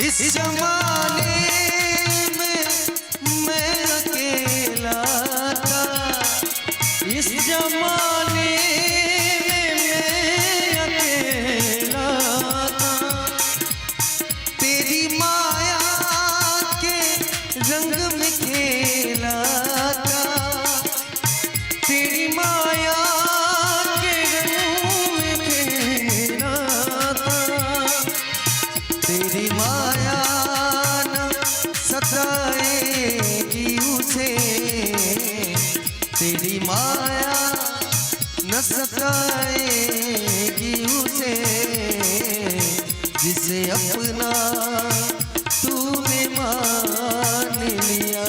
इस जमाने में मैं अकेला था, इस जमाने में मैं अकेला था, तेरी माया के रंग में खेला था, तेरी माया के रंग में खेला था, तेरी माया न सताएगी उसे, तेरी माया न सताएगी उसे, जिसे अपना तूने मान लिया।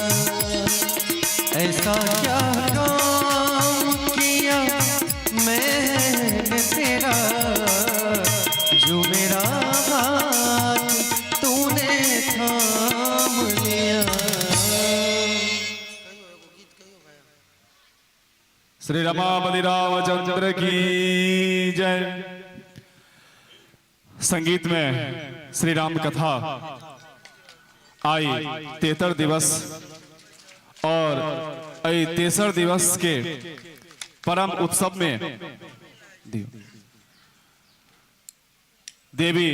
ऐसा क्या काम किया मैंने तेरा, जो मेरा हाथ तूने थाम लिया। श्री रमापति रामचंद्र की जय। संगीत में श्री राम कथा आई तेतर दिवस और एहि तेसर दिवस के परम उत्सव में देवी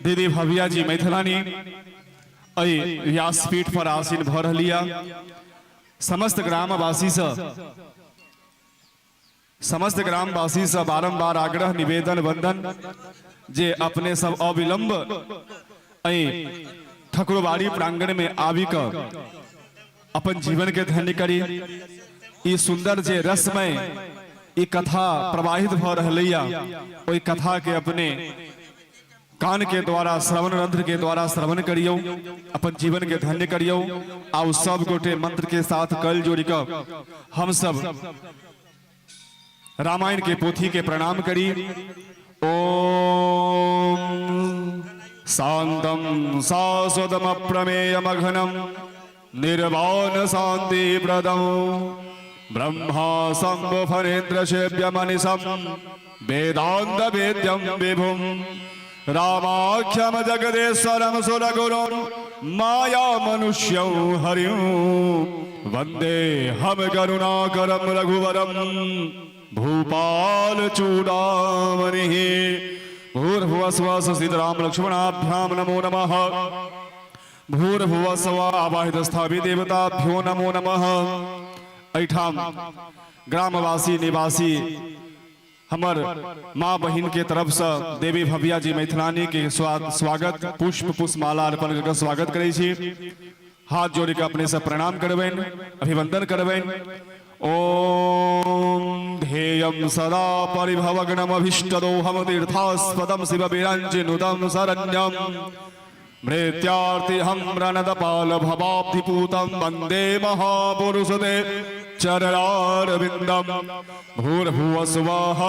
दीदी भव्या जी मैथिलानी एहि व्यासपीठ पर आसीन भऽ रहलिया। समस्त ग्रामवासी से समस्त ग्रामवासी से बारंबार आग्रह निवेदन वंदन जे अपने सब अविलंब एहि ठकुरबाड़ी प्रांगण में आबि कऽ अपन जीवन के धन्य करी। ई सुंदर जे रसमय ई कथा प्रवाहित भऽ रहलैया, ओहि कथा के अपने कान के द्वारा श्रवण रंध्र के द्वारा श्रवण करियौ, अपन जीवन के धन्य करियौ। आ सब गोटे मंत्र के साथ कल जोड़ कऽ हम सब रामायण के पोथी के प्रणाम करी। ओम शांतम शाश्वतम अप्रमेयमघनम निर्वाण शांति प्रदम ब्रह्मा शंभु फणीन्द्र सेव्यमनिशम वेदांत वेद्यम विभुम रामाख्यम जगदेश्वरम सुरगुरुं माया मनुष्यं हरिं वंदे हम करुणाकरम रघुवरम भूपाल चूड़ामणिः। भूर्भुवः स्वः सीताराम लक्ष्मणाभ्याम नमो नमः। भूर्भुवः स्वः आवाहित स्थापी देवताभ्यो नमो नमः। एहिठाम ग्रामवासी निवासी हमर माँ बहिन के तरफ से देवी भव्या जी मैथिलानी के स्वागत पुष्प पुष्पमाला अर्पण करके स्वागत करै छी। हाथ जोड़ के अपने से प्रणाम करबनि, अभिवंदन करबनि। ओम ध्येयं सदा परिभवग्नमभीष्टदोहम तीर्थास्पदम शिव विरञ्चिनुतं शरण्यम मृत्यार्तिहं रणदपाल भवाब्धिपूतं वंदे महापुरुषते चरणारविन्दम। भूर्भुवः स्वः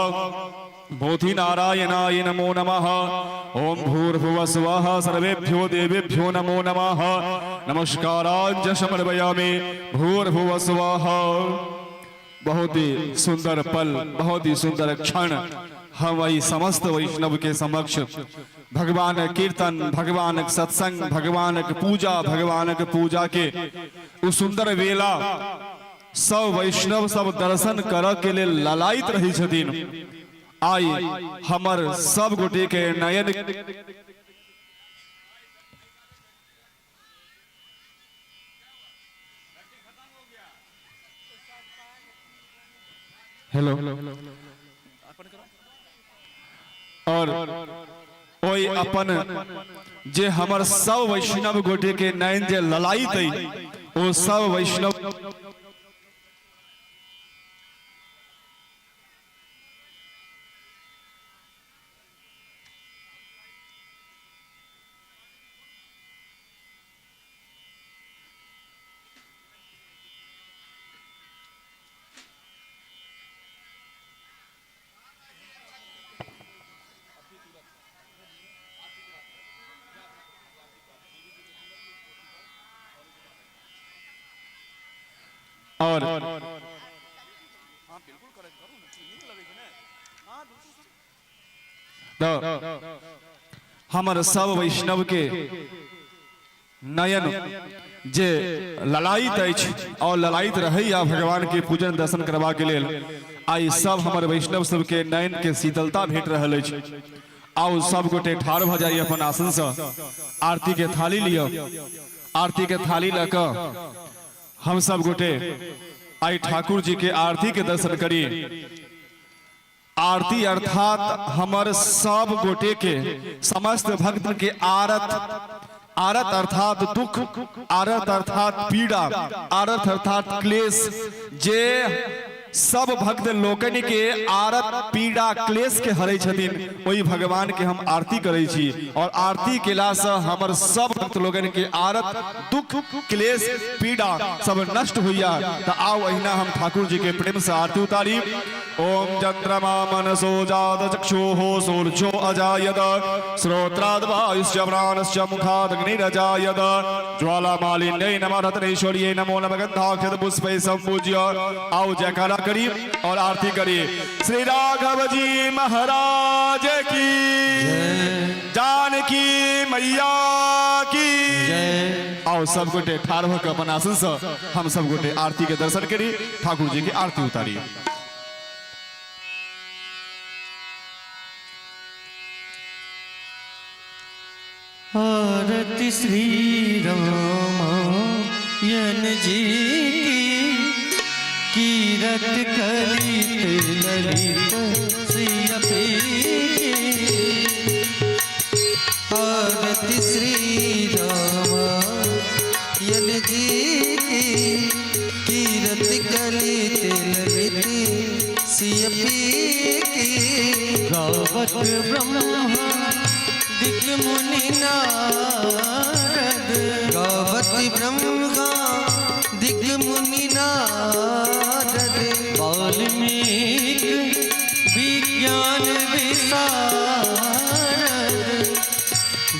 बोधि नारायणाय नमो नमः। ओम भूर्भुवः स्वः सर्वेभ्यो देवेभ्यो नमो नमः। नमस्कारांच समर्पयामि। भूर्भुवः स्वः। बहुत ही सुंदर पल, बहुत ही सुंदर क्षण हम वही समस्त वैष्णव के समक्ष भगवान कीर्तन, भगवान सत्संग, भगवान पूजा, भगवान पूजा के उ सुंदर वेला सब वैष्णव सब दर्शन कर के लिए ललायित रही छथिन। आई हमर सब गोटे के नयन हेलो और ओहि अपन जे हमर सब वैष्णव गोटे के नयन जे ललायित अइ ओ सब वैष्णव और तऽ हमर सब वैष्णव के नयन जे ललायित अछि और ललायित रहैया भगवान के पूजन दर्शन करबा के लेल, आइ सब हमर वैष्णव सबके नयन के शीतलता भेट रहल अछि। आउ सब गोटे ठाढ़ भऽ जाइ अपन आसन से, आरती के थाली लिअ। आरती के थाली लऽ कऽ हम सब गोटे आइ ठाकुर जी के आरती के दर्शन करी। आरती अर्थात हमर सब गोटे के समस्त भक्त के आरत, आरत अर्थात दुख, आरत अर्थात पीड़ा, आरत अर्थात क्लेश, जे सब भक्त लोकनि के आरत पीड़ा क्लेश के हरै छथिन ओहि भगवान के हम आरती करै छी। और आरती केला से हमर सब भक्त लोकनि के आरत दुख क्लेश पीड़ा सब नष्ट होइया। तो आओ अहिना हम ठाकुर जी के प्रेम से आरती उतारी। ओम चंद्रमा मनसो जात चक्षुः सूर्यो अजायत श्रोत्राद् वायुश्च प्राणश्च मुखादग्निरजायत ज्वालामालिन्यै नमः रत्नेश्वर्यै नमो नमः गंधाक्षत पुष्पै संपूज्य। आओ जयकारा करी और आरती करी। श्री राघव जी महाराज की, जानकी मैया की। आओ सब गोटे ठाढ़ होकर अपन आसन से हम सब गोटे आरती के दर्शन करी, ठाकुर जी की आरती उतारी। आरती श्री रामायण जी की, कीरत कलित ललित सियपी। आरती श्री रामायण जी की, कीरत कलित ललित सियपी की। गावत ब्रह्मा दिक मुनि नारद, गावत ब्रह्मा दिक मुनि नारद। वाल्मीकि विज्ञान विशारद,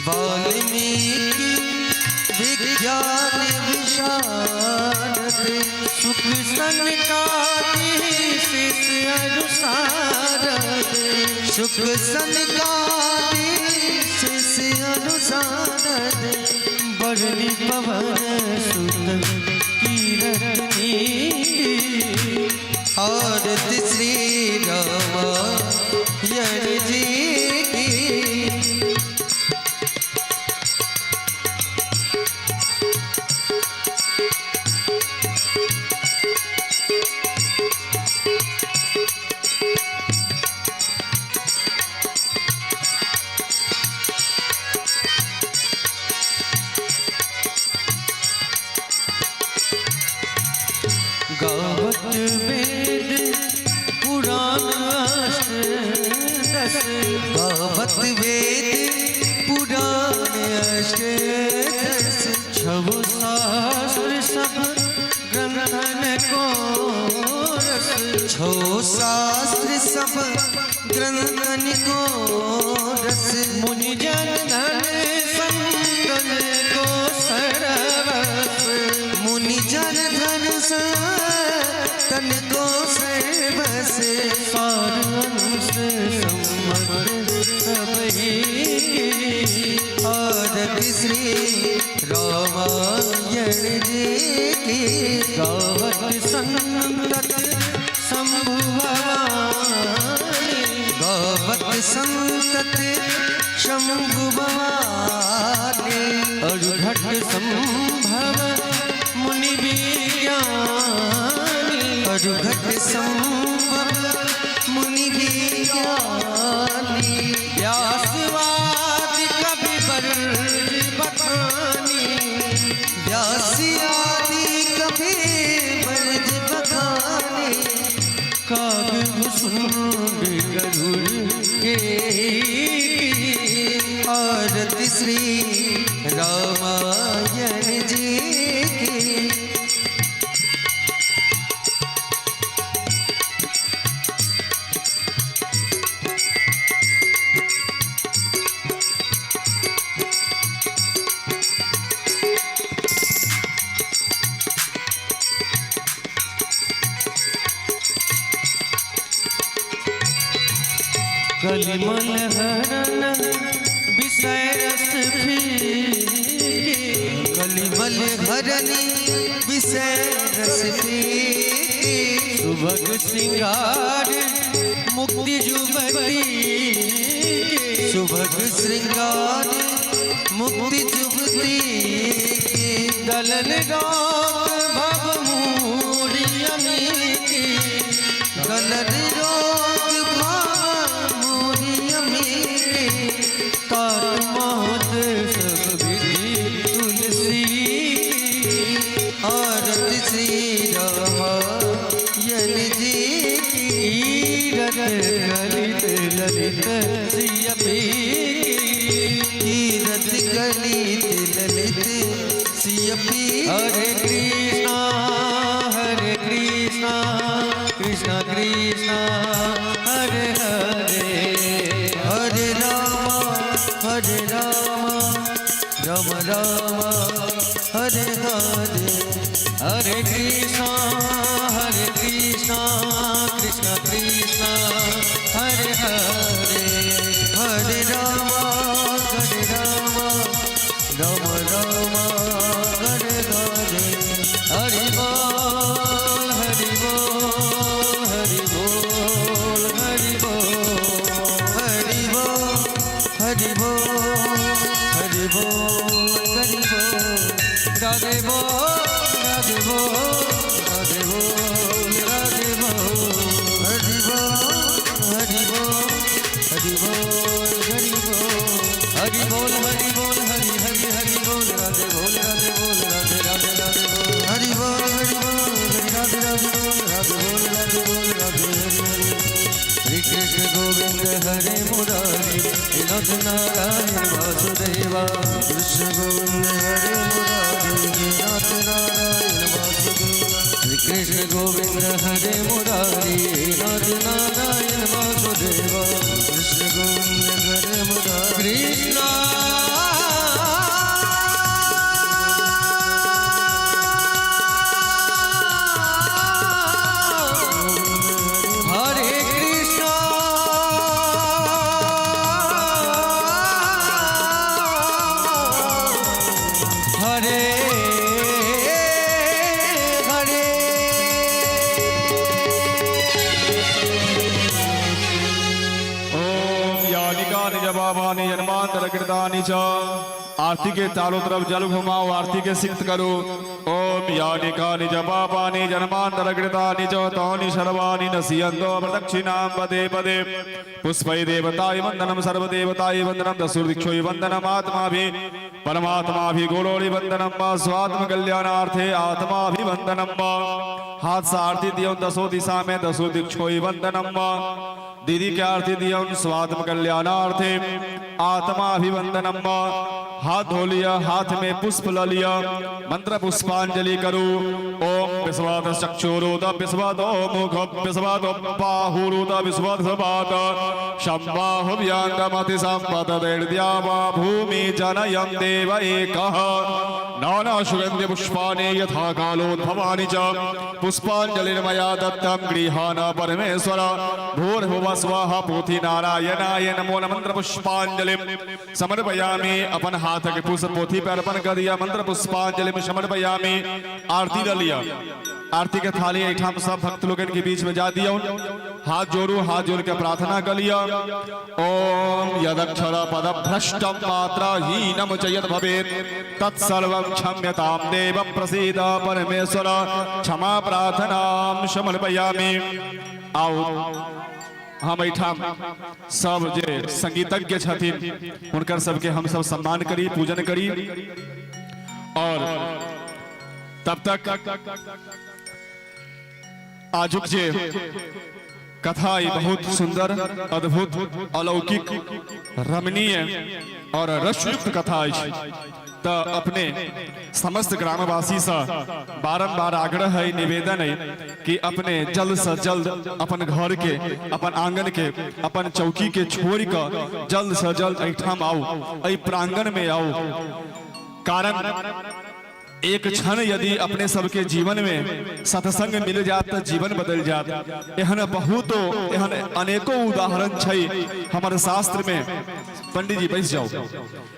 वाल्मीकि विज्ञान विशारद। सुख सनकादि शिष अनुसारद, सुख सनकादि शिष अनुसारद। बरनी पवन सुत कीरतनी। आरती श्री रामायण जी की। गावत वेद पुराण अष्ट दस, गावत वेद पुराण अष्ट दस। छव शास्त्र सब ग्रंथन को रस, छो शास्त्र सब ग्रंथन को रस। मुनि जन धन संतन को सरवस, मुनि जन धन संतन को सर्वस। सार अंश सम्मत सबही की। आरती श्री रामायण जी की। गावत संतत शंभु भवानी, गावत संतत शंभु भवानी। अरुघट संभव मुनि विज्ञानी, अरुघट संभव मुनि विज्ञानी। व्यासवादि कवि बर्ज बखानी, व्यास आदि कवि बर्ज बखानी। काग भुसुंड गरुड़ के। आरती श्री रामायण जी की। कलिमल हरन विषय रस फीके, कलिमल हरनी विषय रस पीती। सुभग श्रृंगार मुक्ति जुबती के। सुभग श्रृंगार मुक्ति जुबती के। दलन रोग भव मूरियमी की। गलन रोग भाव मोरियमी के। तात महत सब विधि तुलसी की। आरती श्री रामायण जी की। कीरत कलित ललित सियपी की। कीरत कलित ललित सियपी। हरे कृष्णा हरे कृष्णा कृष्णा कृष्णा हरे हरे। हरे रामा हरे रामा राम राम हरे हरे। हरे कृष्णा हरे कृष्णा कृष्णा कृष्णा हरे हरे। हरे रामा हरे रामा राम राम हरे हरे। हरि बोल हरि बोल हरि बोल हरि बोल। हरि बोल हरि बोल हरि बोल हरि बोल। राधे बोल राधे बोल राधे बोल राधे बोल। हरि बोल हरि बोल हरि बोल हरि बोल। हरि बोल हरि बोल हरि हरि हरि बोल राधे बोल राधे बोल राधे राधे राधे बोल। हरि बोल हरि बोल हरि राधे राधे बोल राधे बोल राधे बोल राधे हरि हरि। श्री कृष्ण गोविंद हरे मुरारी, हे नाथ नारायण वासुदेवा। कृष्ण गोविंद हरे मुरारी, हे नाथ नारायण वासुदेवा। श्री कृष्ण गोविंद हरे मुरारी, हे नाथ नारायण वासुदेवा। कृष्ण गोविंद हरे मुरारी। कृष्णा हरे कृष्णा हरे हरे। ओम यानिकानि जवाबानि जन्मांतरकृतानि च। आरती के चारों तरफ जल घुमाओ, आरती के सिक्त करो। ओम यानिकानि जवाबानि जन्मांतरकृतानि च तानि सर्वाणि नश्यन्तो प्रदक्षिणां पदे पदे। पुष्पै देवताय वंदनं, सर्वदेवताय वंदनं, दसुर्दिक्षोय वंदनम, आत्माभि परमात्माभि गोलोरि वंदनम वा स्वात्म कल्याणार्थे आत्माभिवंदनम वा। हाथ से आरती दियो दसों दिशा में, दसों दिक्षोय वंदनम वा। दीदी के आरती दिया स्वात्म कल्याणार्थे आत्माभिवंदनम वा। हाथ धो लिया, हाथ में पुष्प ल लिया, मंत्र पुष्पांजलि करो। ओम विश्वाद चक्षुरुद विश्वादो मुख विश्वादो बाहुरुद विश्वाद सबात शंबाहुव्यांगमति संपद वा भूमि जनयं देव एकः। नाना सुगंधि पुष्पाणि यथा कालोद्भवानि च पुष्पांजलिर्मया दत्तं गृहाण परमेश्वर। भूर्भुवः स्वाहा पोथी नारायणाय नमो नमः। मंत्र पुष्पांजलि समर्पयामि। अपन हाथ के पुष्प पोथी पर अर्पण कर दिया, मंत्र पुष्पांजलि समर्पयामि। आरती ल लिया, आरती के थाली एठाम सब भक्त लोगन के बीच में जा दिया। हाथ जोड़ू, हाथ जोड़ के प्रार्थना कर लिया। ओम यदक्षर पद भ्रष्टम मात्रा हीनम च यद भवेत् तत्सर्वं क्षम्यतां देव प्रसीद परमेश्वर। क्षमा प्रार्थनां समर्पयामि। आओ हम एठाम सब जे संगीतज्ञ छथिन हुनकर सबके हम सब सम्मान करी, पूजन करी। और तब तक आजुक जे कथा ई बहुत सुंदर, अद्भुत, अलौकिक, रमणीय और रसयुक्त कथा अछि। तऽ अपने समस्त ग्रामवासी से बारंबार आग्रह है, निवेदन है कि अपने जल्द से जल्द अपन घर के, अपन आंगन के, अपन चौकी के छोड़ कऽ जल्द से जल्द एहिठाम आउ, एहि प्रांगण में आउ। कारण एक क्षण यदि अपने सबके जीवन में सत्संग मिल जात तऽ जीवन बदल जात। एहन बहुतो एहन अनेको उदाहरण छै हमर शास्त्र में। पंडित जी बैस जाओ।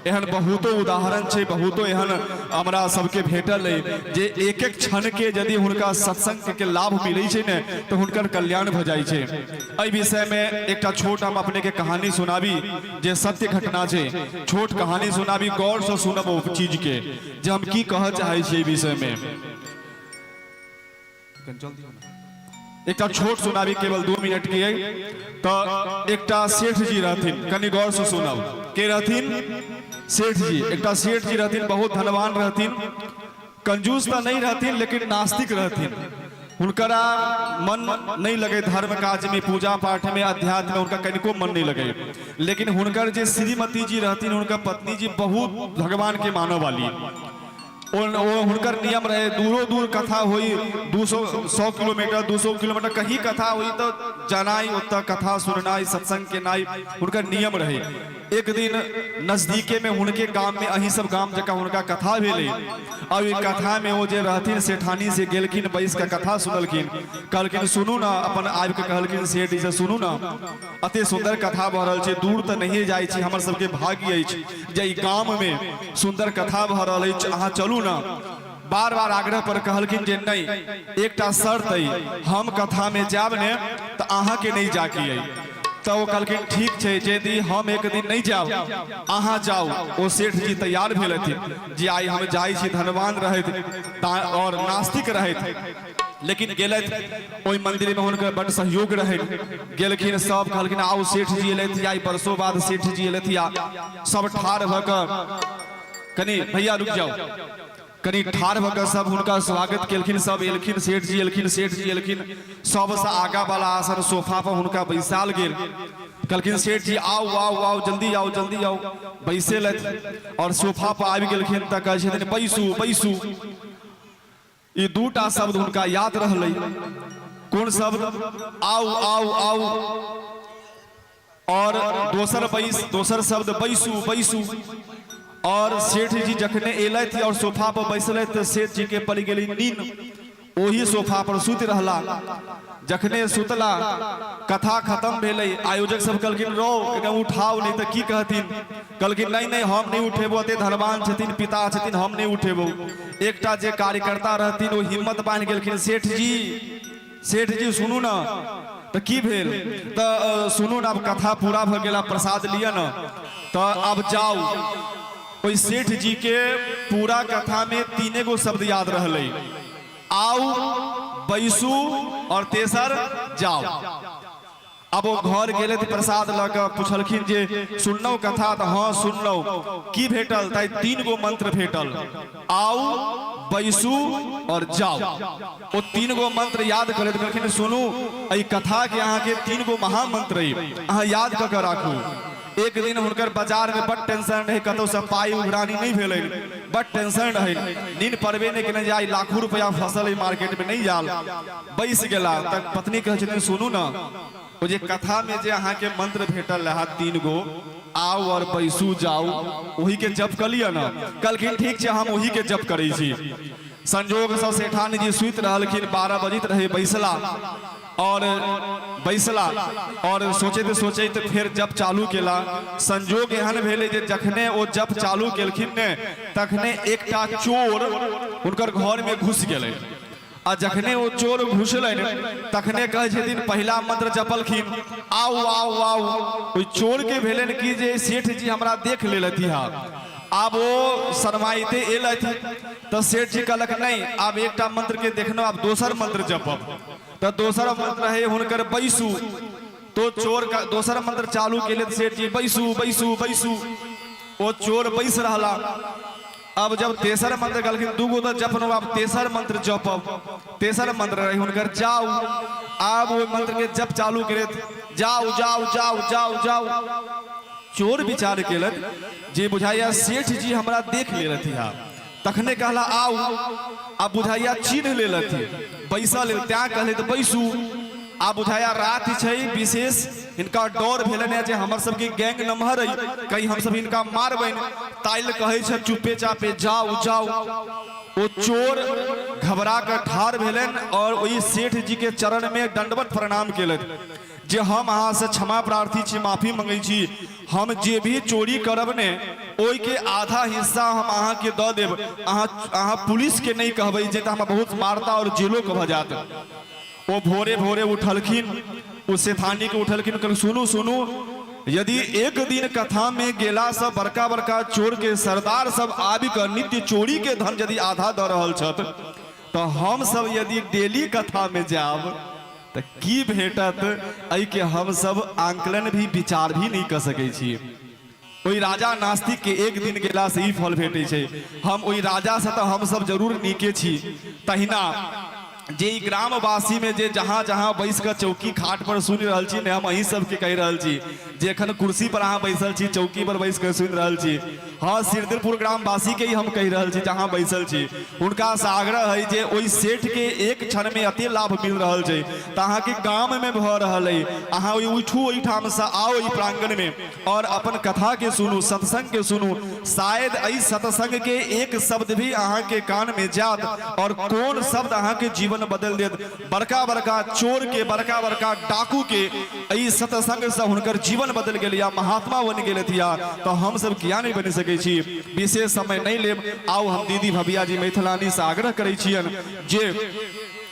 एहन बहुतो उदाहरण छै, बहुतो एहन हमरा सबके भेटल अइ जे एक एक क्षण के यदि हुनका सत्संग के लाभ मिलै छै ने तऽ हुनकर कल्याण भऽ जाइ छै। एहि विषय में एकटा छोट हम अपने के कहानी सुनाबी जे सत्य घटना छै। छोट कहानी सुनाबी, गौर से सुनब ओ चीज के जे हम की कहऽ चाहै छी एहि विषय में। एकटा छोट सुनाबी, केवल 2 मिनट के अइ। तऽ एकटा सेठ जी रहथिन, कनि गौर से सुनब। के रहथिन? सेठ जी। एकटा सेठ जी रहथिन, बहुत धनवान रहथिन, कंजूस तऽ नहीं रहथिन लेकिन नास्तिक रहथिन। हुनकरा मन नहीं लगे धर्म काज में, पूजा पाठ में, अध्यात्म में हुनका कनिको मन नहीं लगे। लेकिन हुनकर जे श्रीमती जी रहथिन, हुनकर पत्नी जी बहुत भगवान के मानऽ वाली। ओ हुनकर नियम रहे, दूरो दूर कथा होई, 200 किलोमीटर 200 किलोमीटर कहीं कथा होई तो जानाई, ओतऽ कथा सुननाई, सत्संग केनाई हुनकर नियम रहे। एक दिन नजदीके में हुनके गाम में अहीं सब गाम जकाँ हुनका कथा भेलै। और ओहि कथा में ओ जे रहथिन सेठानी से गेलखिन, बैस के कथा सुनलखिन। कहलखिन सुनू ना, अपन आबि के कहलखिन सेठ जी से, सुनू ना अति सुंदर कथा भऽ रहल छै, दूर तऽ नहिए जाइ छी, हमर सबके भाग्य अछि जे ई गाम में सुंदर कथा भऽ रहल अछि, अहाँ चलू ना। बार बार आग्रह पर कहलखिन जे नहीं, एकटा शर्त अइ, हम कथा में जायब ने तऽ अहाँके नहीं जाके अइ। तऽ ओ कहलखिन ठीक छै, यदि हम एक दिन नहीं जायब अहाँ जाउ। ओ सेठ जी तैयार भेलथिन जे आइ हम जाइ छी, धनवान रहथि और नास्तिक रहथि, लेकिन गेलथि ओहि मंदिर में, हुनकर बड सहयोग रहनि। गेलखिन, सब कहलखिन आउ सेठ जी एलथि, आइ वर्षों बाद सेठ जी एलथि। आ सब ठाढ़ भऽ कऽ, कनि भैया रुक जाउ, कनि ठाढ़ भऽ कऽ सब हुनका स्वागत केलखिन। सब एलखिन, सेठ जी एलखिन, सेठ जी एलखिन। सबसँ आगा वाला आसन सोफा पर हुनका बैसाल गेल। कहलखिन सेठ जी आउ आउ आउ, जल्दी आउ जल्दी आउ। बैसेलथि और सोफा पर आबि गेलखिन तऽ कहै छथिन बैसू बैसू। ई दूटा शब्द हुनका याद रहलै। कोन शब्द? आउ आउ आउ, और दोसर बैस, दोसर शब्द बैसू बैसू। और सेठ जी जखने एलथि और सोफा पर बैसलथि तऽ सेठ जी के पड़ि गेली नींद, ओही सोफा पर सुति रहला। जखने सुतला, कथा खत्म भेलै, आयोजक सब कहलखिन रौ एकदम उठाउ नहीं तऽ की कहथिन। कहलखिन नहीं नहीं हम नहीं उठेबो, अते धनवान छथिन, पिता छथिन, हम नहीं उठेबो। एकटा जे कार्यकर्ता रहथिन ओ हिम्मत बान्हि गेलखिन, सेठ जी सेठ जी सुनू ना। तऽ की भेल? तऽ सुनू ना, आब कथा पूरा भऽ गेल, आब प्रसाद लिअ ना, तऽ आब जाउ। ओहि सेठ जी के पूरा कथा में तीने गो शब्द याद रहलै, आउ बैसू और तेसर जाओ। अब ओ घर गेले तऽ प्रसाद लऽ कऽ पुछलखिन जे सुनलहुँ कथा? तऽ हँ सुनलहुँ। की भेटल? तऽ 3 गो मंत्र भेटल, आउ बैसू और जाओ। ओ 3 गो मंत्र याद करैत कहलखिन सुनू एहि कथा के अहाँके 3 गो महामंत्र अइ, अहाँ याद कऽ कऽ राखू। एक दिन हुनकर बाजार में बड टेंशन रहे, कतौ से पाई उघरानी नहीं भेलनि, बड टेंशन रहे, नींद पड़बे नहीं केलनि जे आइ लाखों रुपया फसल एहि मार्केट में नहीं आयल। बैस गेला तऽ पत्नी कहै छथिन सुनू ना, ओ जे कथा में जे अहाँके मंत्र भेटल रहा 3 गो, आउ और बैसू जाउ, ओही के जप कऽ लिअ ना। कहलखिन ठीक छै, हम ओही के जप करै छी। संजोग सँ सेठानी जी सुति रहलखिन, 12 बजैत रहे, बैसला और बैसला और सोचैत सोचैत फेर जप चालू केला। संजोग एहन भेलै जे जखने ओ जप चालू केलखिन ने तखने एकटा चोर हुनकर घर में घुसि गेलै। आ जखने ओ चोर घुसलनि तखने कहै छथिन पहिला मंत्र जपलखिन आउ आउ आउ। ओहि चोर के भेलनि कि जे सेठ जी हमरा देख लेलथि हा। आब ओ शरमाइते एलथि तऽ सेठ जी कहलक नहीं, आब एकटा मंत्र के देखलहुँ, आब दोसर मंत्र जपब। तऽ दोसर मंत्र रहे हुनकर बैसू। तो चोर का दोसर मंत्र चालू केले सेठ जी बैसू बैसू बैसू। ओ चोर बैस रहला। अब जब तेसर मंत्र कहलखिन 2 गो तऽ जपलहुँ, आब तेसर मंत्र जपब। तेसर मंत्र रहे हुनकर जाउ। आब ओहि मंत्र के जप चालू केलथि, जाउ जाउ जाउ जाउ जाउ। चोर विचार केलथि जे बुझाइया सेठ जी हमरा देख लेलथि हा, तखने कहला आउ। आब बुझाइया चिन्ह लेलथि, बैसल तैं कहले तऽ बैसू। आ बुझाया राति छै, विशेष हिनका डर भेलनि जे हमर सबके गैंग नमहर अइ, कहीं हमसब हिनका मारबनि, ताहि कहै छै चुपे चापे जाउ जाउ। ओ चोर घबरा कऽ ठाढ़ भेलनि और ओहि सेठ जी के चरण में दंडवत प्रणाम केलथि जे हम अहाँ से क्षमा प्रार्थी छी, माफी मंगै छी, हम जे भी चोरी करब ने ओहिके आधा हिस्सा हम अहाँके दऽ देब, अहाँ अहाँ पुलिस के नहि कहबै जे तऽ हमरा बहुत मारता और जेलो के भऽ जायत। ओ भोरे भोरे उठलखिन, ओ सेठानी के उठलखिन, कहलखिन सुनू सुनू, यदि एक दिन कथा में गेला से बड़का बड़का चोर के सरदार सब आबि कऽ नित्य चोरी के धन यदि आधा दऽ रहल छथि तऽ हम सब यदि डेली कथा में जायब तऽ की भेटत, एहिके हम सब आंकलन भी विचार भी नहि कऽ सकै छी। ओहि राजा नास्तिक के एक दिन गेला से ई फल भेटै छै। हम ओहि राजा से तऽ हम सब जरूर नीके छी। तहिना जे ई ग्रामवासी में जे जहाँ जहाँ बैस कऽ चौकी खाट पर सुनि रहल छी ने, हम अहीं सबके कहि रहल छी जे एखन कुर्सी पर अहाँ बैसल छी, चौकी पर बैस कऽ सुनि रहल छी, हाँ सिरदिलपुर ग्रामवासी के ही हम कहि रहल छी जहाँ बैसल छी, हुनका से आग्रह है जे ओहि सेठ के एक क्षण में एते लाभ मिल रहल छै तऽ अहाँके गाम में भऽ रहल है, अहाँ ओहि उठू ओहिठाम से आउ एहि प्रांगण में और अपन कथा के सुनू, सत्संग के सुनू, शायद एहि सत्संग के एक शब्द भी अहाँ के कान में जात और कोन शब्द अहाँ के जीवन बदल देत। बड़का बड़का चोर के, बड़का बड़का डाकू के एहि सत्संग से हुनकर जीवन बदल गेल या महात्मा बनि गेलथि या, तो हम सब किया नहीं बनि सकै छी। विशेष समय नहीं लेब, आउ हम दीदी भविया जी मैथिलानी से आग्रह करै छियनि जे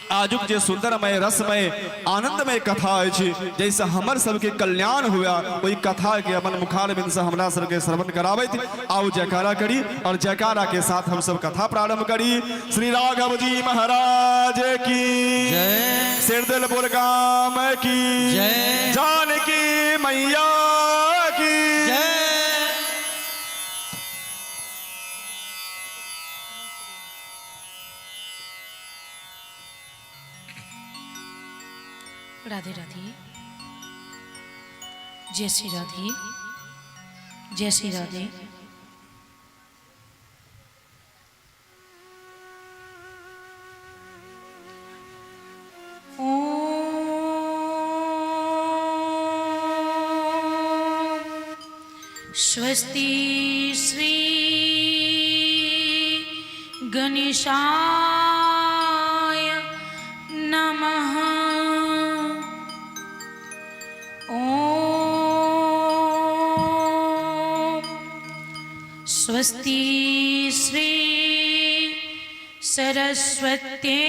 आजुक जे सुंदरमय रसमय आनंदमय कथा अछि जैसे हमर सबके कल्याण हुआ, ओहि कथा के अपन मुखारबिंद से हमरा सबके श्रवण कराबैत आउ जयकारा करी और जयकारा के साथ हम सब कथा प्रारंभ करी। श्री राघव जी महाराज की जय, सिरदिलपुर गाम की जय, जानकी मैया की जय। राधे राधे, जय श्री राधे, जय श्री राधे। ॐ स्वस्ति श्री गणेशाय नमः। ॐ स्वस्ति श्री सरस्वती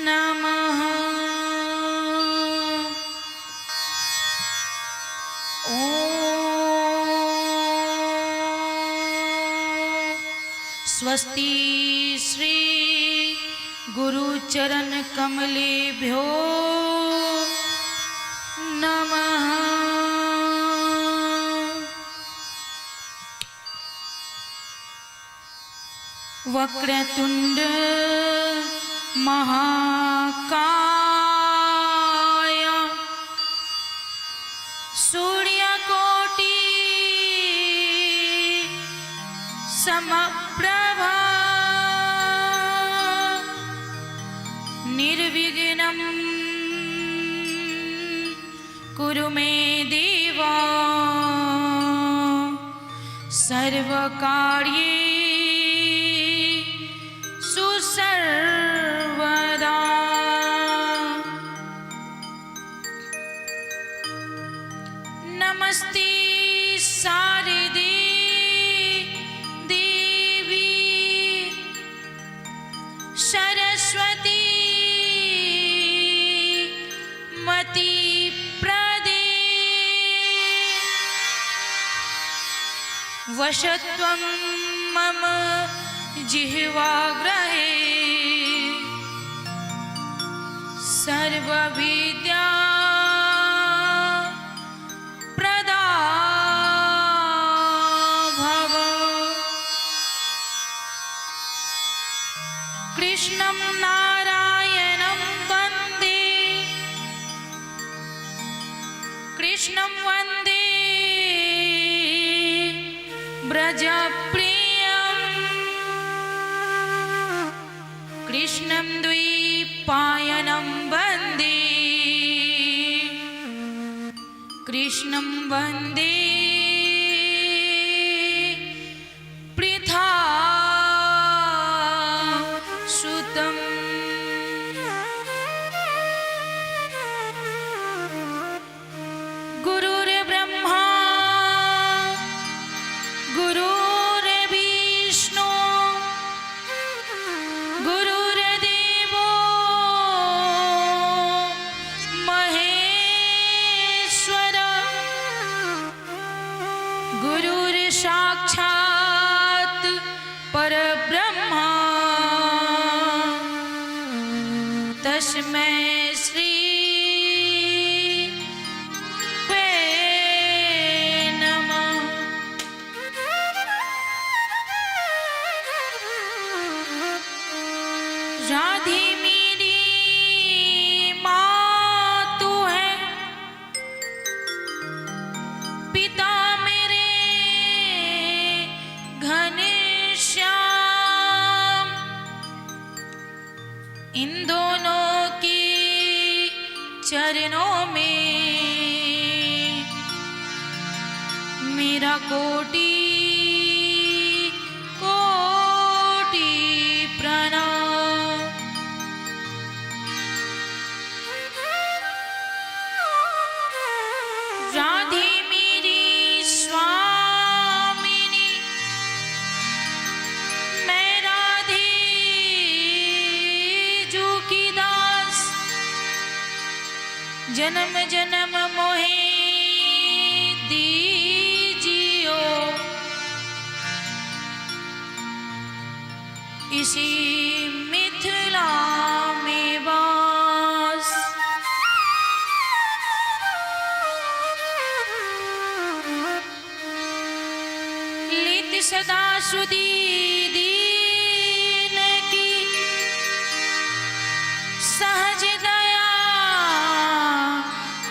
नमः। ॐ स्वस्ति श्री गुरुचरण कमलेभ्यो नमः। वक्रतुंड महाकाय सूर्यकोटि समप्रभा निर्विघ्नं कुरु मे देवा सर्वकार्ये सुसर्वदा। नमस्ते शारदे देवी सरस्वती मति प्रदे वशत्वं मम जिह्वाग्रहे सर्वविद्या प्रदा भव। कृष्णं नारायणं वन्दे कृष्णं वन्दे व्रजप्रियं कृष्णं द्वीपधिपतिं पायनं वन्दे कृष्णं वन्दे पृथा सुतम्। गुरुर्ब्रह्मा गुरुर्विष्णु गुरुर्देवो महेश्वर गुरुर्साक्षात् परब्रह्मा तस्मै श्री वे नमः। राधे मेरी माँ तू है, पिता मेरे घनश्याम, इन दोनों की चरणों में मेरा कोटि कोटि प्रणाम। राधे मेरी स्वामिनी, मैं राधे जू की दास, जन्म जन्म मोहे दीजियो इसी मिथिला में वास। लित सदा सुदी दीन की सहज दया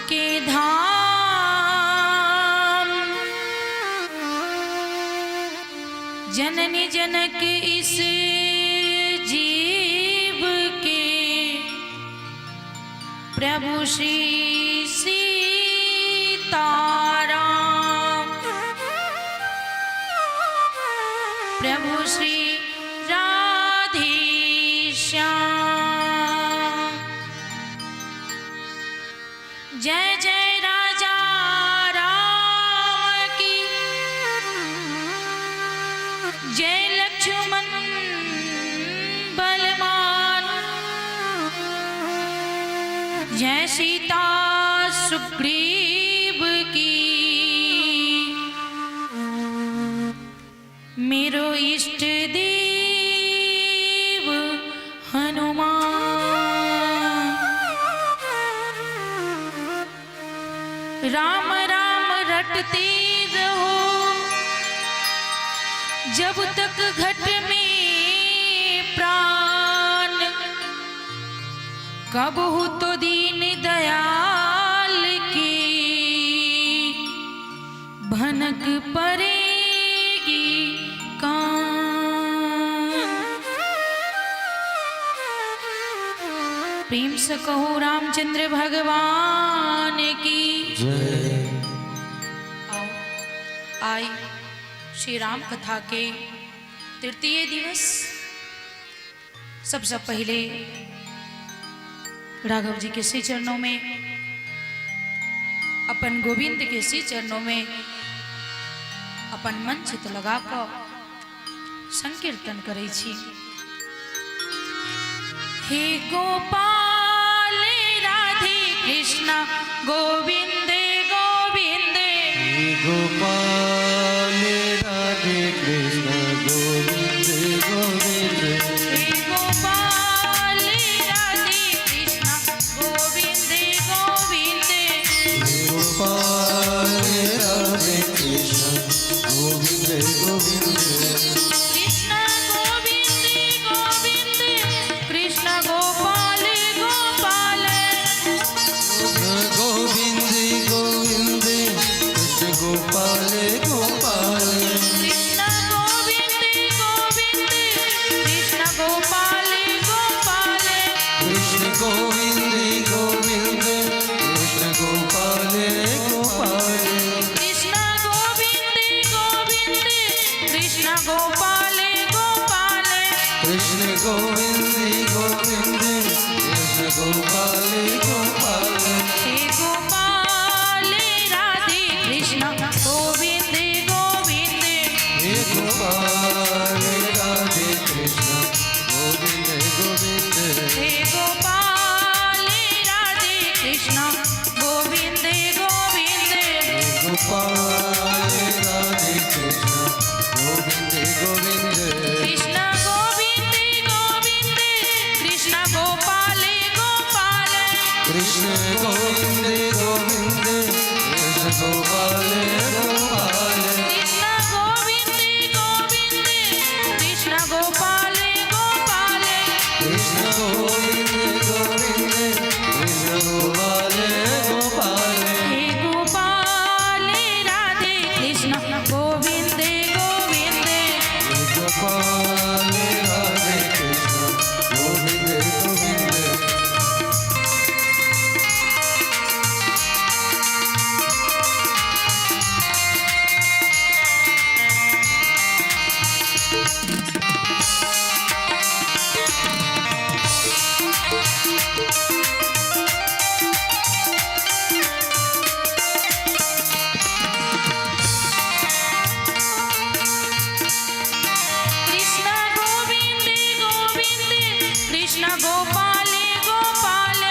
के धाम, जननी जनक इस जीव के प्रभु श्री सीताराम, प्रभु श्री राधे श्याम। जय जय राजा राम की जय, लक्ष्मण बलमान जय, सीता सुग्रीव की। मेरो इष्ट देव हनुमान। राम राम रटते रहो जब तक घट में प्राण, कबहु तो दीन दयाल की भनक पड़ेगी कान। प्रेम से कहो रामचंद्र भगवान की जय। आओ आई श्री राम कथा के तृतीय दिवस। सबसे पहले राघव जी के श्री चरणों में, अपन गोविंद के श्री चरणों में अपन मन चित लगा कऽ संकीर्तन करै छी। हे गोपाल राधे कृष्ण गोविंद गोविंद, हे गोपाल राधे कृष्ण गोविंद गोविंद, हे गोपाल राधे कृष्ण गोविंद गोविंद, हे गोपाल राधे कृष्ण गोविंद गोविंद, कृष्ण गोविंद गोविंद, कृष्ण गोपाल गोपाल, गोविंद गोविंद, कृष्ण गोपाल गोपाल, कृष्ण गोविंद गोविंद, कृष्ण गोपाल गोपाल, कृष्ण कृष्ण गोविंद गोविंद कृष्ण गोपाल गोपाल। हे गोपाल राधे कृष्ण गोविंद गोविंद। हे गोपाल राधे कृष्ण गोविंद गोविंद। हे गोपाल राधे कृष्ण गोविंद गोविंद। हे गोपाल राधे कृष्ण गोविंद गोविंद। कृष्ण गोविंद गोविंद कृष्ण गोपाल गोपाल। कृष्ण गोविंद गोविंद कृष्ण गोपाल गोपाल। कृष्ण गोविंद गोविंद कृष्ण गोपाल गोपाल। कृष्ण गोविंद गोविंद कृष्ण गोपाल गोपाल। हे गोपाल राधे कृष्ण गोविंद गोविंद। हे गोपाल राधे कृष्ण गोविंद गोविंद। कृष्ण गोविंद गोविंद कृष्ण गोपाल गोपाल।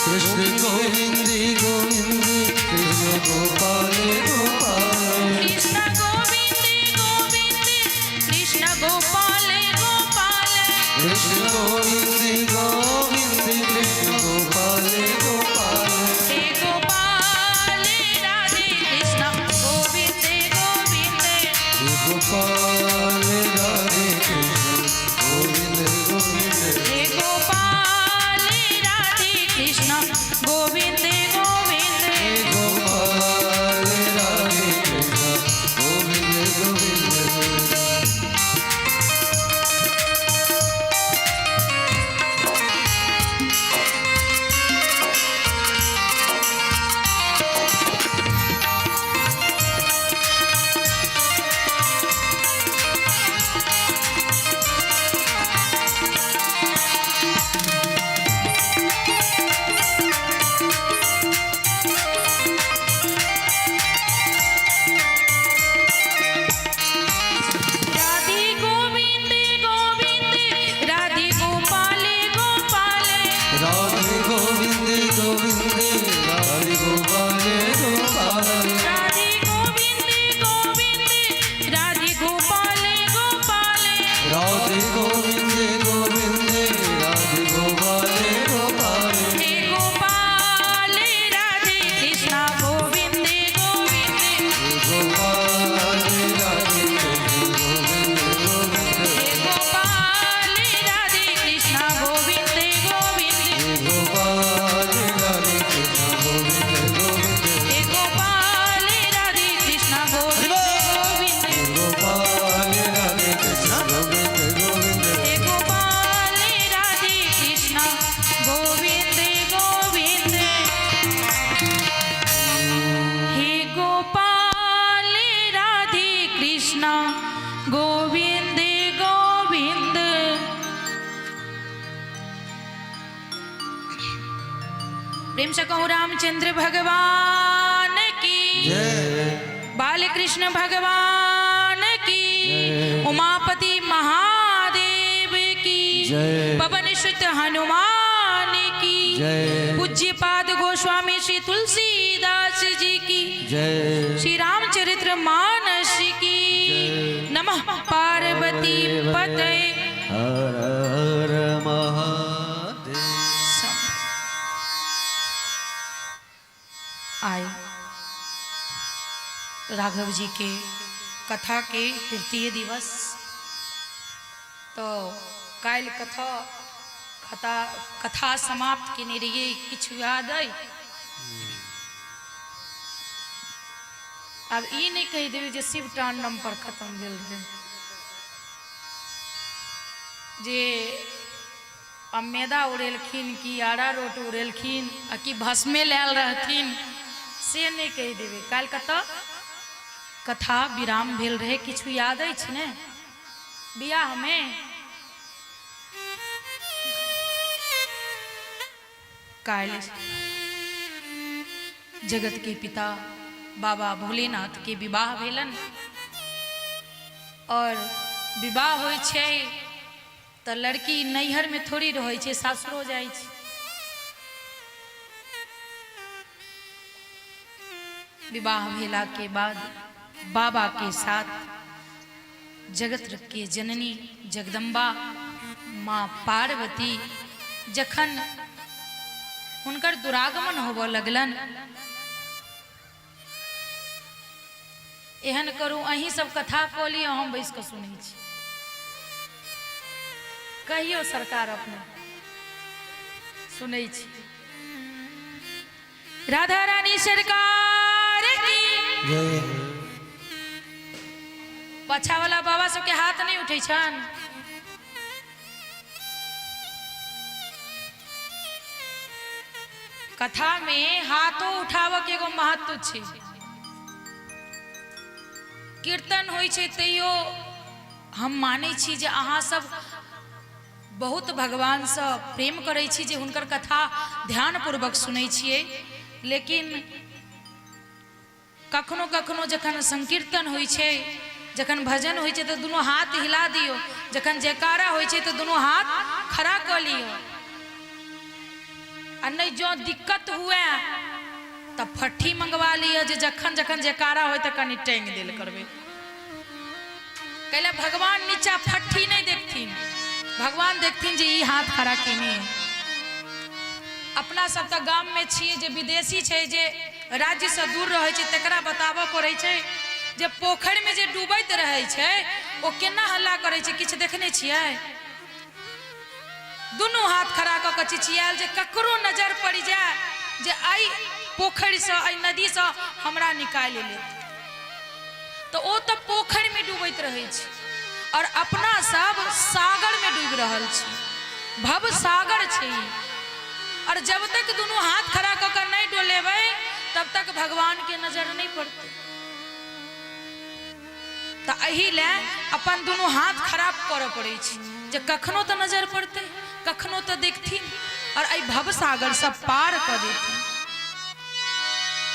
कृष्ण गोविंद गोविंद कृष्ण गोपाल गोपाल। कृष्ण गोविंद गोविंद कृष्ण गोपाल गोपाल। कृष्ण गोविंद गोविंद कृष्ण गोपाल गोपाल। हे गोपाल राधे कृष्ण गोविंद गोविंद। हे गोपाल राधे कृष्ण गोविंद गोविंद। हे गोपाल राधे कृष्ण गोविंद गोविंद। हे गोपाल राधे कृष्ण गोविंद गोविंद। राधे गोविंद गोविंद राधे गोपाल गोपाल। राधे गोविंद गोविंद राधे गोपाल गोपाल। राधे गोविंद गोविंद राधे गोपाल गोपाल। राधे गोविंद गोविंद राधे गोपाल गोपाल। हे गोपाल राधे कृष्ण गोविंद गोविंद। हे गोपाल राधे कृष्ण गोविंद गोविंद। हे गोपाल राधे कृष्ण गोविंद गोविंद। हे गोपाल राधे कृष्ण गोविंद गोविंद। हे गोपाल राधे कृष्ण गोविंद गोविंद। हे गोपाल राधे कृष्ण गोविंद गोविंद। हे गोपाल राधे कृष्ण गोविंद गोविंद। हे गोपाल राधे कृष्ण गोविंद गोविंद। प्रेम से कहूँ रामचंद्र भगवान की, बालकृष्ण भगवान की, उमापति महादेव की, जय। पवन सुत हनुमान की, जय। पूज्य पाद गोस्वामी श्री तुलसीदास जी की, जय। श्री रामचरित्र मानस की। नमः पार्वती पतये। हर हर महादेव। आए राघव जी के कथा के तृतीय दिवस। तो काल्हि कथा कथा कथा समाप्त केने रहियै, किछु याद अइ? आब ई नहि कहि देबै जे शिव तांडव पर खत्म भेल रहै, जे आ मैदा उड़ेलखिन कि अरारोट उड़ेलखिन आ कि भस्मे लायल रहथिन, से नहि कहि देबै। काल्हि कतऽ कथा विराम भेल रहै, किछु याद अछि ने? बियाहमे काल्हि जगत के पिता बाबा भोलेनाथ के विवाह भेलन और विवाह होइ छै तऽ लड़की नैहरमे थोड़ी रहै छै, सासुरो जाइ छै। विवाह भेला के बाद बाबा के साथ जगत के जननी जगदम्बा माँ पार्वती जखन हुनकर दुरागमन होबऽ लगलन, एहन करू अहीं सब कथा कऽ लिअ, हम बैस कऽ सुनै छी। कहियौ सरकार, अपने सुनै छी। राधा रानी सरकार की जय। पाछा वाला बाबा सबके हाथ नहीं उठै छन। कथा में हाथो उठाबऽ के एगो महत्व छै। कीर्तन होइ छै तैयो हम मानै छी जे अहाँ सब बहुत भगवानसँ प्रेम करै छी जे हुनकर कथा ध्यानपूर्वक सुनै छियै, लेकिन कखनो कखनो जखन संकीर्तन होइ छै, जखन भजन होइ छै तऽ दुनू हाथ हिला दियौ, जखन जयकारा होइ छै तऽ दुनू हाथ खड़ा कऽ लियौ, आ नहि जँ दिक्कत हुए तऽ फट्ठी मंगवा लिअ जे जखन जखन जयकारा होइ तऽ कनि टाँगि देल करबै। कैला भगवान नीचा फट्ठी नहि देखथिन, भगवान देखथिन जे ई हाथ खड़ा केने है। अपना सब तऽ गाम में छियै, जे विदेशी छै, जे राज्यसँ दूर रहै छै, तकरा बताबऽ पड़ै छै जे पोखरिमे जे डूबैत रहै छै ओ केना हल्ला करै छै। किछु देखने छियै? दुनू हाथ खड़ा कऽ कऽ चिचियायल जे ककरो नजर पड़ि जाय जे एहि पोखरिसँ, एहि नदीसँ हमरा निकालि लेत। तऽ ओ तऽ पोखरिमे डूबैत रहै छै और अपना सब सागरमे डूबि रहल छी। भव सागर छै ई। और जब तक दुनू हाथ खड़ा कऽ कऽ नहि डोलेबै तब तक भगवान के नजर नहि पड़तै। तऽ एहि लए अपन दुनू हाथ खराब करऽ पड़ै छै जे कखनो तऽ नजर पड़तै, कखनो तऽ देखथिन और एहि भव सागरसँ पार कऽ देथिन।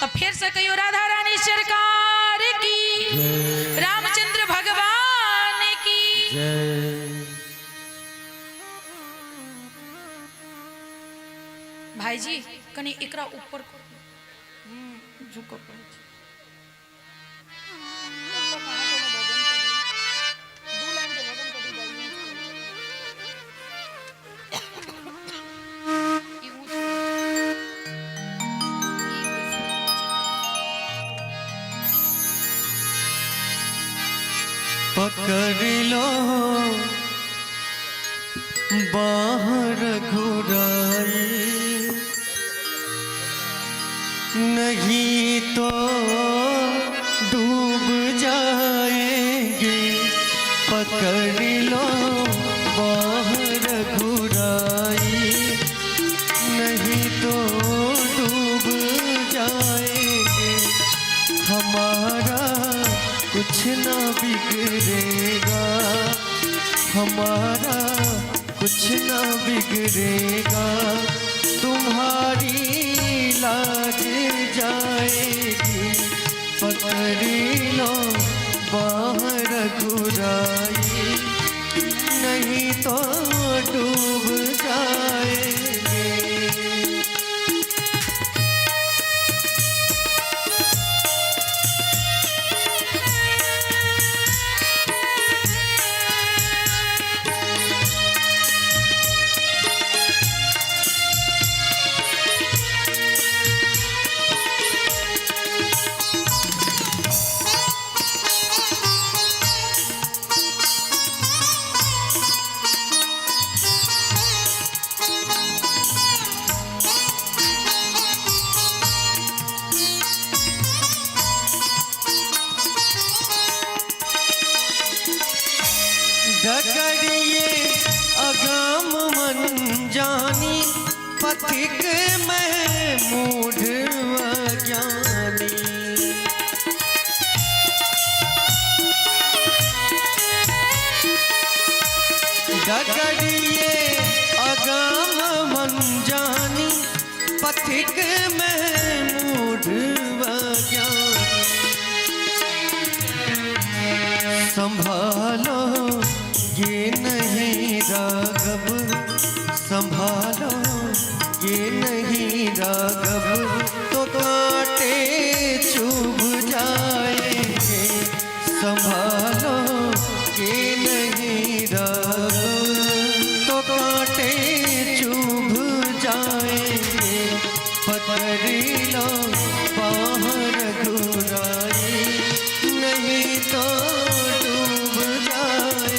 तऽ फेर से कहियो राधा रानी सरकार की, रामचंद्र भगवान की जय। भाईजी कनि एकरा ऊपर करू, झुकऽ पड़ै छै। ई ऊँच ई बेसी ऊँच। पकड़ लो बाहर घुराई, नहीं तो डूब जाएंगे। पकड़ लो बाहर घुराई, नहीं तो डूब जाएंगे। हमारा कुछ ना बिगड़ेगा, हमारा कुछ ना बिगड़ेगा, तुम्हारी लाज जाएगी। पकड़ लो बाहर घुराई, नहीं तो डूब जाएंगे। डगरिए अगम मन जानी, पथिक मैं मूढ़ अज्ञानी। डगरिए अगम मन जानी, पथिक में मूढ़ ज्ञान। संभालो ये नहीं राघव, संभालो ये नहीं राघव, तो कांटे चुभ जाएंगे। संभालो ये नहीं राघव, तो कांटे चुभ जाएंगे। पकड़ लो बाह रघुराई, नहीं तो डूब जाएंगे।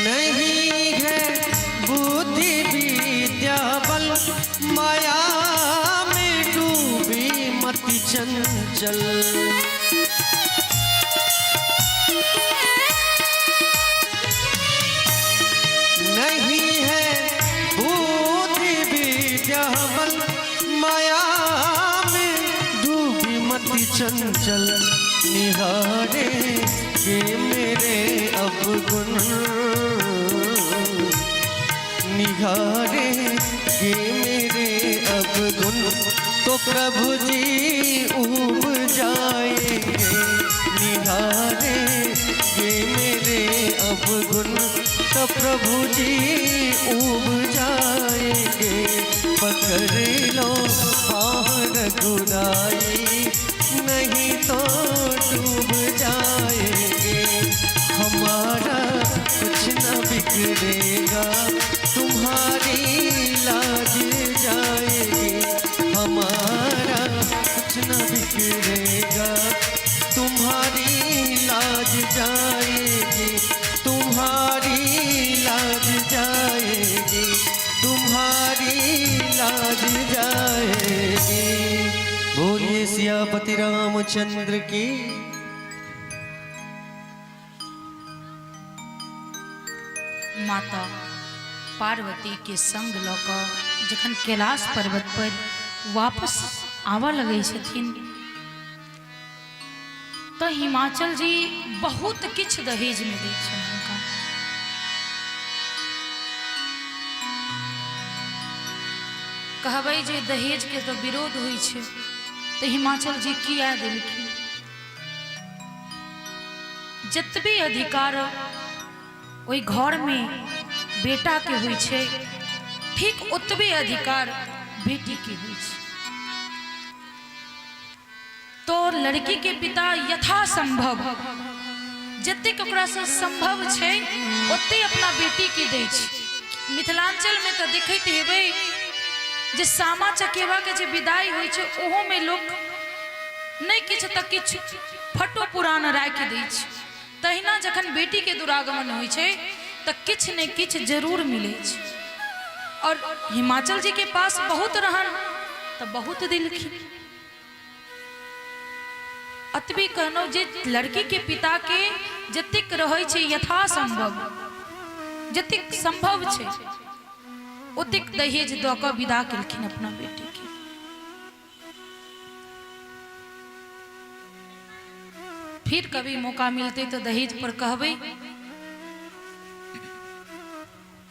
नहीं है बुद्धि विद्या बल, माया में डूबी मति चंचल। नहीं है बुद्धि विद्या बल, माया में डूबी मति चंचल। निहारे के मेरे अवगुण, निहारे के मेरे अवगुण, तो प्रभु जी ऊब जाएंगे। निहारे के मेरे अवगुण, तो प्रभु जी ऊब जाएंगे। पकड़ लो बाह रघुराई, नहीं तो डूब जाएंगे। हमारा कुछ न बिगड़ेगा, तुम्हारी लाज जाएगी। हमारा कुछ न बिगड़ेगा, तुम्हारी लाज जाएगी। तुम्हारी लाज जाएगी, तुम्हारी लाज जाएगी। बोलिए सियापति रामचंद्र की। माता पार्वती के संग लऽ कऽ जखन कैलाश पर्वत पर वापस आबऽ लगै छथिन तऽ हिमाचल जी बहुत किछु दहेजमे दै छनि हुनका। कहबै जे दहेजके तऽ विरोध होइ छै, तऽ हिमाचल जी किया देलखिन? जतबे अधिकार ओहि घरमे बेटाके होइ छै, ठीक ओतबे अधिकार बेटीके होइ छै। तो लड़की के पिता यथासंभव जतेक ओकरासँ संभव छै ओते अपना बेटीके दै छै। मिथिलांचलमे तऽ देखैत हेबै जे सामा चकेवाके जे विदाई होइ छै ओहोमे लोक नहि किछु तऽ किछु फटो पुरान राखि दै छै। तहिना जखन बेटीके दुरागमन होइ छै तऽ किछु ने किछु जरूर मिलै छै। और हिमाचल जी के पास बहुत रहन तऽ बहुत देलखिन। अतबी कहलहुँ जे लड़की के पिता के जतेक रहै छै यथासंभव, जतेक संभव छै ओतेक दहेज दऽ कऽ विदा केलखिन अपना बेटी के। फिर कभी मौका मिलते तो दहेज पर कहबै।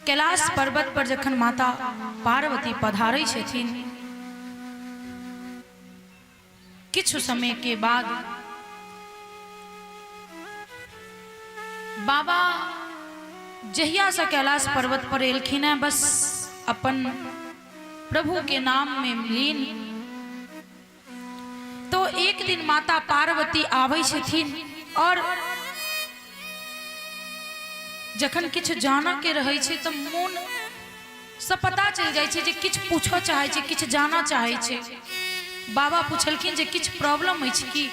कैलाश पर्वत पर जखन माता पार्वती पधारै छथिन, किछु समय के बाद बाबा जहिया से कैलाश पर्वत पर एलखिन है, बस अपन प्रभु के नाम में लीन। तो एक दिन माता पार्वती आबै छथिन और जखन किछु जानऽ के रहै छै तऽ मोन से पता चलि जाइ छै जे किछु पूछऽ चाहै छै, किछु जानऽ चाहै छै। बाबा पुछलखिन जे किछु प्रॉब्लम अछि की,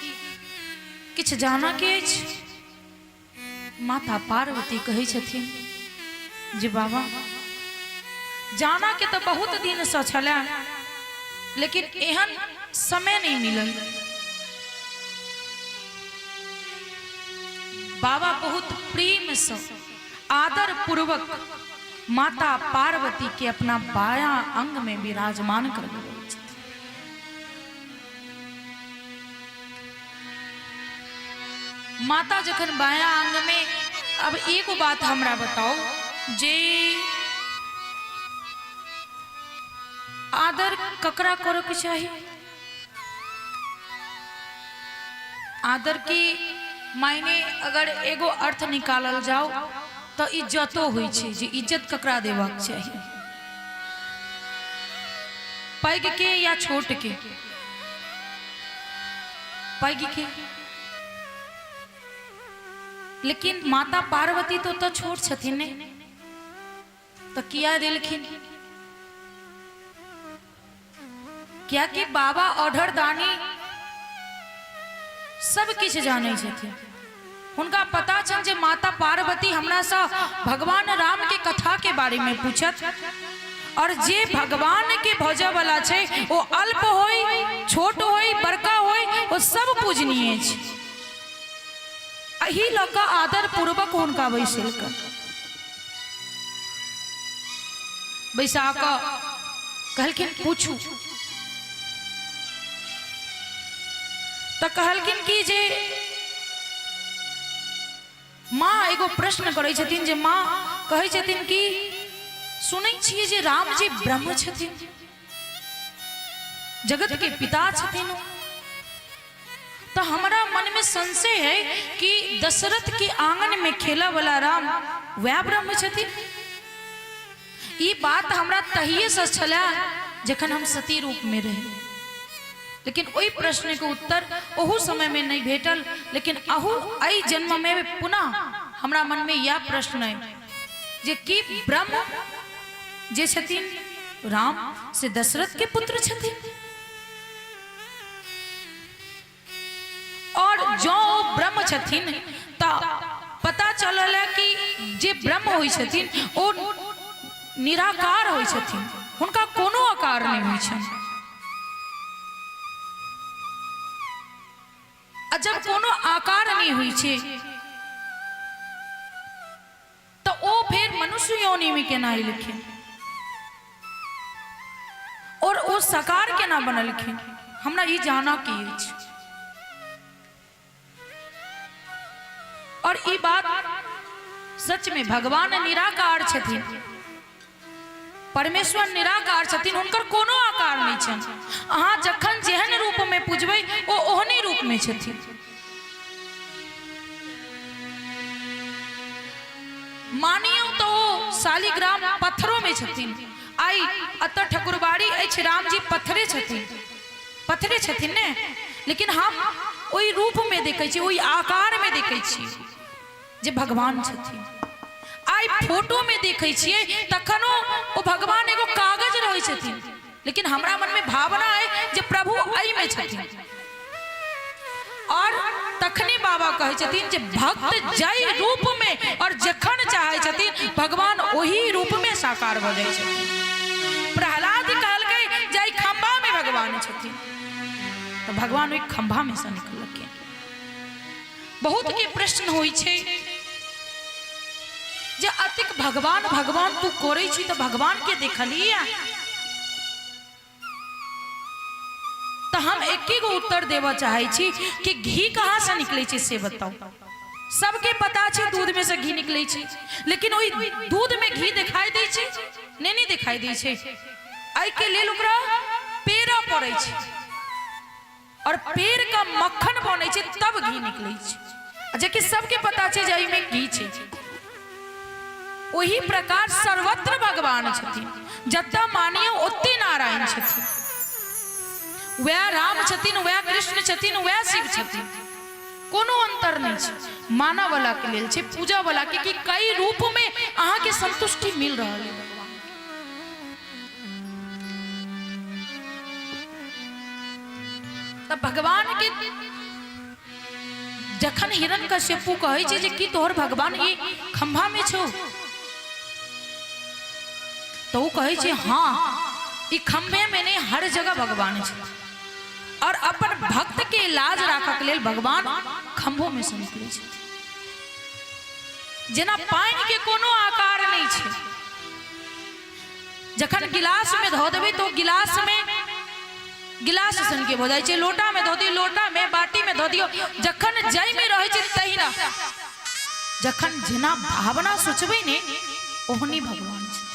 किछु जानऽ के अछि? माता पार्वती कहै छथिन जे बाबा जाना के तऽ बहुत दिनसँ छलै, लेकिन एहन समय नहीं मिलल। बाबा बहुत प्रेम से आदर पूर्वक माता पार्वती के अपना बायां अंग में विराजमान कर देने छथिन। माता जखन बायां अंग में, अब एगो बात हमरा बताओ जे आदर ककरा करे के चाही? आदर के मायने अगर एगो अर्थ निकालल जाओ तो इज्जतो होइ छै, जे इज्जत ककरा देबाक चाही, पैघ के या छोट के? पैघ के। लेकिन माता पार्वती तो तऽ छोट छथिन ने, तऽ किया देलखिन? कियाकि बाबा औढर दानी सब किछु जानै छथिन। हुनका पता छनि जे माता पार्वती हमरासँ भगवान राम के कथा के बारे में पूछत, और जे भगवान के भजऽ वाला छै ओ अल्प होई, छोट होई, बड़का होई, ओ सब पूजनीय छै। एहि लऽ कऽ आदर पूर्वक हुनका बैसेलकनि। बैसा कऽ कहलखिन पूछू। तऽ कहलखिन कि जे माँ एगो प्रश्न करै छथिन जे माँ कहै छथिन कि सुनै छियै जे राम जी ब्रह्म छथिन, जगत के पिता छथिन, तऽ हमरा मन में संशय है कि दशरथ के आंगन में खेला वाला राम वह ब्रह्म छथिन। ई बात हमरा तहिए से छला जखन हम सती रूप में रही, लेकिन ओहि प्रश्न के उत्तर ओहू समय में नहीं भेटल। लेकिन अहू एहि जन्म में पुनः हमरा मन में यह प्रश्न है जे की ब्रह्म जे छथिन राम से दशरथ के पुत्र छथिन, और जँ ओ ब्रह्म छथिन तऽ पता चलल है कि जे ब्रह्म होइ छथिन ओ निराकार होइ छथिन, हुनका कोनो आकार नहि होइ छनि। आ जब कोनो आकार नहि होइ छै तऽ ओ फेर मनुष्य योनिमे केना एलखिन और ओ साकार केना बनलखिन, हमरा ई जाना के अछि। और ई बात सच में भगवान निराकार छथिन, परमेश्वर निराकार छथिन, हुनकर कोनो आकार नहि छनि। अहाँ जखन जेहन रूप में पूजबै ओ ओहने रूप में छथिन। मानियौ तऽ ओ शालिग्राम पत्थरो में छथिन। आइ एतऽ ठकुरबाड़ी अछि, रामजी पत्थरे छथिन, पत्थरे छथिन ने, लेकिन हम ओहि रूप में देखै छी, ओहि आकार में देखै छी जे भगवान छथिन। आइ फोटो में देखै छियै तखनो ओ भगवान एगो कागज रहै छथिन, लेकिन हमरा मन में भावना है जे प्रभु एहि में छथिन। और तखने बाबा कहै छथिन जे भक्त जाहि रूप में और जखन चाहै छथिन भगवान ओही रूप में साकार भऽ जाइ छथिन। प्रहलाद कहलकै जे एहि खम्भा में भगवान छथिन, तऽ भगवान ओहि खम्भा में से निकललखिन। बहुत के प्रश्न होइ छै जे अतिक भगवान भगवान तू करै छी तऽ भगवान के देखलियै? तऽ हम एके गो उत्तर देबऽ चाहै छी कि घी कहाँ से निकलै छै से बताउ। सबके पता छै दूध में से घी निकलै छै, लेकिन ओहि दूध में घी देखाई दै छै? नहि, नहि देखाई दै छै। एहिके लेल ओकरा पेरऽ पड़ै छै और पेड़ का मक्खन बनै छै तब घी निकलै छै, जेकि सबके पता छै जे एहिमे घी छै। ओही प्रकार सर्वत्र भगवान छथिन, जतऽ मानियौ ओते नारायण छथिन। वएह राम छथिन, वएह कृष्ण छथिन, वएह शिव छथिन, कोनो अंतर नहि छै। मानऽ वाला के लेल छै, पूजा वाला के, कि कई रूप में अहाँके संतुष्टि मिल रहल है भगवान। तऽ भगवान के जखन हिरण्यकश्यपु कहै छै जे की तोहर भगवान ई खंभा में छौ, तो ओ कहै छै हाँ, ई खंभे में नहीं हर जगह भगवान छै। और अपन भक्त के लाज राखऽ के लेल भगवान खंभो में से निकलै छथिन। जेना पानि के कोनो आकार नहीं छै, जखन गिलास में धो देबै तो गिलास में गिलास सन के भऽ जाइ छै, लोटा में धो दियौ लोटा में, बाटी में धो दियौ, जखन जाहि में रहै छै तहिना। जखन जेना भावना सोचबै ने ओहनी भगवान छथिन।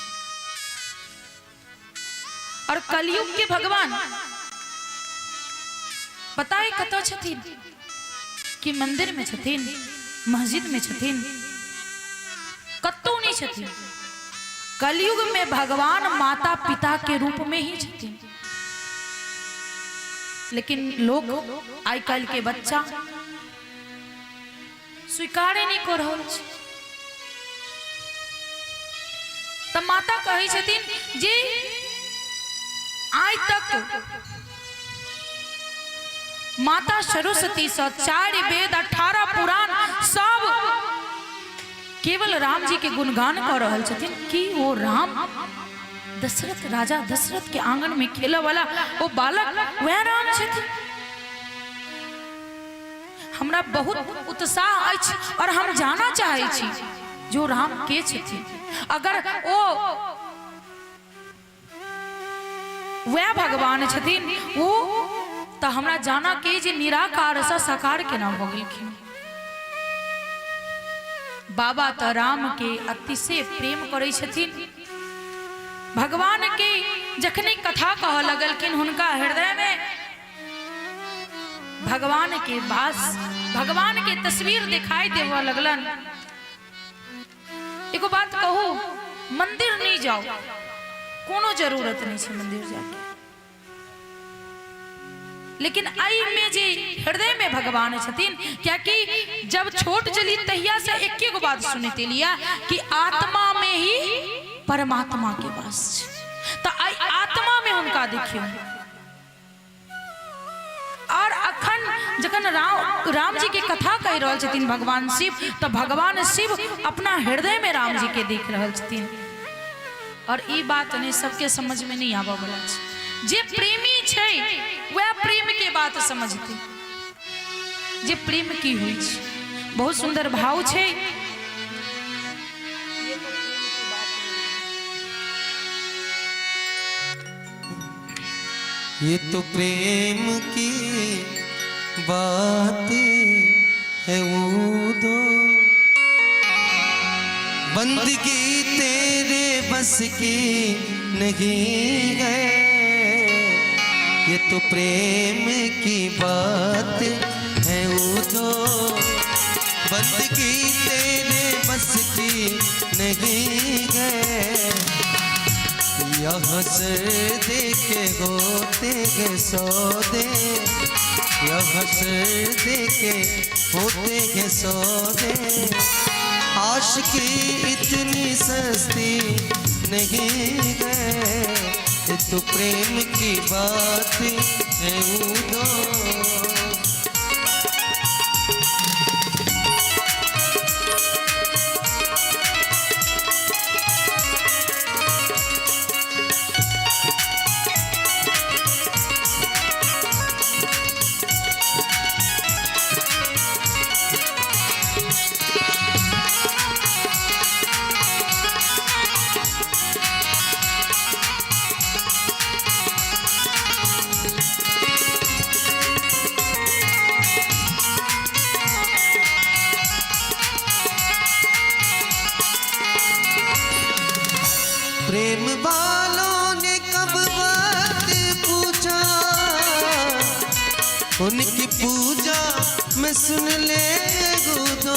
और कलयुग के भगवान पता है कतऽ छथिन? कि मंदिर में छथिन, मस्जिद में छथिन, कतौ नहीं छथिन। कलयुग में भगवान माता पिता के रूप में ही छथिन। लेकिन लोग आइ काल्हि के बच्चा स्वीकारे नहीं कऽ रहल छै। तऽ माता कहै छथिन जे आइ तक माता सरस्वती सँ 4 वेद 18 पुराण सब केवल राम जी के गुणगान कऽ रहल छथिन कि ओ राम दशरथ राजा दशरथ के आंगन में खेलऽ वाला ओ बालक वएह राम छथिन। हमरा बहुत उत्साह अछि और हम जाना चाहै छी जो राम के छथिन। अगर ओ वएह भगवान छथिन ओ तऽ हमरा जाना के जे निराकार सँ साकार केना भऽ गेलखिन। बाबा तऽ राम के अतिशय प्रेम करै छथिन। भगवान के जखने कथा कहऽ लगलखिन हुनका हृदय में भगवान के वास, भगवान के तस्वीर दिखाई देबऽ लगलन। एगो बात कहू, मंदिर नहीं जाओ, कोनो जरूरत नहीं छै मंदिर जाके, लेकिन एहि में जे हृदय में भगवान छथिन, कियाकि जब छोट चली तहिया से एके गो बात सुनैत एलिया कि आत्मा में ही परमात्मा के वास छै, तऽ एहि आत्मा में हुनका देखियौ। और अखन जखन राम जी के कथा कहि रहल छथिन भगवान शिव, तऽ भगवान शिव अपना हृदय में राम जी के देख रहल छथिन। और ई बात ने सबके समझ में नहीं आबऽ वाला छै। जे प्रेमी छै वएह प्रेम के बात समझतै, जे प्रेम की होइ छै। बहुत सुंदर भाव छै। ये तो प्रेम की बात है वो दो बंदगी तेरे बस की नहीं है। ये तो प्रेम की बात है वो दो बंदगी तेरे बस की नहीं है। यहाँ सर दे के होते हैं सौदे, यहाँ सर दे के होते हैं सौदे। आशिकी इतनी सस्ती नहीं है, ये तो प्रेम की बात है उदो। प्रेम वालों ने कब वक्त पूछा, उनकी पूजा में सुन ले गुदो।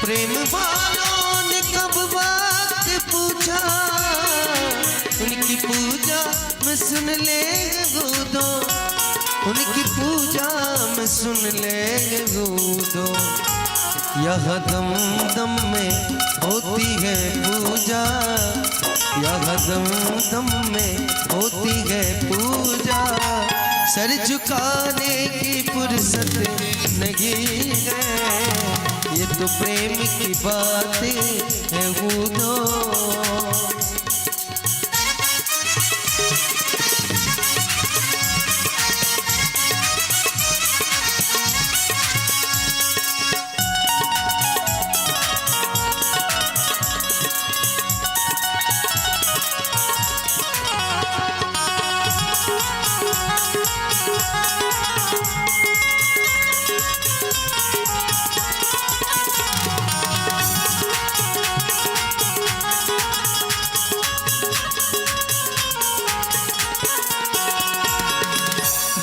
प्रेम वालों ने कब वक्त पूछा, उनकी पूजा में सुन ले गुदो, उनकी पूजा में सुन ले गुदो। यह दम दम में होती है पूजा, यहाँ दम दम में होती है पूजा, सर झुकाने की फुर्सत नहीं है। ये तो प्रेम की बात है वो तो।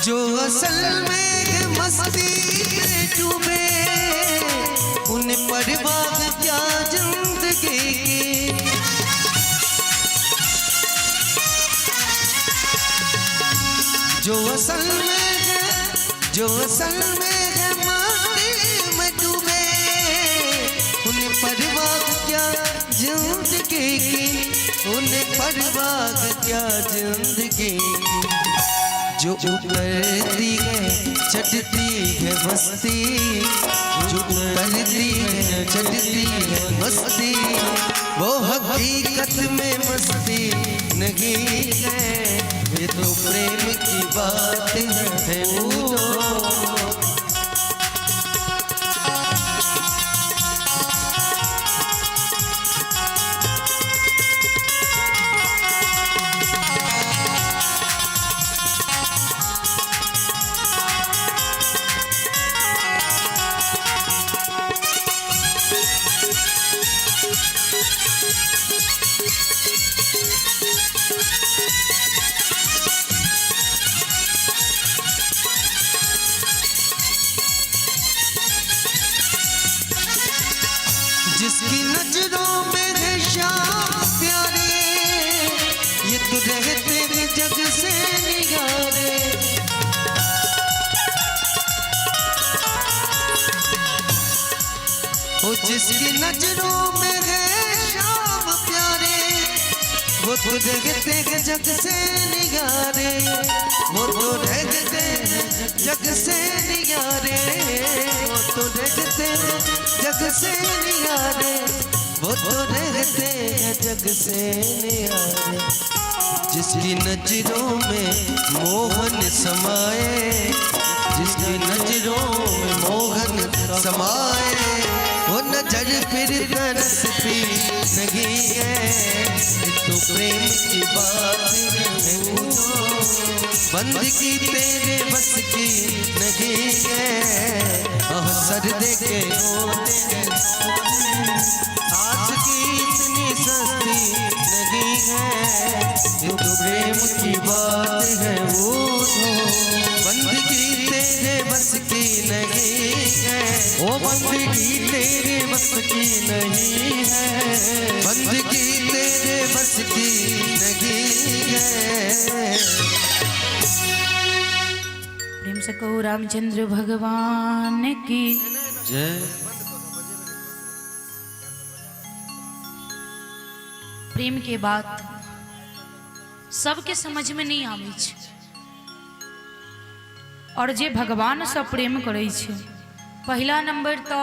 जो असल में है मस्ती में डूबे, उन परवाह क्या जिंदगी की। जो असल में है, जो असल में है मस्ती में डूबे, उन परवाह क्या जिंदगी की, उन परवाह क्या जिंदगी की। जो उतरती है चढ़ती है मस्ती, जो उतरती है चढ़ती है मस्ती, वो हकीकत में मस्ती नहीं है। ये तो प्रेम की बात है वो तो। जिसकी नजरों में है श्याम प्यारे, ये तो रहते हैं जग से निगारे। ओ जिसकी नजरों में है श्याम प्यारे, वो तो रहते हैं जग से निगारे, वो तो रहते हैं जग से निगारे, वो तो रहते हैं जग से निगारे, वो तो रहते हैं जग से निगारे। जिसकी नजरों में मोहन समाए, जिसकी नजरों में मोहन समाए, वो नजर फिर तरसती नहीं है। ये तो प्रेम की बात है वो तो, बंदगी तेरे बस की नहीं है। सर दे के होते हैं आज की इतनी सस्ती नहीं है। ये तो प्रेम की बात है वो तो, बंदगी तेरे बस की नहीं है। ओ बंदगी तेरे बस की नहीं है, बंदगी तेरे बस की नहीं है। प्रेम से कहो रामचंद्र भगवान की जय। प्रेम के बात सबके समझ में नहीं आबै छै, और जे भगवान से प्रेम करै छै, पहिला नंबर तो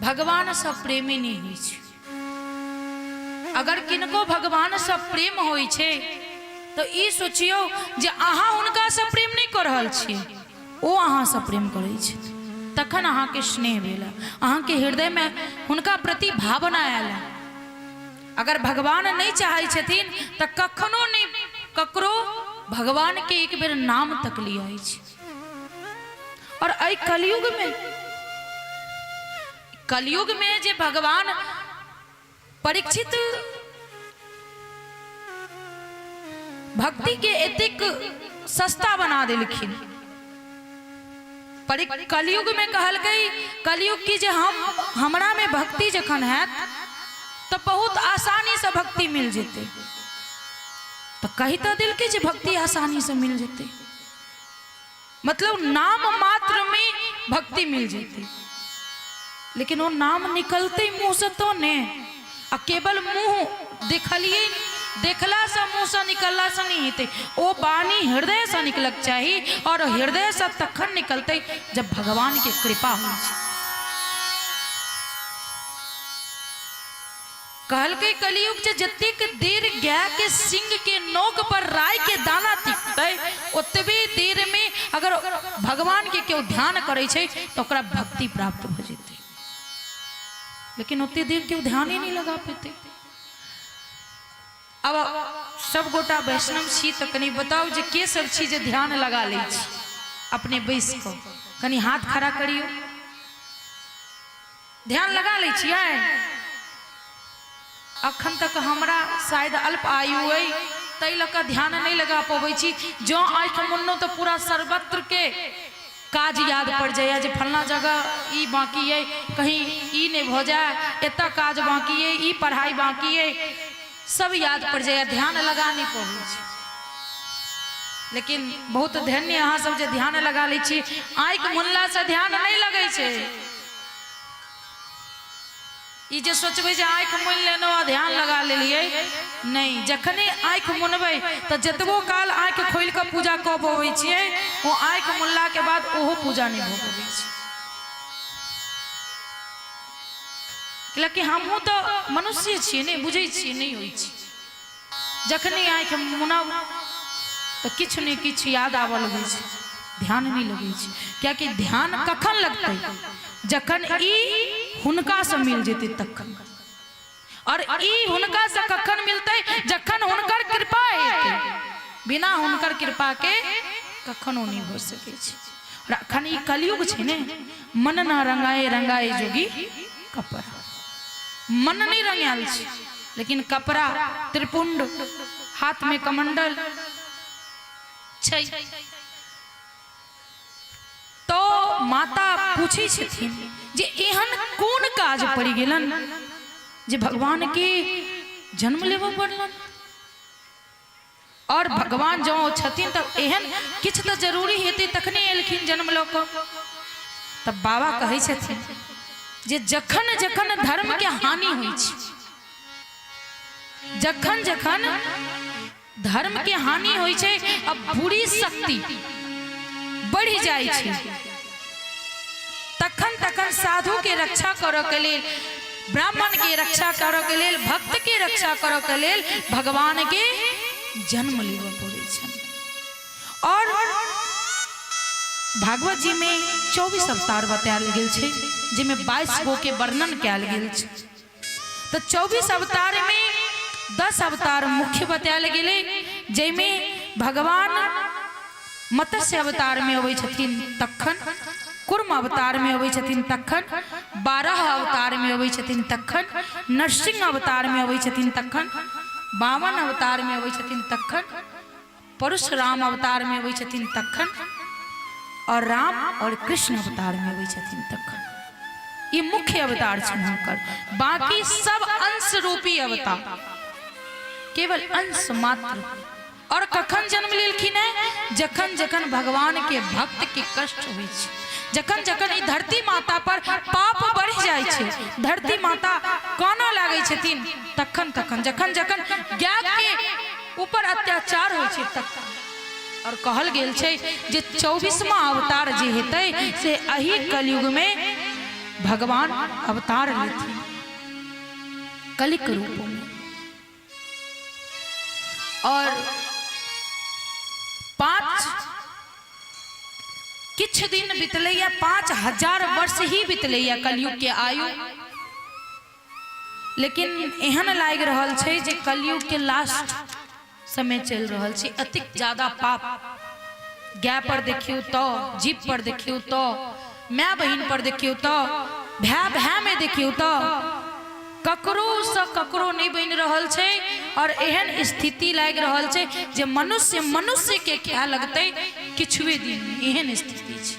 भगवान से प्रेमी नहीं होइ छै। अगर किनको भगवान से प्रेम होइ छै तो ई सोचियौ जे अहाँ हुनका से प्रेम नहीं कर रहल छी, ओ अहाँ से प्रेम करै छै, तखन अहाँके स्नेह भेल, अहाँके हृदय में हुनका प्रति भावना आयल। अगर भगवान नहीं चाहै छथिन तो कखनो नहीं ककरो भगवान के एक बेर नाम तक लिया छै। और एहि कलयुग में, कलयुग में जे भगवान परीक्षित भक्ति के एतेक सस्ता बना देलखिन। कलयुग में कहलकै कलयुग की जे हम हमरा में भक्ति जखन हैत तो बहुत आसानी से भक्ति मिल जेतै। तो कही तो दिलकै जे भक्ति आसानी से मिल जेतै, मतलब नाम मात्र में भक्ति मिल जेतै, लेकिन वो नाम निकलते मुँह से तो ने। आ केवल मुँह देखलियै, देखलासँ मुँहसँ निकललासँ नहि हेतै, ओ वाणी हृदयसँ निकलक चाही, आओर हृदयसँ तखन निकलतै जब भगवानके कृपा होइ छै। कहलकै कलयुग जे जतेक देर गाय के सिंग के नोक पर राय के दाना टिकतै, ओतबे देर में अगर भगवान के केओ ध्यान करै छै तऽ ओकरा भक्ति प्राप्त भऽ जेतै। लेकिन ओते देर केओ ध्यान ही नहीं लगा पेतै। अब सब गोटा वैष्णव छी तऽ कनि बताउ जे के सब छी जे ध्यान लगा लै छी अपने बैस कऽ, कनि हाथ खड़ा करियौ। ध्यान लगा लै छियै? अखन तक हमरा शायद अल्प आयु अइ ताहि लऽ कऽ ध्यान नहि लगा पबै छी। जँ आँखि मुनलहुँ तऽ पूरा सर्वत्र के काज याद पड़ि जाइए जे फल्लाँ जगह ई बाँकी अइ, कहीं ई नहि भऽ जाय, एतऽ काज बाँकी अइ, ई पढ़ाइ बाँकी अइ, सब याद पड़ि जाइए, ध्यान लगा नहि पबै छी। लेकिन बहुत धन्य अहाँ सब जे ध्यान लगा लै छी। आँखि मुनलासँ ध्यान नहि लगै छै। ई जे सोचबै जे आँखि मुनि लेलहुँ आ ध्यान लगा लेलियै, नहि। जखने आँखि मुनबै तऽ जतबो काल आँखि खोलि कऽ पूजा कऽ पबै छियै, ओ आँखि मुनलाके बाद ओहो पूजा नहि भऽ पबै छै। कियाकि हमहूँ तऽ मनुष्य छियै ने, बुझै छियै, नहि होइ छै। जखने आँखि मुनब तऽ किछु ने किछु याद आबऽ लगै छै, ध्यान नहि लगै छै। कियाकि ध्यान कखन लगतै? जखन ई हुनकासँ मिल जेतै तखन। आओर ई हुनकासँ कखन मिलतै? जखन हुनकर कृपा हेतै। बिना हुनकर कृपाके कखनो नहि भऽ सकै छै। आओर अखन ई कलयुग छै ने, मन ना रंगाए रंगाए जोगी कपड़ा। मन नहि रंगायल छै, लेकिन कपड़ा, त्रिपुंड, हाथ में कमंडल छै। तो माता पूछै छथिन जे एहन कोन काज पड़ि गेलन जे भगवान के जन्म लेबऽ पड़लन, और भगवान जँ छथिन तऽ एहन किछु तऽ जरूरी हेतै तखने एलखिन जन्म लऽ कऽ। तब बाबा कहै छथिन जे जखन जखन धर्म के हानि होइ छै, जखन जखन धर्म के हानि होइ छै आ बुरी शक्ति बढ़ि जाइ छै, तखन तखन साधु के रक्षा करऽ के लेल, ब्राह्मण के रक्षा करऽ के लेल, भक्त के रक्षा करऽ के लेल भगवान के जन्म लेबऽ पड़ै छनि। और भागवत जी में 24 अवतार बतायल गेल छै, जाहिमे 22 गो के वर्णन कयल गेल छै। तऽ 24 अवतार में 10 अवतार मुख्य बतायल गेलै, जाहिमे भगवान मत्स्य अवतार में अबै छथिन तखन, कुर्म अवतार में अबै छथिन तखन, 12 अवतार में अबै छथिन तखन, नरसिंह अवतार में अबै छथिन तखन, 52 अवतार में अबै छथिन तखन, परशुराम अवतार में अबै छथिन तखन, और राम और कृष्ण अवतार में अबै छथिन तखन। ई मुख्य अवतार छनि हुनकर, बाकी सब अंश रूपी अवतार, केवल अंश मात्र। और कखन जन्म लेलखिन है? जखन जखन भगवान के भक्त के कष्ट होइ छै, जखन जखन ई धरती माता पर पाप बढ़ि जाइ छै, धरती माता कानऽ लागै छथिन तखन तखन, जखन जखन गाय के ऊपर अत्याचार होइ छै तखन। और कहल गेल छै जे 24वां अवतार जे हेतै से एही कलयुग में भगवान अवतार लेथिन कलिक रूप में। और पाँच किछु दिन बितलैया, 5000 वर्ष ही बितलैया कलयुग के आयु, लेकिन एहन लागि रहल छै जे कलयुग के लास्ट समय चलि रहल छै। अतिक ज्यादा पाप, गाय पर देखियौ तऽ, जीप पर देखियौ तऽ, माय बहिन पर देखियौ तऽ, भाय भाय में देखियौ तऽ, ककरोसँ ककरो नहि बनि रहल छै। और एहन स्थिति लागि रहल छै जे मनुष्य मनुष्यके खाय लगतै किछुए दिन, एहन स्थिति छै।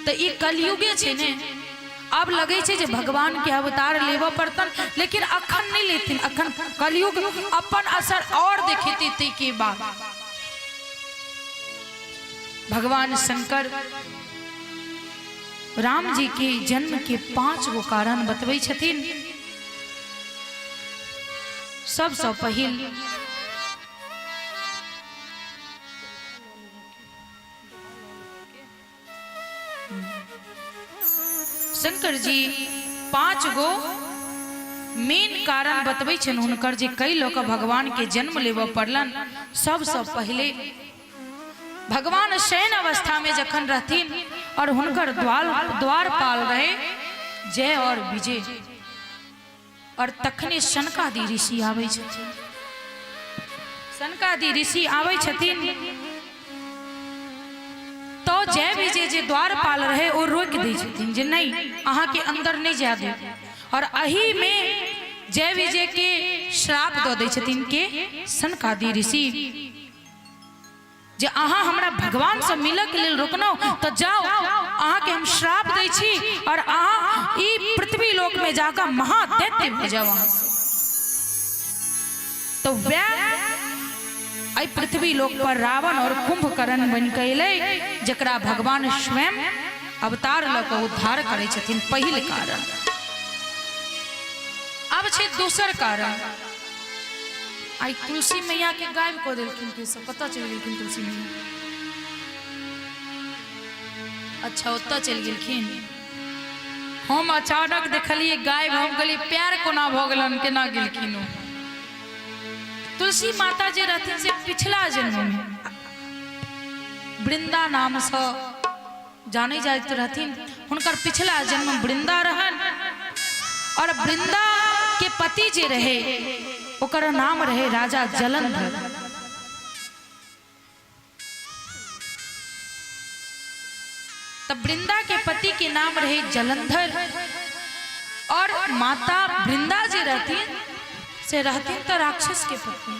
तऽ ई कलयुगे छै ने। आब लगै छै जे भगवान के अवतार लेबऽ पड़तन, लेकिन अखन नहि लेथिन, अखन कलयुग अपन असर और देखेतै ताहिके बाद। भगवान शंकर राम जी के जन्म के 5 गो कारण बतबै छथिन। सबसँ पहिल शंकर जी 5 गो मेन कारण बतबै छनि हुनकर जे कई लऽ कऽ भगवान के जन्म लेबऽ पड़लनि। सबसँ पहिले भगवान शयन अवस्था में जखन रहथिन और हुनकर द्वारपाल रहे जय और विजय, और तखने सनकादि ऋषि आबै छथिन। सनकादि ऋषि आबै छथिन तो जय विजय जे द्वारपाल रहे ओ रोकि दै छथिन जे नहीं अहाँ के अंदर नहीं जाय देब, और एही में जय विजय के श्राप दऽ दै छथिन के सनकादि ऋषि जे अहाँ हमरा भगवान से मिलऽ के लेल रोकलहुँ तऽ जाओ अहाँ के हम श्राप दै छी और अहाँ ई पृथ्वी लोक में जाकऽ महादैत्य भऽ जाओ अहाँ से। तो वह एहि पृथ्वी लोक पर रावण और कुंभकर्ण बनि कऽ एलै, जकरा भगवान स्वयं अवतार लऽ कऽ उद्धार करै छथिन। पहिल कारण। आब छै दोसर कारण। आई तुलसी मैया के गायब कऽ देलखिन के सब, कतऽ चलि गेलखिन तुलसी मैया? अच्छा ओतऽ चलि गेलखिन। हम अचानक देखलियै गायब, हम कहलियै प्यार कोना भऽ गेलनि, केना गेलखिन ओ? तुलसी माता जे रहथिन से पिछला जन्म में वृंदा नाम से जानै जाइत रहथिन। हुनकर पिछला जन्म वृंदा रहन और वृंदा के पति जे रहे ओकर नाम रहे राजा जलंधर। तब वृंदा के पति के नाम रहे जलंधर और माता वृंदा जे रहथिन से रहथिन तो राक्षस के पत्नी,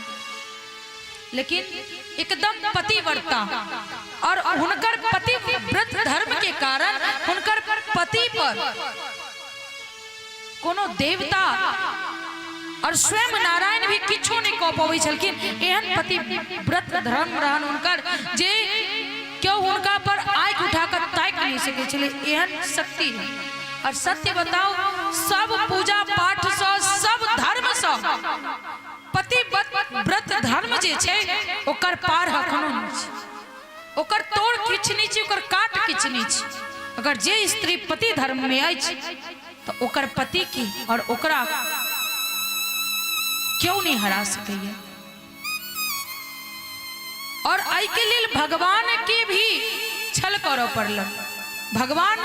लेकिन एकदम पतिव्रता, और हुनकर पतिव्रत धर्म के कारण हुनकर पति पर कोनो देवता और स्वयं नारायण भी किछो नहीं कऽ पबै छलखिन। एहन पतिव्रत धर्म रहन हुनकर जे केओ हुनका पर आँखि उठा कऽ ताकि नहीं सकै छलै, एहन शक्ति है। और सत्य बताओ, सब पूजा पाठ सँ सब धर्म सँ पतिव्रत धर्म जे छै ओकर पार अखनो नहि छै, ओकर तोड़ किछु नहि छै, ओकर काट किछु नहि छै। अगर जे स्त्री पति धर्म में अछि तऽ ओकर पति के और ओकरा केओ नहीं हरा सकैया। और एहि के लेल भगवान के भी छल करऽ पड़लन। भगवान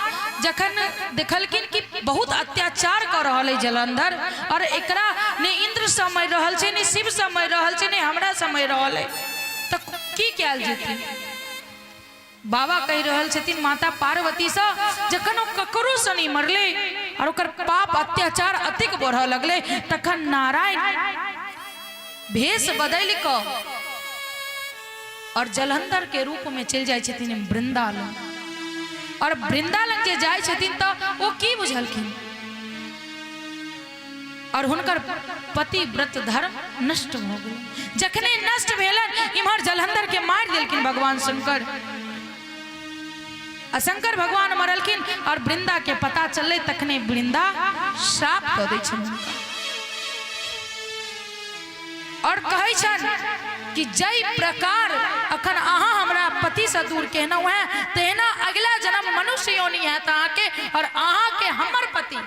जखन देखलखिन कि बहुत अत्याचार कऽ रहल है जलंधर और एकरा ने इंद्र से मरि रहल छै, ने शिव से मरि रहल छै, ने हमरा से मरि रहल है, तऽ की कयल जेतै? बाबा कहि रहल छथिन माता पार्वती से जखन ओ ककरो से नहीं मरले और ओकर पाप अत्याचार अतिक बढ़ऽ लगले तखन नारायण भेष बदलि कऽ और जलंधर के रूप में चलि जाइ छथिन वृंदा लग। और वृंदा लग जे जाइ छथिन तऽ ओ की बुझलखिन और हुनकर पति व्रत धर्म नष्ट भऽ गेल। जखने नष्ट भेलन इम्हर जलंधर के मारि देलखिन भगवान शंकर, आ शंकर भगवान मरलखिन और वृंदा के पता चललै तखने वृंदा श्राप दऽ दै छनि हुनका और कहै छनि कि जै प्रकार अखन अहाँ हमरा पतिसँ दूर केलहुँ हेँ तहिना अगिला जन्म मनुष्य योनि हैत अहाँके और अहाँके हमर पति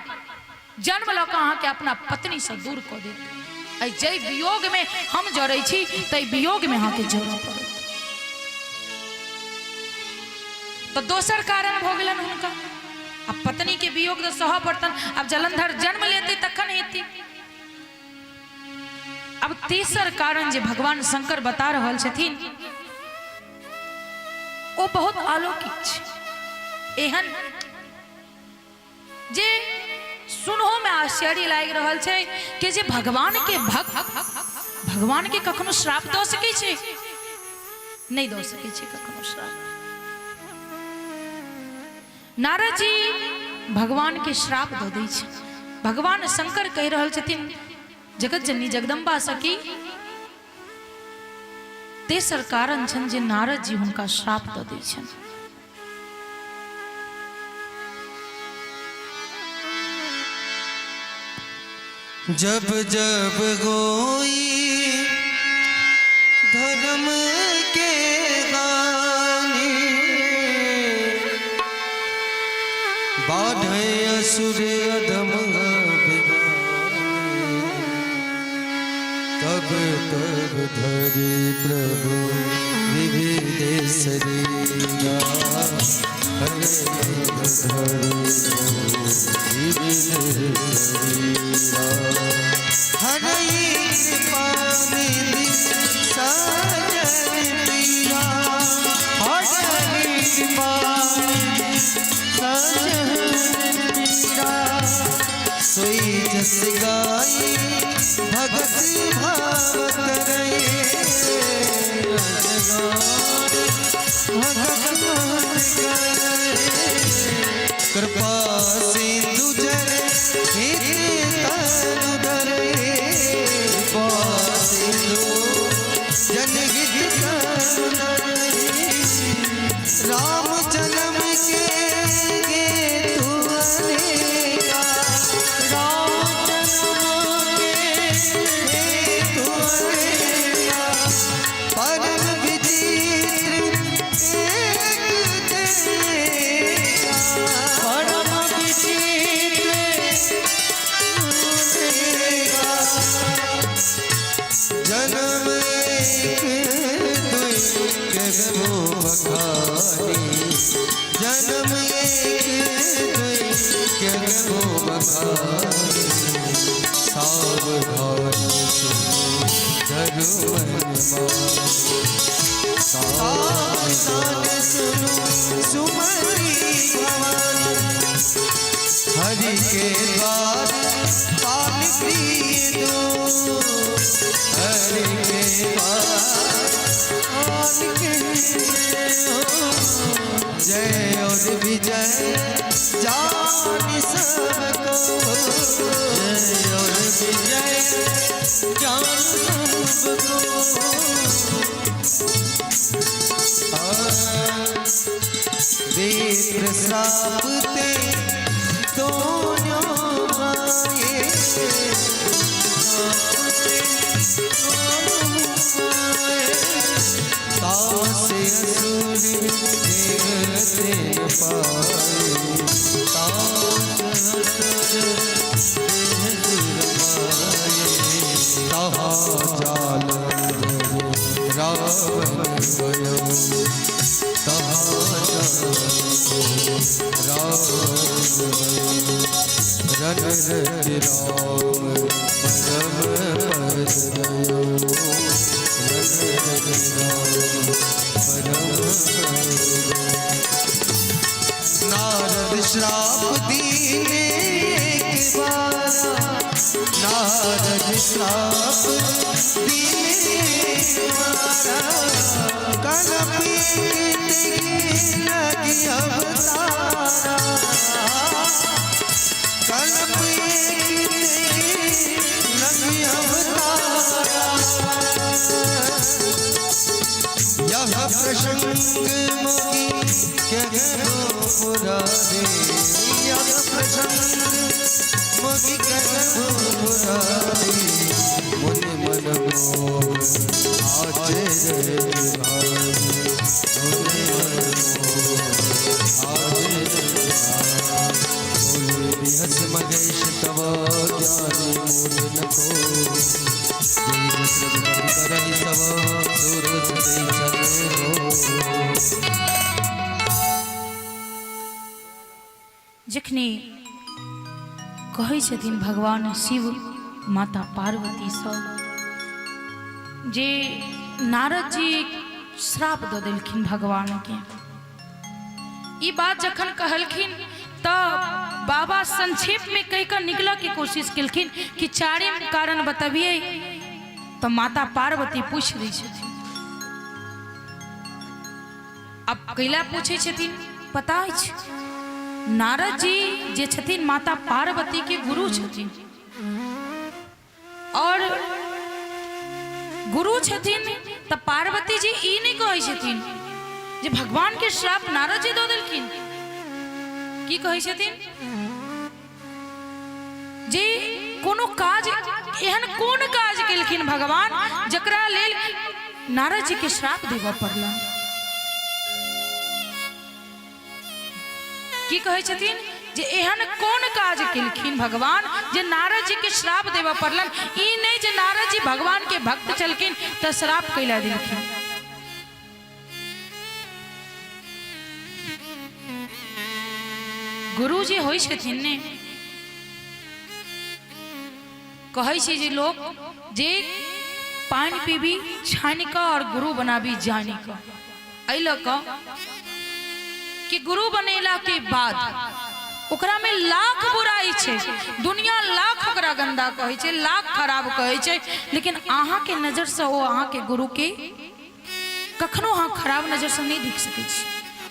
जन्म लऽ कऽ अहाँके अपना पत्नीसँ दूर कऽ देत। एहि जै वियोगमे हम जरै छी तै वियोगमे अहाँके जरऽ पड़त। तऽ दोसर कारण भऽ गेलनि हुनका। आ पत्नीके वियोग तऽ सहऽ पड़तनि, आब जलंधर जन्म लेतै तखन हेतै। अब तेसर कारण जे भगवान शंकर बता रहल छथिन ओ बहुत अलौकिक छै, एहन जे सुनहो में आश्चर्य लागि रहल छै कि जे भगवान के भक्त भगवान के कखनो श्राप दऽ सकै छै? नहि दऽ सकै छै कखनो श्राप। नारद जी भगवान के श्राप दऽ दै छै। भगवान शंकर कहि रहल छथिन जगत जननी जगदम्बा सखी तेसर कारण छनि जे नारद जी हुनका श्राप दऽ दै छनि। जब जब गोई धर्म के गाने, बाढ़े असुर अधम तब तब धरि प्रभु विविध शरीरा। हरे धरि प्रभु विविध शरीरा। हरि कृपा निधि सजन पीरा। हरि कृपा निधि सजन पीरा। सोई जस गाई भगत भावत रहे। भगत कृपा सिंधु जन हित तनु धरे। कृपा सिंधु जन हित तनु धरे। राम जन्म के हेतु अनेका। राम जन्म के हेतु अनेका। परम विचित्र एक देखा। परम विचित्र देखा। जन्म एक दुई कहबो बखानी। जन्म एक दुई कहबो बखानी। सावधान सुनो धरु मन मानी। सावधान सुनो सुमति भवानी। हरि के द्वार पाल प्रिय दो। हरि के द्वार पाल के दो। जय और विजय जान सबको। जय और विजय जान सबको। विप्र श्राप ते दोनों आए। तामस असुर देह न पाए। तामस असुर देह न पाए। तहा जाल रावण भयो। तहा जाल रावण भयो। रन रत राम परम पद गयो। रन रत राम परम पद गयो। नारद श्राप दीने एक बारा। नारद श्राप दीने एक बारा। कलप लगी अवतारा। कलप लगी अवतारा। यह प्रसंग मोहि कहबो मुरारे। यह प्रसंग मोहि कहबो मुरारे। मुनि मन मोह आचरज भारी। मुनि मन मोह आचरज भारी। बोले बिहस महेश तव ज्ञानी मूल न को। जय दशरथ करहि सब सुर सते हो। जखनी कहै छथिन भगवान शिव माता पार्वती सब जे नारद जी श्राप दऽ देलखिन भगवान के। ई बात जखन कहलखिन तऽ बाबा संक्षेप में कहि कऽ निकलऽ के कोशिश केलखिन कि चारिम कारण बतबियै। तऽ माता पार्वती पूछि दै छथिन। अब कैला पूछै छथिन पता अछि? नारद जी जे छथिन माता पार्वती के गुरु छथिन और गुरु छथिन तऽ पार्वती जी ई नहि कहै छथिन जे भगवान के श्राप नारद जी दऽ देलखिन। की कहै छथिन जे कोनो काज, एहन कोन काज केलखिन भगवान जकरा लेल नारद जी के श्राप देबऽ पड़लनि। की कहै छथिन जे एहन कोन काज केलखिन भगवान जे नारद जी के श्राप देबऽ पड़लनि। ई नहि जे नारद जी भगवान के भक्त छलखिन तऽ श्राप कैला देलखिन। गुरु जे होइ छथिन ने, कहै छै जे लोक जे पानि पीबी छानि कऽ और गुरु बनाबी जानि कऽ। एहि लऽ कऽ कि गुरु बनेला के बाद ओकरा में लाख बुराई छै, दुनिया लाख ओकरा गंदा कहै छै, लाख खराब कहै छै, लेकिन अहाँ के नजर से ओ अहाँ के गुरु के कखनो अहाँ खराब नजर से नहीं देख सकै छी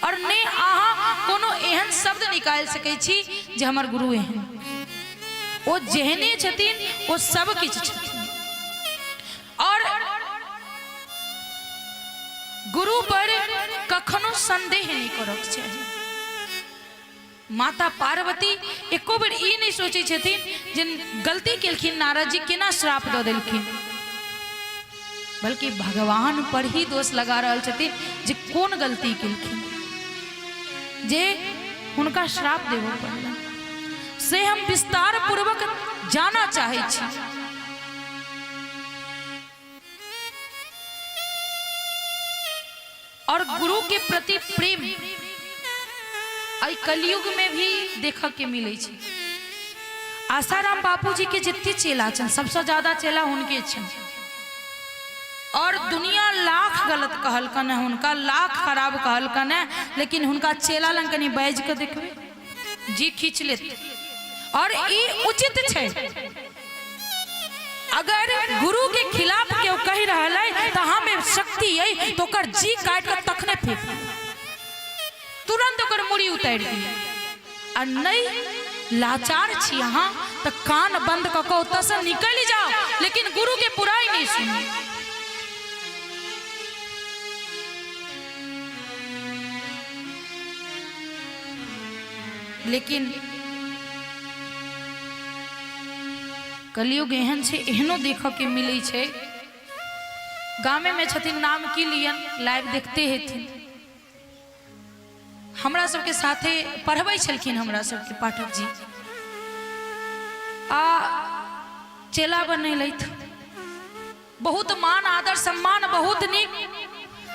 और नहि अहाँ कोनो एहन शब्द निकालि सकै छी जे हमर गुरु एहन। ओ जेहने छथिन ओ सब किछु छथिन। और गुरु पर कखनो संदेह नहीं करक चाही। माता पार्वती एको बेर ई नहीं सोचै छथिन जे गलती केलखिन नारद जी, केना श्राप दऽ देलखिन, बल्कि भगवान पर ही दोष लगा रहल छथिन जे कोन गलती केलखिन जे हुनका श्राप देबऽ पड़लनि। से हम विस्तार पूर्वक जानऽ चाहै छी। और गुरु के प्रति प्रेम एहि कलयुग में भी देखऽ के मिलै छै। आसाराम बापू जी के जते चेला छनि, सबसे ज्यादा चेला हुनके छनि। और दुनिया लाख गलत कहलकन है हुनका, लाख खराब कहलकन है, लेकिन हुनका चेला लग कनी बाजि के देखबै जी खींच लेत। और ई उचित छै, अगर गुरु के खिलाफ केओ कहि रहल है तो हमें शक्ति है तो ओकर जी काटि के तखने फेंक दियौ, तुरंत ओकर मुड़ी उतारि दियौ। आ नहीं लाचार छी अहाँ तो कान बंद कऽ के ओतऽ से निकलि जाओ, लेकिन गुरु के बुराई नहीं सुनू। लेकिन कलयुग एहन छै, एहनो देखऽ के मिलै छै। गामे में छथिन, नाम की लियन, लाइव देखते हेथिन। हमरा सबके साथे पढ़बै छलखिन हमरा सबके पाठक जी, आ चेला बनेलथि, बहुत मान आदर सम्मान बहुत नीक।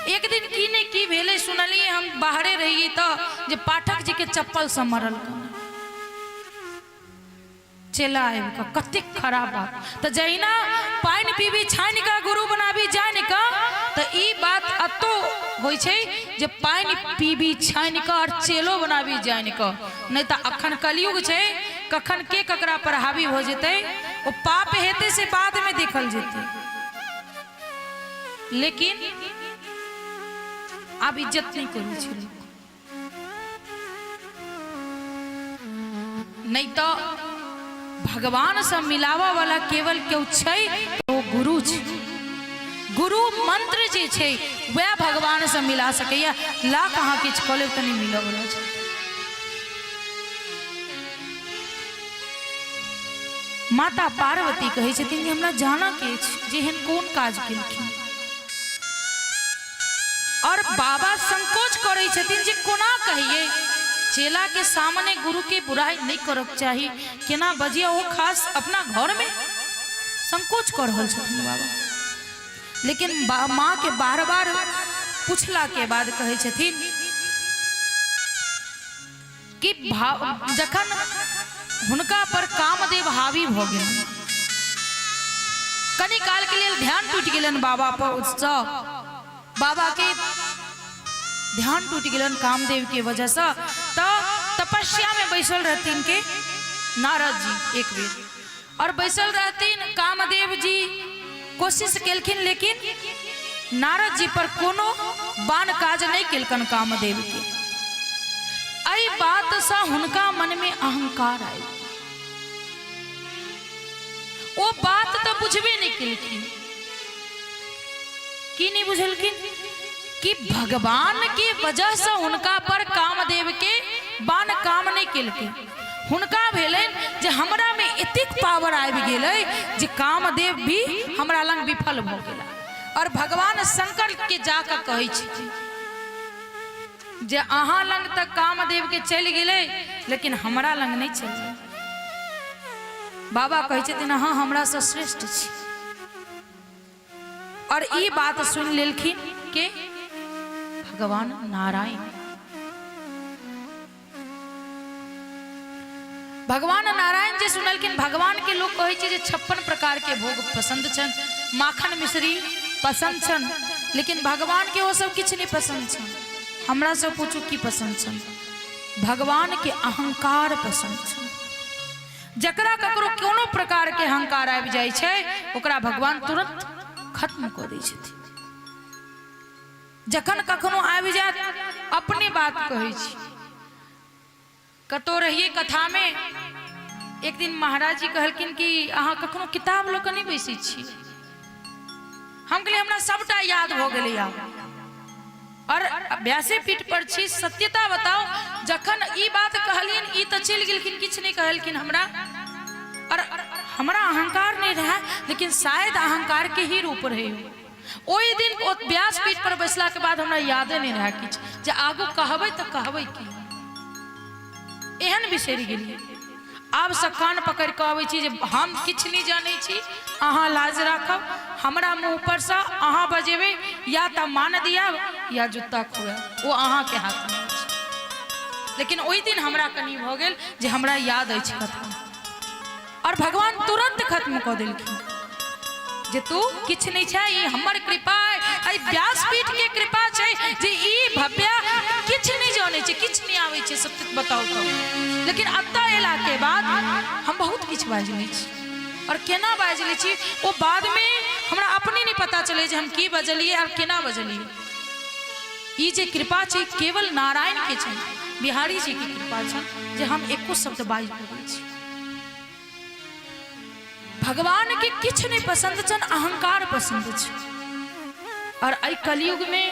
एक दिन की ने की भेलै सुनलियै, हम बाहरे रहियै तऽ जे पाठक जी के चप्पल से मरल चेला आबि कऽ, कतेक खराब बात। तऽ जहिना पानि पीबी छानि कऽ गुरु बनाबी जानि कऽ, तऽ ई बात अतो होइ छै जे पानि पीबी छानि कऽ और चेलो बनाबी जानि कऽ। नहि तऽ अखन कलयुग छै, कखन के ककरा पर हावी भऽ जेतै, ओ पाप हेतै से बादमे देखल जेतै। लेकिन आब इज्जत नहि करै छै लोक, नहीं तो भगवान से मिलावा वाला केवल केओ छै तो गुरु छै। गुरु मंत्र जे छै वएह भगवान से मिला सकैया। लाख अहाँ किछु कऽ लेब तऽ नहि मिलऽ वाला छै। माता पार्वती कहै छथिन जे हमरा जानऽ के अछि जे एहन कोन काज केलखिन। और बाबा संकोच करै छथिन जे कोना कहिए, चेला के सामने गुरु के बुराई नहीं करक चाही, केना बजिया, ओ खास अपना घर में संकोच कर रहल छथिन बाबा। लेकिन माँ के बार बार पूछला के बाद कहै छथिन कि जखन हुनका पर कामदेव हावी भऽ गेल, कनी काल के लेल ध्यान टूटि गेलनि बाबा पर, उत्सव बाबा के ध्यान टूटि गेलनि कामदेव के वजह से, तऽ तपस्या में बैसल रहथिन के नारद जी एक बेर, और बैसल रहथिन कामदेव जी कोशिश केलखिन, लेकिन नारद जी पर कोनो बाण काज नहीं केलकन कामदेव के। एहि बात से हुनका मन में अहंकार आयल, ओ बात तो बुझबे नहीं केलखिन। की नहीं बुझलखिन कि भगवान के वजह से हुनका पर कामदेव के बाण काम नहीं केलखिन। हुनका भेलनि जे हमरामे एतेक पावर आबि गेलै जे कामदेव भी हमरा लग विफल भऽ गेला। और भगवान शंकर के जाकऽ कहै छथिन जे अहाँ लग तऽ कामदेव के चलि गेलै, लेकिन हमरा लग नहि चललै। बाबा कहै छथिन अहाँ हमरासँ श्रेष्ठ छी। और ई बात सुनि लेलखिन के भगवान नारायण। भगवान नारायण जे सुनलखिन, भगवान के लोग कहै छै जे 56 प्रकार के भोग पसंद छनि, माखन मिश्री पसंद छनि, लेकिन भगवान के ओ सब किछु नहि पसंद छनि। हमरा से पूछू की पसंद छनि? भगवान के अहंकार पसंद छनि। जकरा ककरो कोनो प्रकार के अहंकार आबि जाइ छै ओकरा भगवान तुरंत खत्म कऽ दै छथिन। जखन कखनो आबि जायत, अपने बात कहै छी, कतौ रहिए कथा में एक दिन महाराज जी कहलखिन कि अहाँ कखनो किताब लऽ कऽ नहि बैसै छी। हम कहलियै हमरा सबटा याद भऽ गेलै आब, और व्यासे पीठ पर छी, सत्यता बताउ। जखन ई बात कहलियनि ई तऽ चलि गेलखिन, किछु नहि कहलखिन हमरा। और हमरा अहंकार नहि रहै, लेकिन शायद अहंकार के ही रूप रहै। ओहि दिन ओ व्यासपीठ पर बैसला के बाद हमरा यादे नहि रहै किछु, जे आगू कहबै तऽ कहबै की, एहन बिसरि गेलियै। आब से कान पकड़ि कऽ अबै छी जे हम किछु नहि जानै छी, अहाँ लाज राखब, हमरा मुँह पर से अहाँ बजेबै, या तऽ मान दियाब या जूता खुआब, ओ अहाँके हाथमे अछि। लेकिन ओहि दिन हमरा कनि भऽ गेल जे हमरा याद अछि कथा, और भगवान तुरंत खत्म कऽ देलखिन जे तू किछु नहि छै, ई हमर कृपा एहि व्यासपीठ के कृपा छै जे ई भव्या किछु नहि जानै छै, किछु नहि आबै छै, सत्य बताउ तऽ। लेकिन एतऽ अयला के बाद हम बहुत किछु बाजि लै छी, और केना बाजि लै छी ओ बादमे हमरा अपने नहि पता चलै जे हम की बजलियै और केना बजलियै। ई जे कृपा छै केवल नारायण के छै, बिहारी जी के कृपा छै जे हम एको शब्द बाजि पबै छी। भगवान के किछु नहि पसंद छनि, अहंकार पसंद छै। और एहि कलयुग में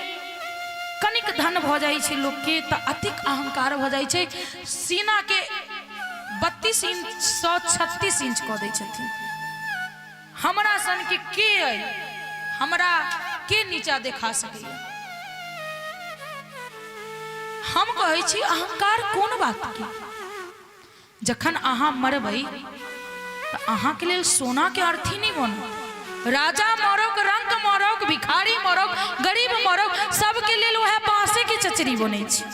कनिक धन भऽ जाइ छै लोक के तऽ अतिक अहंकार भऽ जाइ छै, सीना के 32 इंच सँ 36 इंच कऽ दै छथिन। हमरा सन के के अइ, हमरा के नीचा देखा सकैया? हम कहै छी अहंकार कोन बात के? जखन अहाँ मरबै तऽ अहाँके लेल सोनाके अर्थी नहि बनत। राजा मरौक, रंक मरौक, भिखारी मरौक, गरीब मरौक, सबके लेल वएह बाँसेके चचरी बनै छै।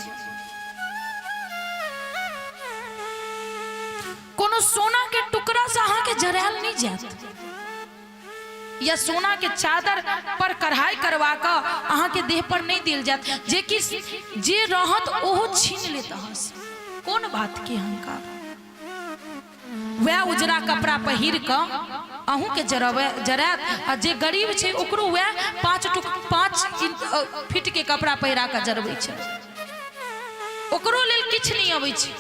कोनो सोनाके टुकड़ासँ अहाँके जरायल नहि जायत, या सोना के चादर पर कढ़ाई करवा कऽ अहाँके देह पर नहि देल जायत, जे कि जे रहत ओहो छीन लेत अहाँ से। कोन बात के अहंकार? वएह उजरा कपड़ा पहिर कऽ अहूँके जरबै जरायत, आ जे गरीब छै ओकरो वएह 5 फीट के कपड़ा पहिरा कऽ जरबै छै, ओकरो लेल किछु नहि अबै छै।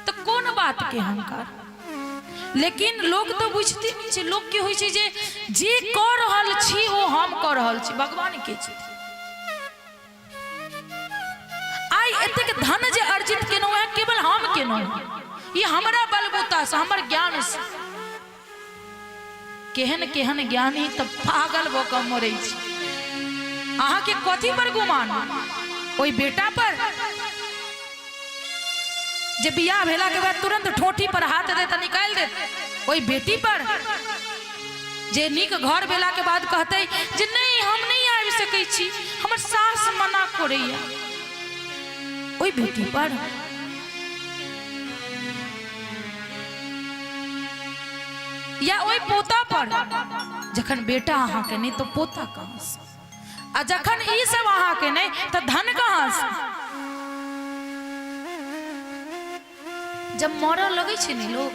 तऽ कोन बात के अहंकार? लेकिन लोग तऽ बुझते नहि छै। लोक के होइ छै जे जे कऽ रहल छी ओ हम कऽ रहल छी, भगवान के छथिन। आइ एतेक धन जे अर्जित केलहुँ हेँ केवल हम केलहुँ हेँ, ई हमरा बलबूतासँ, हमर ज्ञानसँ। केहन केहन ज्ञानी तऽ पागल भऽ कऽ मरै छै। अहाँके कथी पर गुमान? ओहि बेटा पर जे बियाह भेला के बाद तुरंत ठोठी पर हाथ देत आ निकालि देत? ओहि बेटी पर जे नीक घर भेला के बाद कहतै जे नहि हम नहि आबि सकै छी, हमर सास मना करैया? ओहि बेटी पर या ओहि पोता पर? जखन बेटा अहाँके नहि तऽ पोता कहाँ से? आ जखन ई सब अहाँके नहि तऽ धन कहाँ से? जब मरऽ लगै छै ने लोग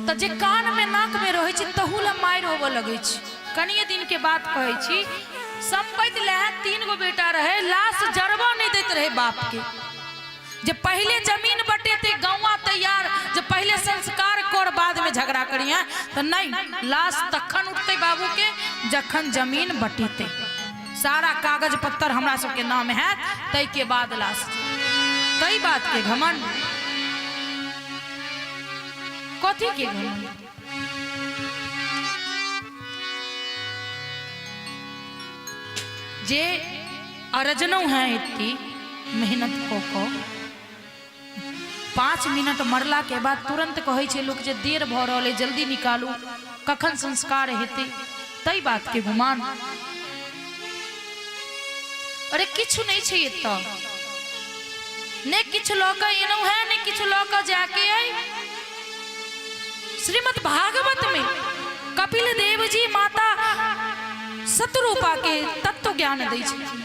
तऽ जे कानमे नाकमे रहै छै तहू लए मारि होबऽ लगै छै। कनिए दिनके बात कहै छी, सम्पति लए 3 गो बेटा रहै, लाश जरबऽ नहि दैत रहै बापके, जे पहिले जमीन बटेतै, गौआ तैयार जे पहिले संस्कार कर बादमे झगड़ा करिहे, तऽ नहि, लाश तखन उठतै बाबूके जखन जमीन बटेतै। सारा कागज पत्तर हमरा सबके नाम हैत, ताहिके बाद लाश। कई बात के घमंड, कथी के घमंड? जे अरजनौ है इतनी मेहनत कऽ कऽ 5 मिनट मरला के बाद तुरंत कहै छै लोक जे देर भऽ रहल अइ, जल्दी निकालू, कखन संस्कार हेतै। ताहि बात के गुमान। अरे किछु नहि छै एतऽ, ने किछु लऽ कऽ एलहुँ हेँ, ने किछु लऽ कऽ जाके अइ। श्रीमद् भागवत में कपिल देव जी माता शतरूपा के तत्व ज्ञान दै छथिन।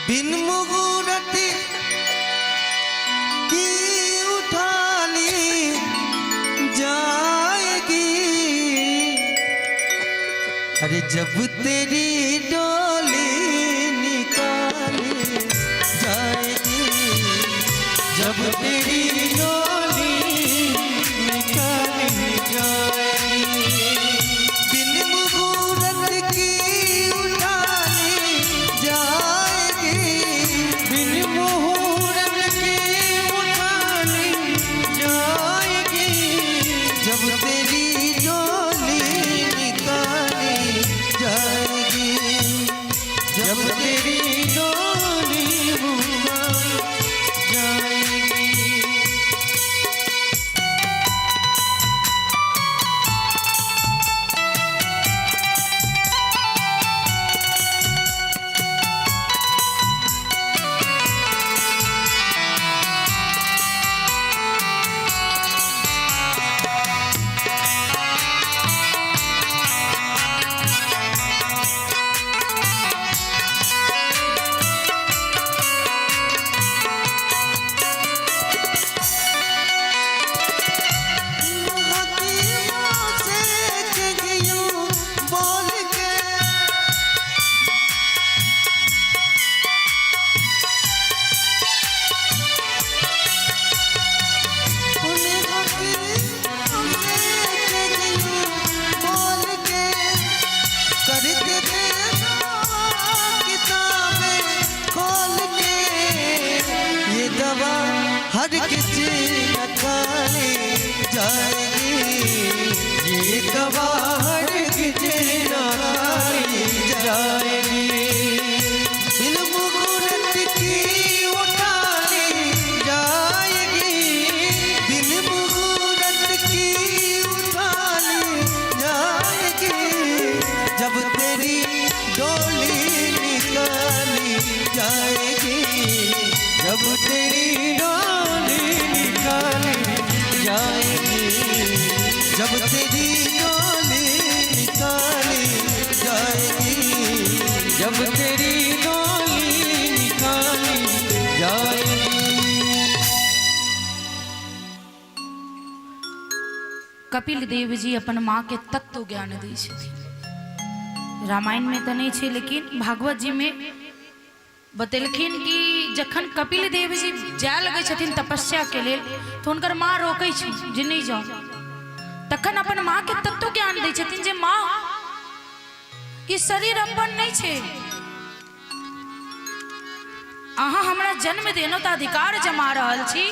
बिन मुहूर्त की उठा ली जाएगी, अरे जब तेरी डोली निकाली जाएगी, जब तेरी डोली निकाली जाएगी। बिन मुहूर्त की उठा ली जाएगी, बिन मुहूर्त की उठा ली जाएगी, जब तेरी डोली निकाली जाएगी, जब तेरी डोली उठाई जाएगी। हकीमों से कहियो बोल के, उन हकीमों से कहियो बोल के, करते थे किताबें खोल के, ये दवा हर किसी न खाली जाएगी, ये दवा हर किसी न खाली जाएगी। बिन मुहूर्त की उठा ली जाएगी, बिन मुहूर्त की उठा ली जाएगी, जब तेरी डोली निकाली जाएगी, जब तेरी डोली निकाली जाएगी, जब तेरी डोली निकाली जाएगी, जब तेरी डोली निकाली जाएगी। कपिल देव जी अपन माँ के तत्व ज्ञान दै छथिन। रामायण में तऽ नहि छै, लेकिन भागवत जी में बतेलखिन कि जखन कपिल देव जी जाय लगै छथिन तपस्या के लेल, तऽ हुनकर माँ रोकै छै जे नहि जाउ। तखन अपन माँ के तत्व ज्ञान दै छथिन जे माँ, ई शरीर अपन नहि छै, अहाँ हमरा जन्म देलहुँ तऽ अधिकार जमा रहल छी।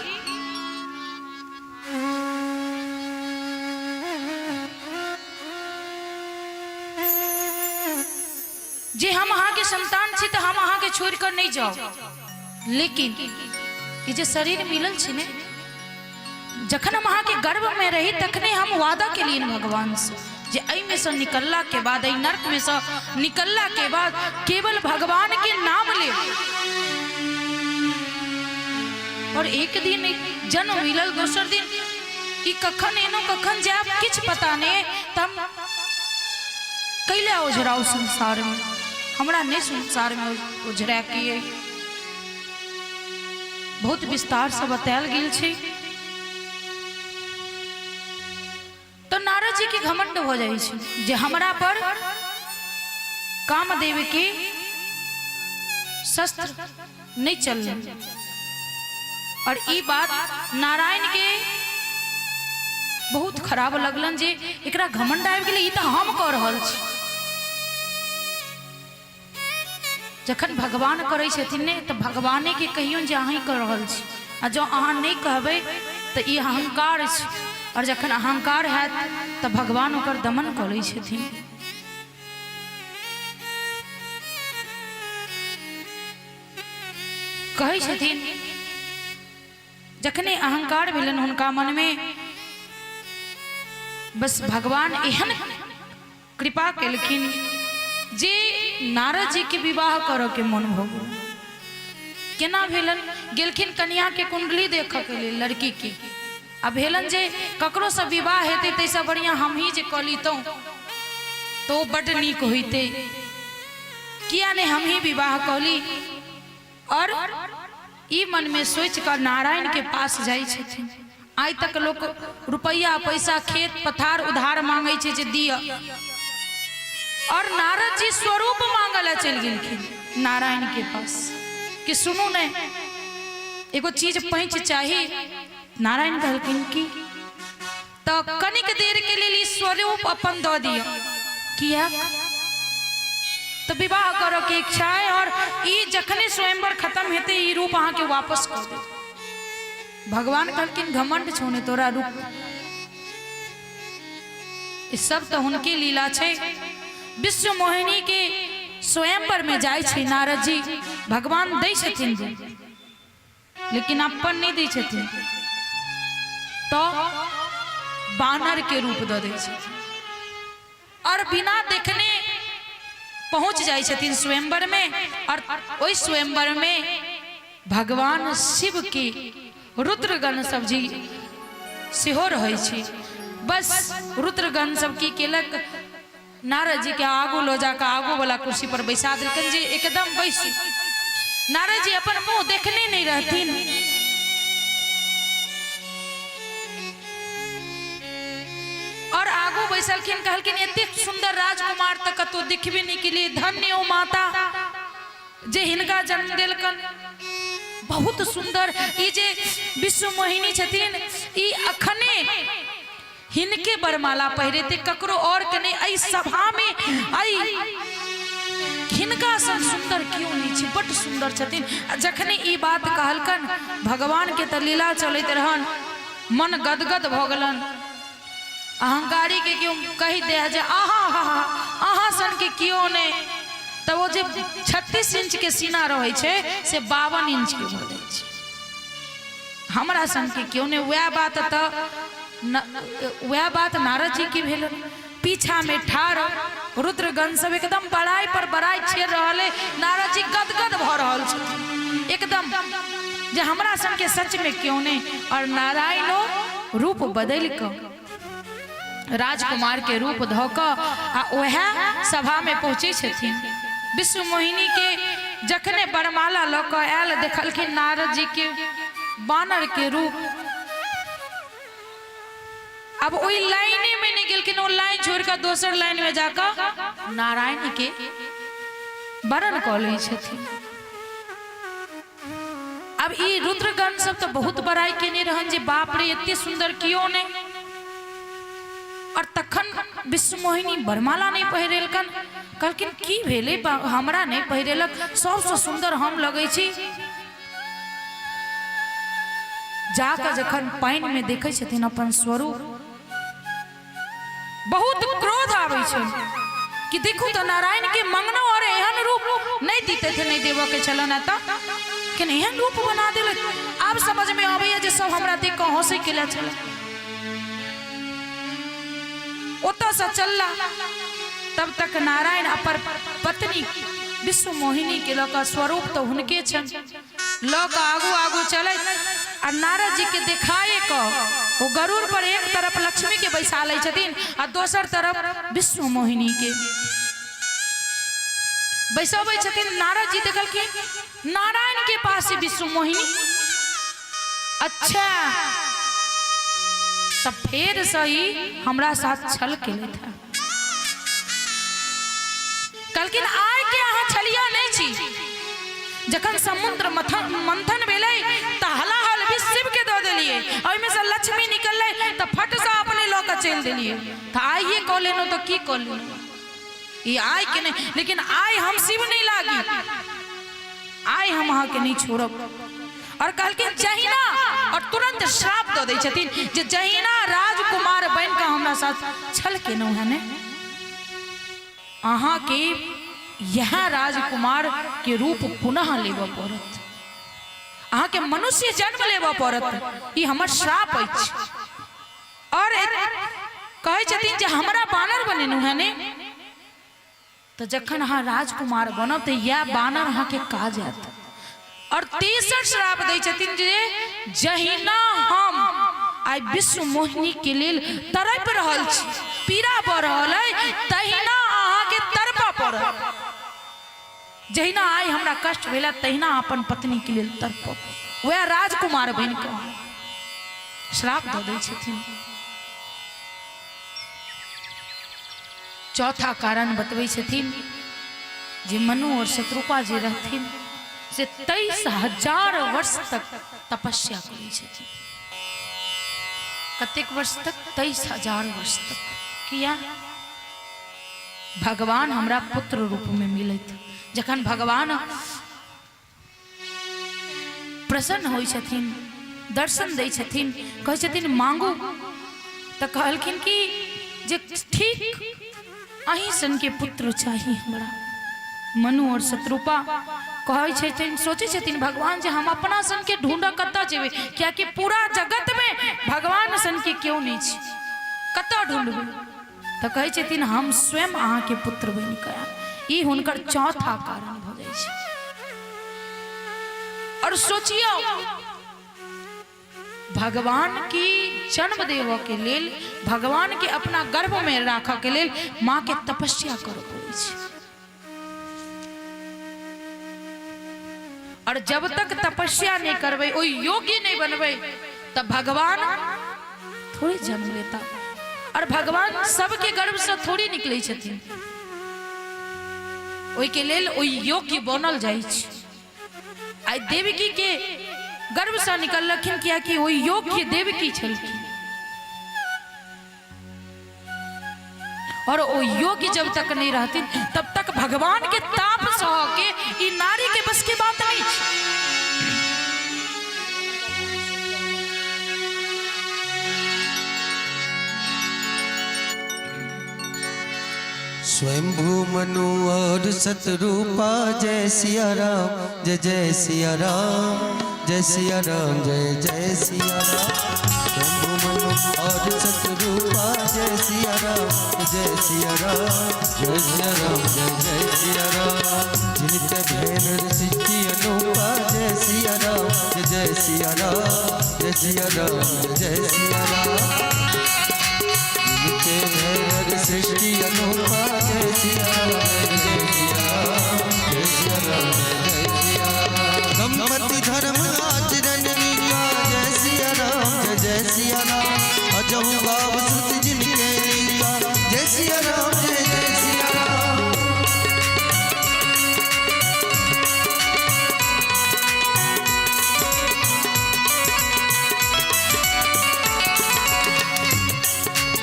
जे हम अहाँके संतान छी तऽ हम अहाँके छोड़ि कऽ नहि जाउ, लेकिन ई जे शरीर मिलल छै ने, जखन हम अहाँके गर्भमे रही तखने हम वादा केलियनि भगवान से जे एहिमे सँ निकलला के बाद, एहि नर्कमे सँ निकलला के बाद केवल भगवान के नाम लेब। और एक दिन जन्म मिलल, दोसर दिन ई कखन एनो कखन जायब किछु पता नहि, तऽ हम कैला ओझराउ संसार में, हमरा नहि संसार में ओझराके अइ। बहुत विस्तार से बतायल गेल छै। तो नारद जी के घमंड हो जाइ छै जे हमरा पर कामदेव के शस्त्र नहीं चलल। और ई बात नारायण के बहुत खराब लगलन जे एकरा घमंड आबि गेलै, ई तऽ हम कऽ रहल छी। जखन भगवान करै छथिन ने तऽ भगवाने के कहियौन जे अहीं कऽ रहल छी, आ जँ अहाँ नहि कहबै तऽ ई अहंकार छै, और जखन अहंकार हैत तऽ भगवान ओकर दमन कऽ लै छथिन। कहै छथिन जखने अहंकार भेलनि हुनका मनमे, बस भगवान एहन कृपा केलखिन जे नारद जी के विवाह करऽ के मन भऽ गेल। केना भेलन? गेलखिन कन्या के कुंडली देखऽ के लेल लड़की के, आ भेलन जे ककरोसँ विवाह हेतै ताहिसँ बढ़िआँ हमही जे कऽ लितहुँ तऽ ओ बड्ड नीक होइतै, किया नहि हमही विवाह कऽ ली। और ई मन में सोचि कऽ नारायण के पास जाइ छथिन। आइ तक लोक रुपैआ पैसा खेत पथार उधार मांगै छै जे दिअ, और नारद जी स्वरूप मांगऽ लए चलि गेलखिन नारायण के पास कि सुनू ने एगो चीज पैंच चाही। नारायण कहलखिन कि तऽ कनिक देर के लेल ई स्वरूप अपन दऽ दिअ, किया तऽ विवाह करऽ के इच्छा है और ई जखने स्वयंवर खत्म हेतै ई रूप अहाँके वापस कऽ देब। भगवान कहलखिन घमंड छौ ने तोरा रूप, ई सब तऽ हुनके लीला छै। विश्व मोहिनी के स्वयंवर में जाइ छै नारद जी, भगवान दै छथिन रूप लेकिन अपन नहि दै छथिन, तो बानर के रूप दऽ दै छथिन और बिना देखने पहुंच जाइ छथिन स्वयंवर में। और ओहि स्वयंवर में भगवान शिव के रुद्रगण सब जी सेहो रहै छै। बस रुद्रगण सब की केलक, नारद जी के आगू लऽ जाकऽ आगू वाला कुर्सी पर बैसा देलकनि जे एकदम बैसू। नारद जी अपन मुंह देखने नहीं रहथिन। और आगू बैसलखिन, कहलखिन एतेक सुंदर राजकुमार तऽ कतौ देखबे नहि केलियै, धन्य ओ माता जे हिनका जन्म देलकन, बहुत सुंदर। ई जे विश्व मोहिनी छथिन ई अखने हिनके वरमाला पहिरेते, ककरो और के नहीं। एहि सभा में एहि हिनका सन सुंदर क्यों नहीं छै, बड सुंदर छथिन। आ जखने ई बात कहलकन भगवान के तऽ लीला चलैत रहन, मन गदगद भऽ गेलन। अहंकारी के क्यों कहि दे जे आहा हा हा अहाँ सन के क्यों नहीं, तऽ ओ जे 36 इंच के सीना रहै छै से 52 इंच के भऽ जाइ छै। हमरा सन के क्यों नहीं। वएह बात तऽ वएह बात नारद जी के भेल, पीछा में ठाढ़ रुद्रगण सब एकदम बड़ाई पर बड़ाई छेड़ रहल है, नारद जी गदगद भऽ रहल छथिन एकदम जे हमरा सन के सच में क्यों नहीं। और नारायणो रूप बदलि कऽ राजकुमार के रूप धऽ कऽ आ वएह सभा में पहुँचै छथिन। विश्व मोहिनी के जखने वरमाला लऽ कऽ आयल, देखलखिन नारद जी के बानर के रूप। अब ओहि लाइने में नहीं गेलखिन, ओ लाइन छोड़ कऽ दोसर लाइन में जाकऽ नारायण के वरण कऽ लै छथिन। अब ई रुद्रगण सब तऽ बहुत बड़ाई केने रहन जे बाप रे एते सुंदर कियो नहीं। और तखन विश्व मोहिनी वरमाला नहीं पहिरेलकन, कहलखिन की भेलै हमरा नहीं पहिरेलक, सबसँ सुंदर हम लगै छी। जाकऽ जखन पानि में देखै छथिन अपन स्वरूप, बहुत क्रोध आबै छै कि देखू तऽ नारायण के मंगनो और एहन रूप नहीं दीते थे, नहीं देबऽ के छलनि हेँ तऽ लेकिन एहन रूप बना देलक। आब समझ में अबैया जे सब हमरा देख कऽ हंसै के लए छलै। ओतऽ से चलला, तब तक नारायण अपन पत्नी विश्व मोहिनी के लऽ कऽ, स्वरूप तऽ हुनके छनि, लऽ कऽ आगू आगू चलैत आ नारद जी के देखाए कऽ ओ गरुड़ पर एक तरफ लक्ष्मी के बैसा लै छथिन आ दोसर तरफ विश्व मोहिनी के बैसबै छथिन। नारद जी देखलखिन नारायण के पास विश्व मोहिनी, अच्छा तब फेर से ही हमरा साथ छल केलथि हँ। कहलखिन आइ के अहाँ छलिया नहीं छी, जखन समुद्र मंथन भेलै तऽ हलाहल विष शिव के दऽ देलियै, ओहिमे से लक्ष्मी निकललै तऽ फट से अपने लऽ कऽ चलि देलियै। तऽ आइए कऽ लेलहुँ तऽ की कऽ लेलहुँ? ई आइ के नहि, लेकिन आइ हम शिव नहि लागी, आइ हम अहाँके नहि छोड़ब। और कहलखिन जहिना, और तुरंत श्राप दऽ दै छथिन जे जहिना राजकुमार बनि कऽ हमरा साथ छल केलहुँ हेँ ने, अहाँके इएह राजकुमार के रूप पुनः लेबऽ पड़त, अहाँके मनुष्य जन्म लेबऽ पड़त, ई हमर श्राप अछि। और कहै छथिन जे हमरा बानर बनेलहुँ हेँ ने, तऽ जखन अहाँ राजकुमार बनब तऽ इएह बानर अहाँके काज आयत। और तेसर श्राप दै छथिन जे जहिना हम आइ विश्व मोहिनी के लेल तड़पि रहल छी, पीड़ा भऽ रहल अइ, तहिना अहाँके तड़पऽ पड़त। जहिना आइ हमरा कष्ट भेल तहिना अपन पत्नी के लेल तड़पब। वएह राजकुमार बनि कऽ श्राप दऽ दै छथिन। चौथा कारण बतबै छथिन जे मनु और शत्रुपा जे रहथिन से 23,000 वर्ष तक तपस्या करै छथिन। कतेक वर्ष तक? 23,000 वर्ष तक। किया? भगवान हमरा पुत्र रूप में मिलैत। जखन भगवान प्रसन्न होइ छथिन, दर्शन दै छथिन, कहै छथिन मांगू, तऽ कहलखिन कि जे ठीक अहीं सनके पुत्र चाही हमरा। मनु और शत्रुपा कहै छथिन, सोचै छथिन भगवान जे हम अपना सनके ढूंढऽ कतऽ जेबै, कियाकि पूरा जगतमे भगवान सनके केओ नहि छै, कतऽ ढूंढबै? तऽ कहै छथिन हम स्वयं अहाँके पुत्र बनि कऽ आयब। ई हुनकर चौथा कारण भऽ जाइ छै। और सोचियौ, भगवान की जन्म देवऽ के लेल, भगवान के अपना गर्भ में राखऽ के लेल माँ के तपस्या करऽ पड़ै छै। और जब तक तपस्या नहीं करबै, ओहि योग्य नहीं बनबै, तब भगवान थोड़े जन्म लेता। और भगवान सबके गर्भ से थोड़ी निकलै छथिन, ओहिके लेल ओहि योग्य बनल जाइ छै। आइ देवकी के गर्भ से निकललखिन कियाकि ओहि योग्य देवकी छलखिन। और ओ योग्य जब तक नहीं रहथिन तब तक भगवान के ताप सह के ई नारी के बस के बात नहीं छै। स्वयंभू मनु और सतरूपा, जय सिया राम जय जय सिया राम, जय सिया राम जय जय सिया राम। स्वयंभू मनु और सतरूपा, जय सिया राम जय सिया राम, जय सिया राम जय जय सिया राम। जिनके भेद सिद्धि अनूपा, जय सिया राम जय जय सिया राम, जय सिया राम जय जय सिया राम। जिनके भेद सृष्टि अनूपा, जय सिया राम जय सिया राम, जय सिया राम जय जय सिया राम। दंपति धर्म आचरण नीका, जय सिया राम जय जय सिया राम। अजहु गाव श्रुति जिनके नीका, जय सिया राम जय जय सिया राम।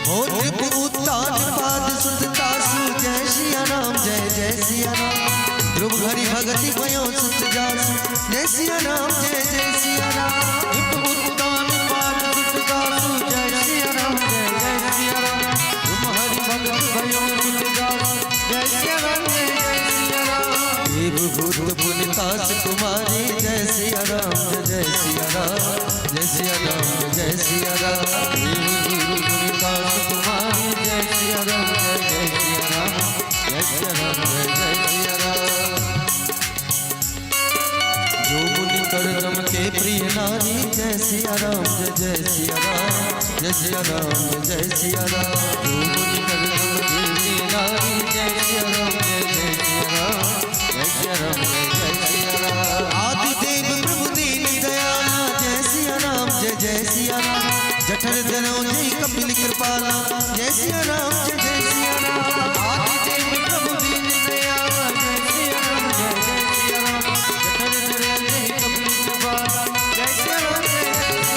हो उत्तान पाद सुत तासु, जय सिया राम जय जय सिया राम। ध्रुव हरि भगति भयो सुत जासु, जय सिया राम जय जय सिया राम। उत्तान पाद सुत तासु, जय सिया राम जय जय सिया राम। ध्रुव हरि भगति भयो सुत जासु, जय सिया राम जय जय सिया राम। देवभूत पुनितास कुमारी, जय सिया राम जय जय सिया राम, जय सिया राम जय जय सिया राम। देवभूत पुनितास कुमारी, जय सिया राम जय जय सिया राम, जय सिया राम जय जय सिया राम। जो मुनि करदम के प्रिय नारी, जय सिया राम जय जय सिया राम, जय सिया राम जय जय सिया राम। जो मुनि करदम के प्रिय नारी, जय सिया राम जय जय सिया राम, जय सिया राम जय जय सिया राम। आदि देव प्रभु दीन दयाला, जय सिया राम जय जय सिया राम। जठर धरो जय कपिल कृपाला, जय सिया राम जय जय सिया राम। आदि देव प्रभु दीन दयाला, जय सिया राम जय जय सिया राम। जठर धरो जय कपिल कृपाला, जय सिया राम जय जय।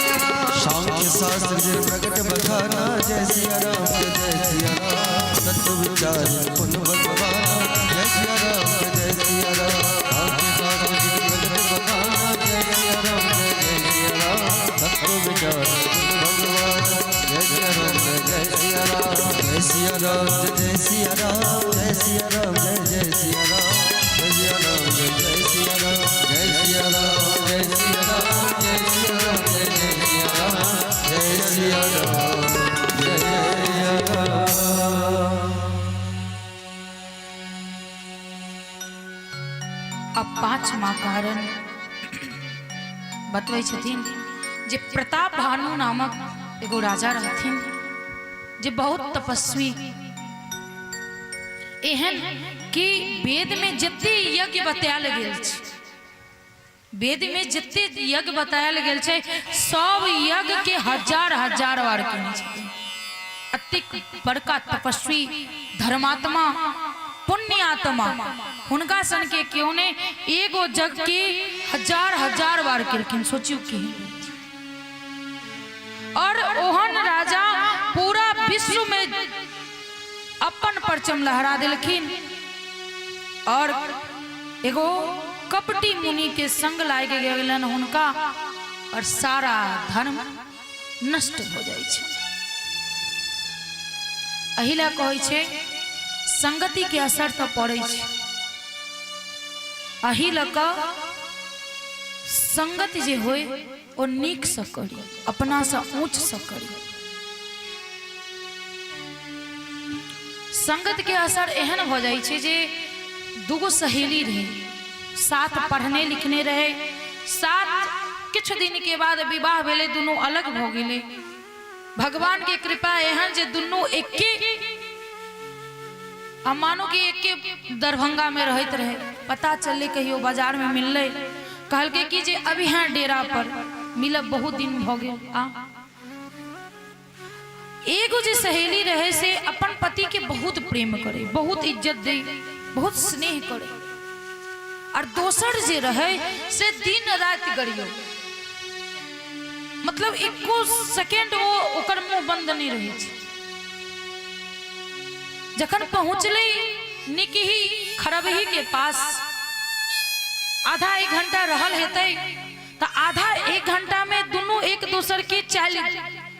जय सिया राम, जय जय सिया राम। तत्व विचार पुन भगवान, जय सिया राम, जय जय सिया राम। आपके साथ जगत बखाना, जय सिया राम, जय जय सिया राम। तत्व विचार पुन भगवान, जय सिया राम, जय जय सिया राम। जय सिया राम, जय जय सिया राम, जय सिया राम, जय जय सिया राम। जय सिया राम, जय जय सिया राम, जय सिया राम, जय सिया राम, जय सिया राम, जय जय सिया राम, जय सिया राम, जय सिया राम। अब पाँचमा कारण बतबै छथिन जे प्रताप भानु नामक एगो राजा रहथिन जे बहुत तपस्वी, एहन कि वेद में जते यज्ञ बतायल गेल छै, वेद में जते यज्ञ बतायल गेल छै, सब यज्ञ के हजार हजार बार केने छथिन। अतिक बड़का तपस्वी, धर्मात्मा, पुण्यात्मा, हुनका सन के केओ ने एगो जग के हजार हजार बार केलखिन। सोचियो की। और ओहन राजा पूरा विश्व में अपन परचम लहरा देलखिन और एगो कपटी मुनि के संग लागि गेलन हुनका और सारा धर्म नष्ट हो जाइ छै। एहि लए कहै छै संगति के असर तऽ पड़ै छै। एहि लऽ कऽ संगति जे होय ओ नीकसँ करी, अपनासँ ऊँचसँ करी। संगत के असर एहन भऽ जाइ छै जे दूगो सहेली रहै, साथ पढ़ने लिखने रहै, साथ किछु दिन के बाद विवाह भेलै, दुनू अलग भऽ गेलै। भगवान के कृपा एहन जे दुनू एके आ मानो कि एके दरभंगा में रहैत रहे। पता चललै कहियो बाजार में मिललै, कहलकै कि जे अभी यहाँ डेरा पर मिलब, बहुत दिन भऽ गेल। आ एगो जे सहेली रहे से अपन पति के बहुत प्रेम करे, बहुत इज्जत दे, बहुत स्नेह करे, और दोसर जे रहे से दिन राति गरियो, मतलब एको सेकेंड वो ओकर मुंह बंद नहीं रहे छै। जखन पहुंचलै निकही खरबही के पास, आधा एक घंटा रहल हेतै तऽ आधा एक घंटा में दुनू एक दोसर के चाल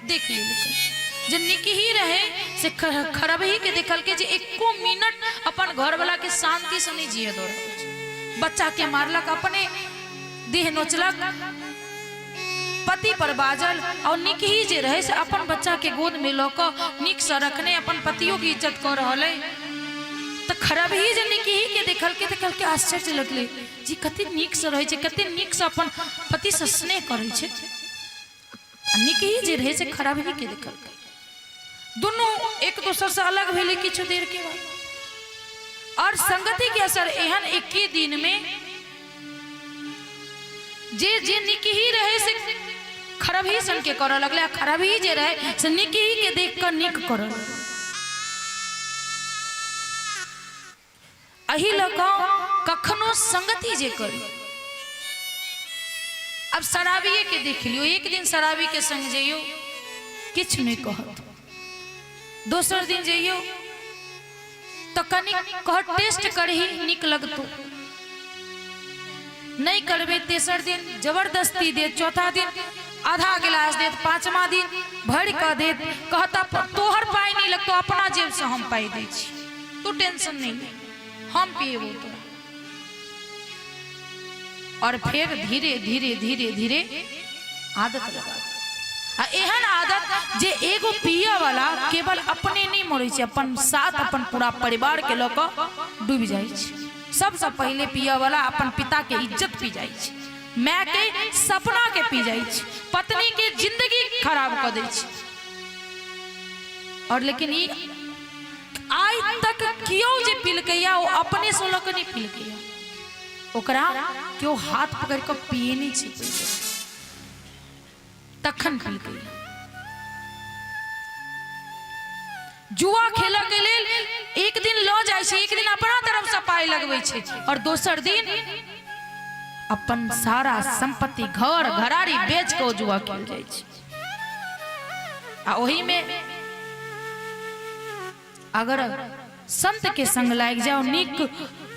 देख लेलकै। जे निकही रहे से खरबही के देखलकै जे एको मिनट अपन घरवाला के शांति से नहीं जिए दऽ रहल छै। बच्चा के मारलक, अपने देह नोचलक, पति पर बाजल। और निकही जे रहे से अपन बच्चा के गोद में लऽ कऽ नीकसँ रखने अपन पतियो के इज्जत कऽ रहल है। तऽ खरबही जे निकही के देखलकै तऽ कहलकै आश्चर्य लगलै जी कते नीकसँ रहै छै, कते नीकसँ अपन पतिसँ स्नेह करै छै। आ निकही जे रहै से खरबही के देखलकै। दुनू एक दोसरसँ अलग भेलै किछु देर के बाद। और संगति के असर एहन एके दिन में जे जे निकही रहे से खरबही सन के करऽ लगलै, आ खरबही जे रहे से निकही के देख कऽ नीक करऽ लगलै। एहि लऽ कऽ कखनो संगति जे करी, अब शराबिए के देख लियौ, एक दिन शराबी के संग जइयौ किछु नहि कहत, दोसर दिन जइयौ तऽ कनि कहत टेस्ट करही नीक लगतौ, नहि करबै तेसर दिन जबरदस्ती देत, चौथा दिन आधा गिलास देत, पाँचमा दिन भरि कऽ देत, कहता तोहर पाइ नहि लगतौ, अपना जेबसँ हम पाइ दै छी, तू टेंशन नहि ले, हम पिएबो तोरा। और फेर धीरे धीरे धीरे धीरे आदत लगा, आ एहन आदत जे एगो पिए वाला केवल अपने नहीं मरै छै, अपन साथ अपन पूरा परिवार के लऽ कऽ डूबि जाइ छै। सबसँ पहिले पिए वाला अपन पिता के इज्जत पी जाइ छै, माय के सपना के पी जाइ छै, पत्नी के जिंदगी खराब कऽ दै छै। और लेकिन ई आइ तक केओ जे पिलकैया ओ अपने से लऽ कऽ नहि पिलकैया, ओकरा केओ हाथ पकड़ि कऽ पिए नहि छै तखन पिलकैया। जुआ खेलऽ के लेल एक दिन लऽ जाइ छै, एक दिन अपना तरफ से पाइ लगबै छै और दोसर दिन अपन सारा संपत्ति घर घरारी बेच कऽ ओ जुआ खेल जाइ छै। आ ओही में अगर संत के संग लागि जाओ, नीक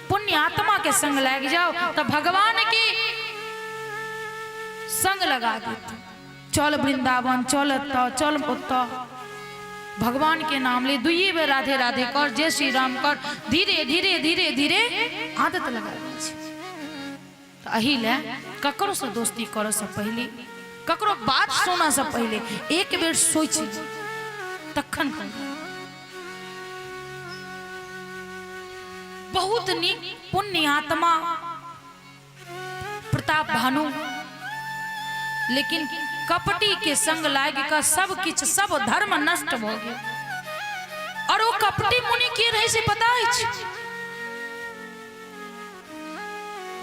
पुण्य आत्मा के संग लागि जाओ, तो भगवान की संग लगा देत। चल वृंदावन, चल एतऽ, चल ओतऽ, भगवान के नाम ले, दुइये बेर राधे राधे कर, जय श्री राम कर, धीरे धीरे धीरे धीरे आदत लगा दै छै। तऽ एहि लए ककरोसँ दोस्ती करऽसँ पहिले, ककरो बात सुनऽसँ पहिले एक बेर सोचि तखन करू। बहुत नीक पुण्य आत्मा प्रताप भानु, लेकिन कपटी के संग लागि कऽ सब किछु, सब धर्म नष्ट भऽ गेल। और ओ कपटी मुनि के रहै से पता अछि?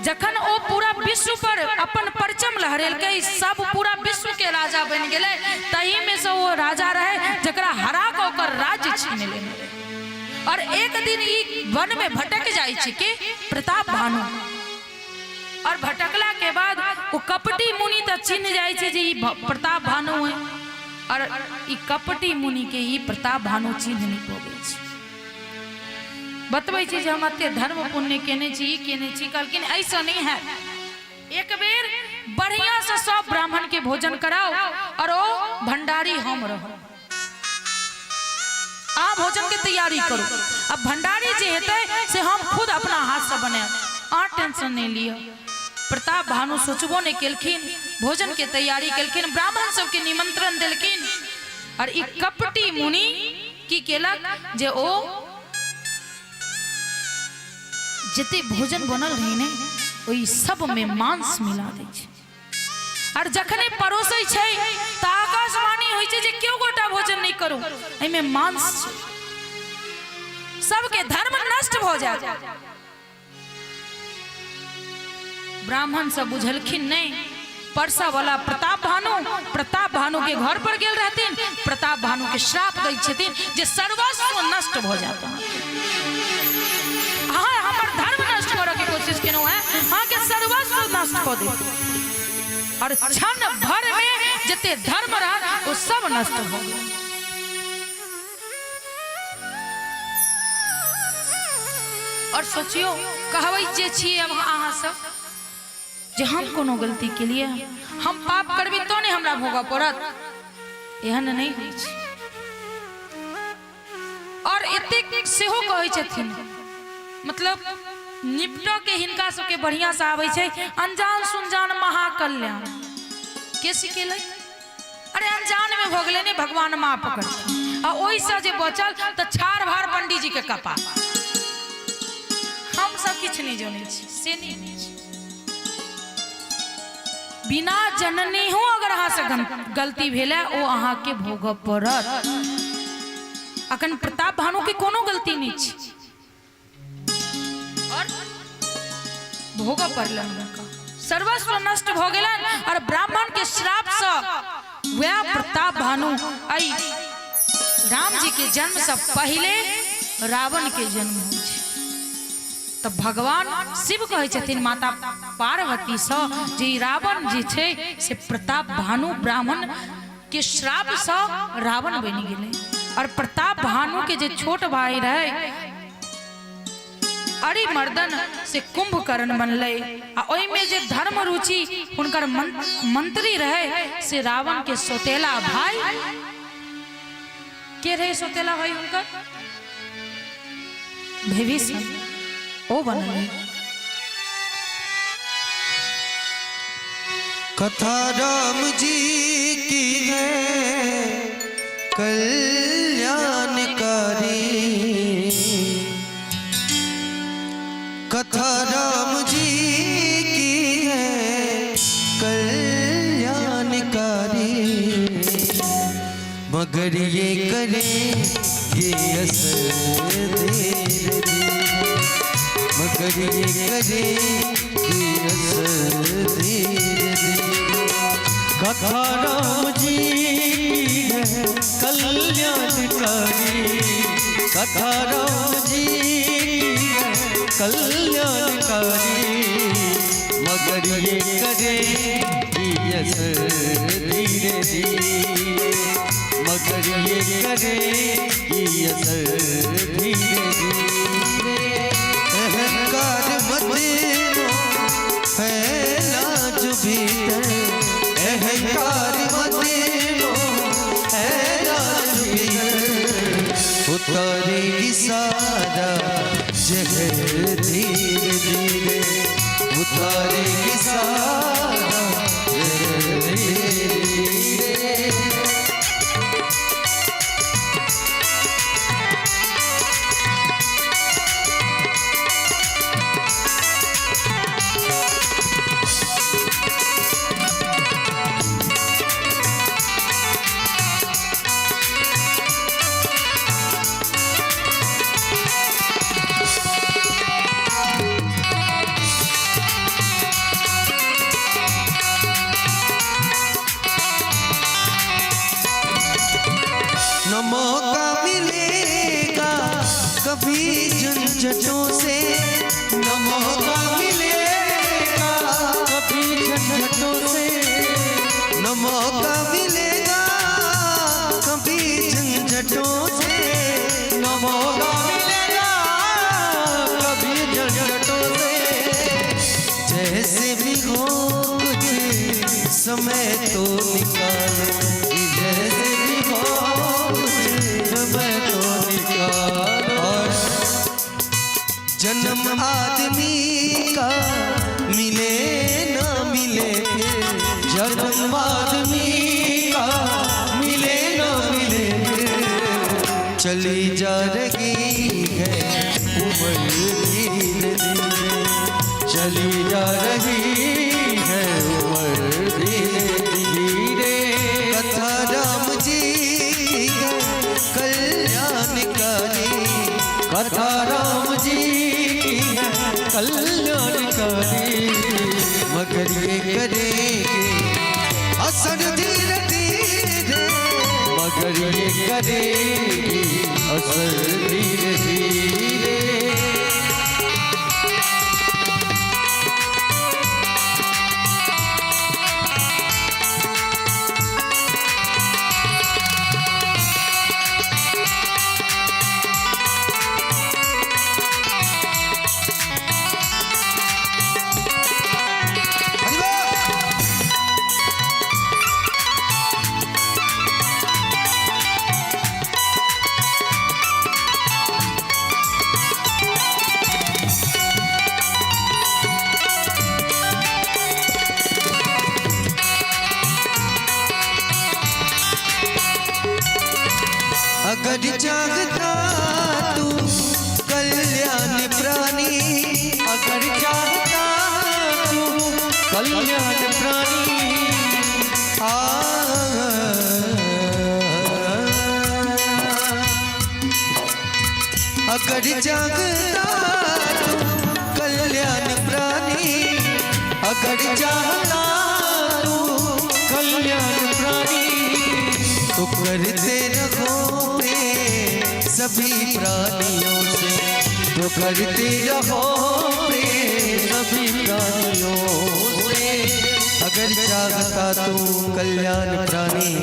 जखन ओ पूरा विश्व पर अपन परचम लहरेलकै, सब पूरा विश्व के राजा बनि गेलै, तही में से ओ राजा रहे जकरा हरा कऽ ओकर राज्य छीन लेने रहै। और एक दिन ई वन में भटक जाइ छै के प्रताप भानु, और भटकला के बाद ओ कपटी मुनि तऽ चिन्ह जाइ छै जे ई प्रताप भानु है, और ई कपटी मुनि के ई प्रताप भानु चिन्ह नहि पबै छै। बतबै छी जे हम एते धर्म पुण्य केने छी, ई केने छी। कहलखिन एहिसँ नहि हैत, एक बेर बढ़िया से सब ब्राह्मण के भोजन कराओ और ओ भंडारी हम रहब, अहाँ भोजन के तैयारी करू, अब भंडारी जे हेतै से हम खुद अपना हाथ से बनायब, अहाँ टेंशन नहीं लिअ। प्रताप भानु सोचबो नहीं केलखिन, भोजन के तैयारी केलखिन, ब्राह्मण सबके निमंत्रण देलखिन। और ई कपटी मुनि की केलक जे ओ जते भोजन बनल रहे ने ओहि सब में मांस मिला दै छै, और जखने परोसै छै तऽ आकाशवाणी होइ छै जे केओ गोटा भोजन नहि करू, एहिमे मांस छै, सबके धर्म नष्ट भऽ जायत। ब्राह्मण सब बुझलखिन नहीं, परसा वाला प्रताप भानु प्रताप भानु के घर पर गेल रहथिन, प्रताप भानु के श्राप दै छथिन जे सर्वस्व नष्ट भऽ जायत, अहाँ हमर धर्म नष्ट करऽ के कोशिश केलहुँ हैं, अहाँके सर्वस्व नष्ट कऽ देब। और क्षण भर में जते धर्म रहत ओ सब नष्ट भऽ गेल। और सोचियो, कहबै जे छियै अब अहाँ सब जे हम कोनो गलती केलियै, हम पाप करबै तो नहि हमरा भोगऽ पड़त, एहन नहि होइ छै। और एतेक सेहो कहै छथिन, मतलब निपटऽ के हिनका सबके बढ़िआँ से आबै छै, अनजान सुनजान महाकल्याण के सिखेलै। अरे अनजान में भऽ गेलै ने, भगवान माफ करथिन। आ ओहिसँ जे बचल तऽ छाड़ भाड़ पंडीजी के कपार। हम सब किछु नहि जनै छी, से नहि होइ छै। बिना जननिहो अगर अहाँ से गलती भेल है, ओ अहाँके भोगऽ पड़त। अखन प्रताप भानु के कोनो गलती नहि छै और भोगऽ पड़लनि हुनका, सर्वस्व नष्ट भऽ गेलनि और ब्राह्मण के श्राप सँ वएह प्रताप भानु एहि राम जी के जन्म सँ पहिले रावण के जन्म होइ छै। तऽ भगवान शिव कहै छथिन माता पार्वती सँ जे ई रावण जे छै से प्रताप भानु ब्राह्मण के श्राप सँ रावण बनि गेलै। और प्रताप भानु के जे छोट भाई रहै अरिमर्दन से कुंभकर्ण बनलै, आ ओहिमे जे धर्म रुचि हुनकर मंत्री रहै से रावण के सौतेला भाई के रहै, सौतेला भाई हुनकर विभीषण ओ बनलै। कथा राम जी की है कल्याणकारी, कथा राम जी की है कल्याणकारी, मगर ये करे ये असर धीरे धीरे, मगर ये करे ये असर धीरे धीरे। कथा राम जी की है कल्याणकारी, कथा राम जी की है कल्याणकारी, मगर ये करेगी असर धीरे धीरे, मगर ये करेगी असर धीरे धीरे। अहंकार मत फैला जो भीतर, अहंकार मत फैला जो भीतर, उतारेगी सारा जहर धीरे धीरे, उतारेगी सारा जहर धीरे धीरे। न मौका मिलेगा कभी झंझटों से, न मौका मिलेगा कभी झंझटों से, न मौका मिलेगा कभी झंझटों से, न मौका मिलेगा कभी झंझटों से। जैसे भी हो कुछ समय तो निकालो, जैसे भी हो कुछ समय तो निकालो। और जन्म आदमी का मिले ना मिले फिर, जन्म आदमी का मिले ना मिले फिर, चली जा रही है उम्र धीरे धीरे, चली जा रही है उम्र धीरे धीरे। कथा राम जी है कल्याणकारी, कथा राम जी की है कल्याणकारी, मगर ये करेंगे असर धीरे धीरे, मगर ये करेगी असर धीरे धीरे। हरि बोल। अगर चाहता तू कल्याण प्राणी, अगर चाहता तू कल्याण प्राणी, आ अगर चाहता तू कल्याण प्राणी, अगर चाहता तू कल्याण प्राणी, तो करते रहो प्रेम सभी प्राणियों से, तो करते रहो प्रेम सभी प्राणियों से। अगर चाहता तू कल्याण प्राणी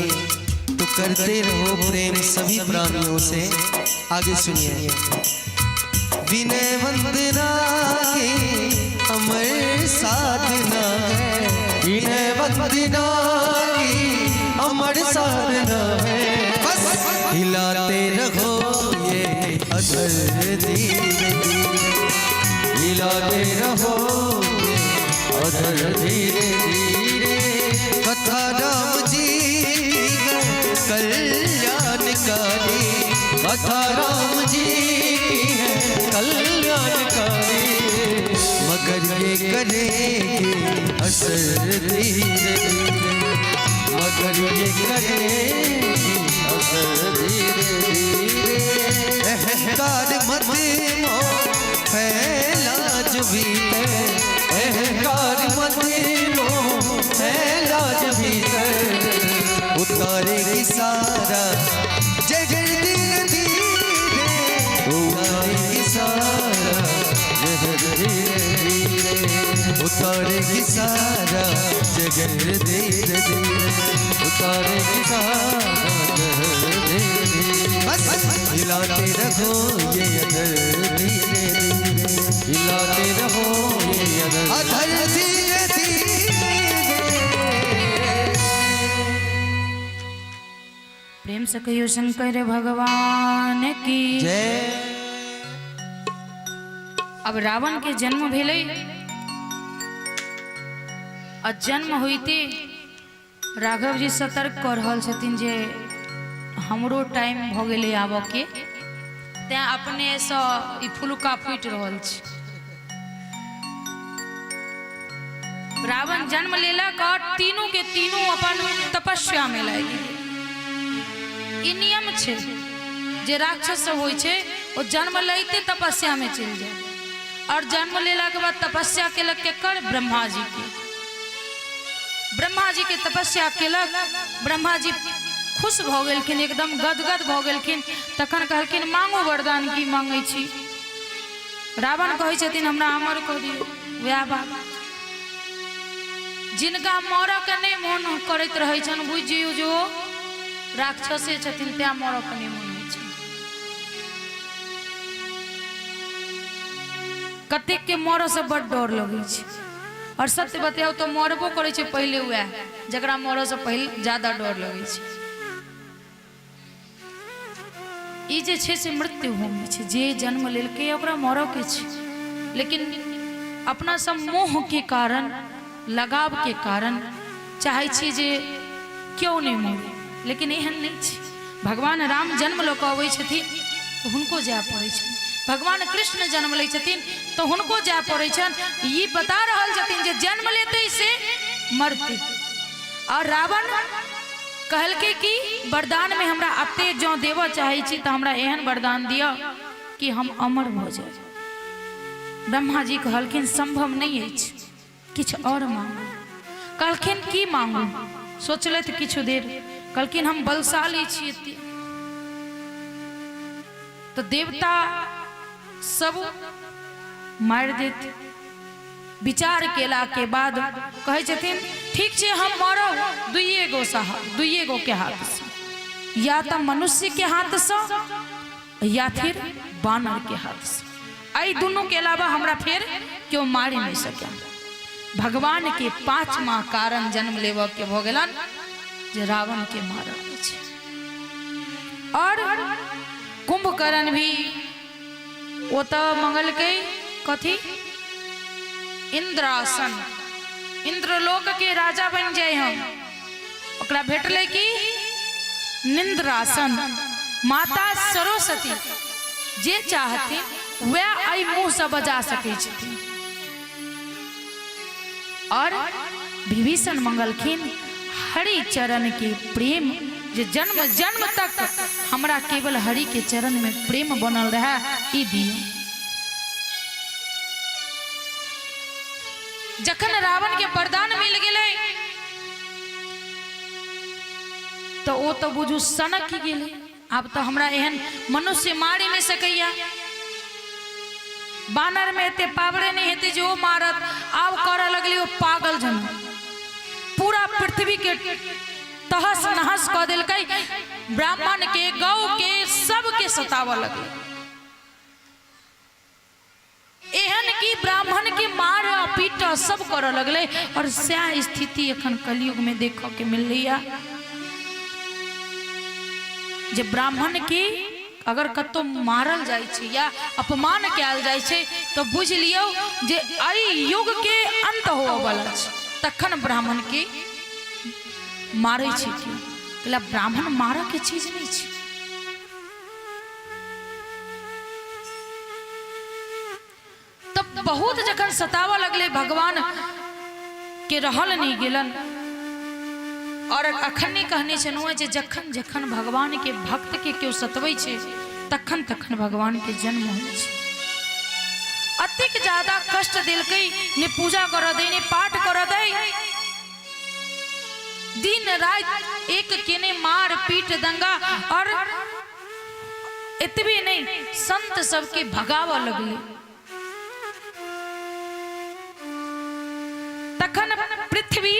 तो करते रहो प्रेम सभी प्राणियों से। आगे सुनिए। विनय वंदना की अमर साधना है, विनय वंदना की अमर साधना है, बस हिलाते रहो ये अधर धीरे धीरे, हिलाते रहो ये अधर धीरे धीरे। कथा राम जी की है कल्याणकारी, कथा राम जी की है कल्याणकारी, मगर ये करेंगे असर धीरे धीरे, मगर ये करेगी असर धीरे धीरे। अहंकार मत मोह फैला जो भीतर, अहंकार मत मोह फैला जो भीतर, उतारेगी सारा जहर धीरे धीरे, उतारेगी सारा जहर धीरे धीरे, उतारेगी सारा जहर धीरे धीरे, उतारेगी सारा जहर धीरे धीरे। बस हिलाते रहो ये अधर धीरे धीरे, हिलाते रहो ये अधर अधर धीरे धीरे। प्रेम से कहियो शंकर भगवान की जय। अब रावण के जन्म भेलै आ जन्म होइते राघव जी सतर्क कऽ रहल छथिन जे हमरो टाइम भऽ गेलै आबऽ के, तैं अपनेसँ ई फुलका फूटि रहल छै। रावण जन्म लेलक और तीनू के तीनू अपन तपस्या में लागि गेल। ई नियम छै जे राक्षस सब होइ छै ओ जन्म लैते तपस्या में चलि जाय, और जन्म लेला के बाद तपस्या केलक केकर? ब्रह्मा जी के। ब्रह्मा जी के तपस्या केलक, ब्रह्मा जी खुश भऽ गेलखिन, एकदम गदगद भऽ गेलखिन। तखन कहलखिन मांगू वरदान, की मांगै छी? रावण कहै छथिन हमरा अमर कऽ दियौ। वएह बात, जिनका मरऽ के नहि मोन करैत रहै छनि बुझि जइयौ जे ओ राक्षसे छथिन, तैं मरऽ के नहि मोन होइ छनि। कतेक के मरऽ से बड डर लगै छै, और सत्य बतियाउ तऽ मरबो करै छै पहिले वएह जकरा मरऽ से पहिले ज्यादा डर लगै छै। ई जे छै से मृत्यु भूमि छै, जे जन्म लेलकै ओकरा मरऽ के छै, लेकिन अपना सब मोह के कारण, लगाव के कारण चाहै छी जे केओ नहि मरे, लेकिन एहन नहि छै। भगवान राम जन्म लऽ कऽ अबै छथिन तऽ हुनको जाय पड़ै छनि, भगवान कृष्ण जन्म लै छथिन तऽ हुनको जाय पड़ै छनि। ई बता रहल छथिन जे जन्म लेतै से मरतै। और रावण कहलकै कि वरदान में हमरा एते जँ देबऽ चाहै छी तऽ हमरा एहन वरदान दिअ कि हम अमर भऽ जाय। ब्रह्मा जी कहलखिन संभव नहि अछि, किछु और मांगू। कहलखिन की मांगू? सोचलथि किछु देर, कहलखिन हम बलशाली छी एते, तऽ देवता सब मारि देत। विचार केला के बाद कहै छथिन ठीक छै हम मरब दुइए गो दुइए गो के हाथ से, या तऽ मनुष्य के हाथ से या फिर बानर के हाथ से, एहि दुनू के अलावा हमरा फेर केओ मारि नहि सकै। भगवान के पांचवा कारण जन्म लेबऽ के भऽ गेलनि जे रावण के मारऽ के छै। और कुंभकर्ण भी ओ तऽ मंगलकै कथी? इंद्रासन, इंद्रलोक के राजा बनि जाय हम। ओकरा भेटलै की? निंद्रासन। माता सरस्वती जे चाहथिन वएह एहि मुँह से बजा सकै छथिन। और विभीषण मंगलखिन हरि चरण के प्रेम, जे जन्म जन्म तक हमरा केवल हरि के चरण में प्रेम बनल रहे, ई दियौ। जखन रावण के वरदान मिल गेलै तऽ ओ तऽ बुझू सनक गेलै, आब तऽ हमरा एहन मनुष्य मारि नहि सकैया, बानर में एते पावरे नहीं हेतै जे ओ मारत। आब करऽ लगलै ओ पागल जना, पूरा पृथ्वी के तहस नहस कऽ देलकै, ब्राह्मण के, गौ के, सबके सताबऽ लगलै। एहन कि ब्राह्मण के मार पीट सब करऽ लगलै। और सएह स्थिति एखन कलयुग में देखऽ के मिललैया जे ब्राह्मण के अगर कतौ मारल जाइ छै या अपमान कयल जाइ छै तऽ बुझि लियौ जे एहि युग के अंत होअ वाला छै, तखन ब्राह्मण के मारै छै केओ। कैला ब्राह्मण मारऽ के चीज नहि छै। तब बहुत जखन सतावऽ लगलै भगवान के रहल नहि गेलन। और अखन नहि कहने छलहुँ जे जखन जखन भगवान के भक्त के केओ सतबै छै तखन तखन भगवान के जन्म होइ छै। अतेक ज्यादा कष्ट देलकै, ने पूजा करऽ दै ने पाठ करऽ दै, दिन राति एक केने मार पीट दंगा। और एतबे नहीं संत सबके भगावऽ लगलै। तखन पृथ्वी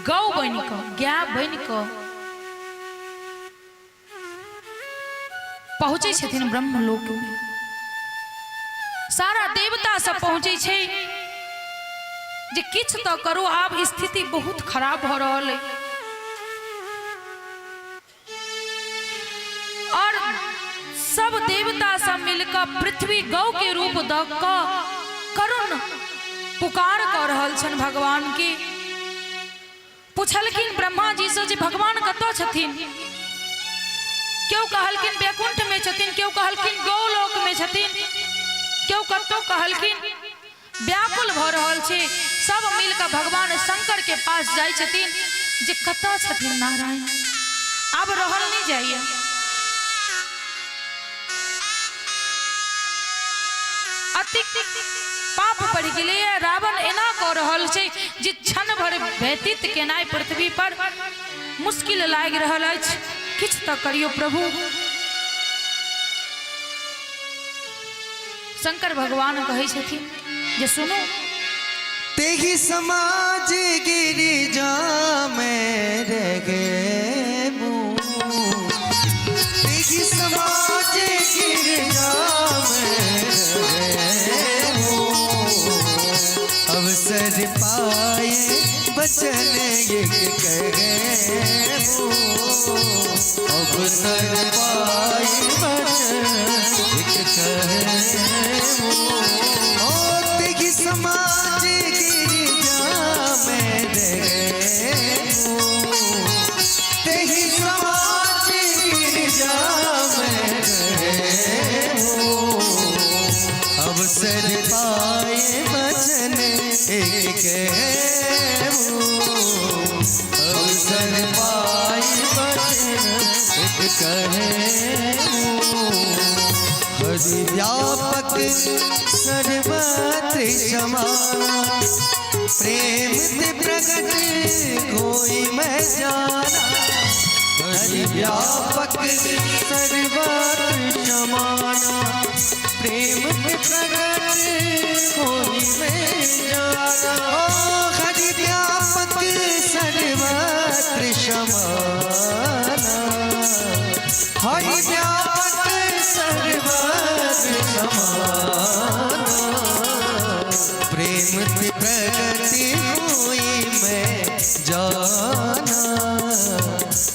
गौ बनि कऽ, गाय बनि कऽ पहुँचै छथिन ब्रह्मलोक में। सारा देवता सब पहुँचै छै जे किछु तऽ करू, आब स्थिति बहुत खराब भऽ रहल अइ। और सब देवता सब मिलकर पृथ्वी गौ के रूप दऽ कऽ करुण पुकार कऽ रहल छनि भगवान के। पुछलखिन ब्रह्मा जी से जे भगवान कतऽ छथिन। केओ कहलखिन वैकुंठ में छथिन, केओ कहलखिन गौलोक में छथिन, केओ कतौ कहलखिन। व्याकुल भऽ रहल छै सब मिल कऽ भगवान शंकर के पास जाइ छथिन जे कतऽ छथिन नारायण, आब रहल नहि जाइए। अति पाप बढ़ि गेलैए, रावण एना कऽ रहल छै जे क्षण भर व्यतीत केनाइ पृथ्वी पर मुश्किल लागि रहल अछि, किछु तऽ करियौ प्रभु। शंकर भगवान कहै छथिन जे सुनू, तेही समाज गिरिजा में रह गए, तेही समाज गिरिजा में रह गए, अवसर पाए बचन एक कहे, अवसर पाए बचन एक कहे, ओ तेही समाज गिरिजा में रह तेही समाज गिरिजा में रहे, अवसर पाए बचन एक अवसर पाए बचन एक कहे। हरि व्यापक सर्वत्र समाना, प्रेम ते प्रकट कोई मैं जाना। हरि व्यापक सर्वत्र समाना, प्रेम ते प्रकट कोई मैं जाना। ओ हरि व्यापक सर्वत्र समाना, हरि व्यापक सर्वत्र समाना, प्रेम ते प्रकट हुई मैं जाना,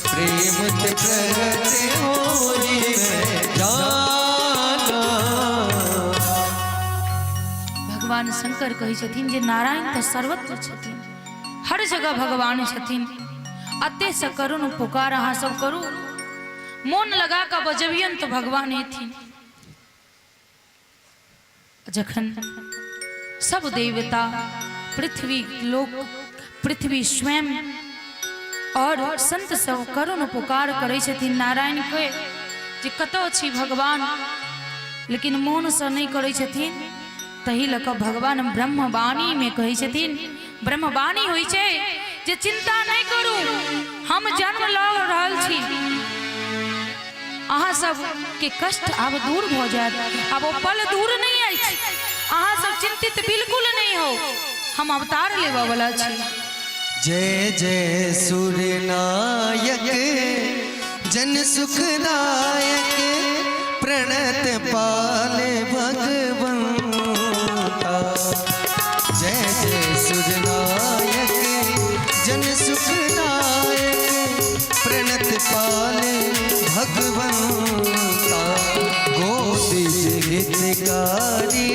प्रेम ते प्रकट हुई मैं जाना। भगवान शंकर कहै छथिन जे नारायण तऽ सर्वत्र छथिन, हर जगह भगवान छथिन, अते से करुण पुकार अहाँ सब करू, मोन लगा कऽ बजबियन तऽ भगवान एथिन। जखन सब देवता पृथ्वी लोक पृथ्वी स्वयं और संत सब करुण पुकार करै छथिन नारायण के जे कतऽ छी भगवान, लेकिन मोनसँ नहि करै छथिन, तही लऽ कऽ भगवान ब्रह्मवाणी में कहै छथिन। ब्रह्मवाणी होइ छै जे चिंता नहि करू, हम जन्म लऽ रहल छी, अहाँ सब के कष्ट आब दूर भऽ जायत, आब ओ पल दूर नहि अछि, अहाँ सब चिंतित बिल्कुल नहि हो, हम अवतार लेबऽ वाला छी। जय जय सूर्यनायक जन सुखदायक, प्रणत पाले भगवंता। जय जय सूर्यनायक जन सुखदायक, प्रणत पाले भगवंता। गोदिज हितकारी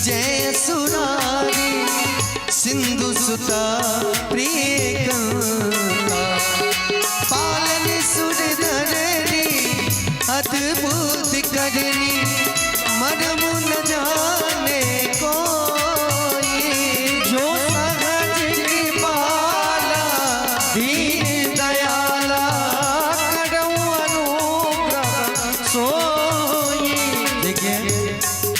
जय सुरारी, सिंधु सुता प्रिय कंता। पालन सुर धरनी अद्भुत करनी, मरम न जाने कोई। जो सहज कृपाला दीन दयाला, करऊं अनुग्रह सोई। देखिए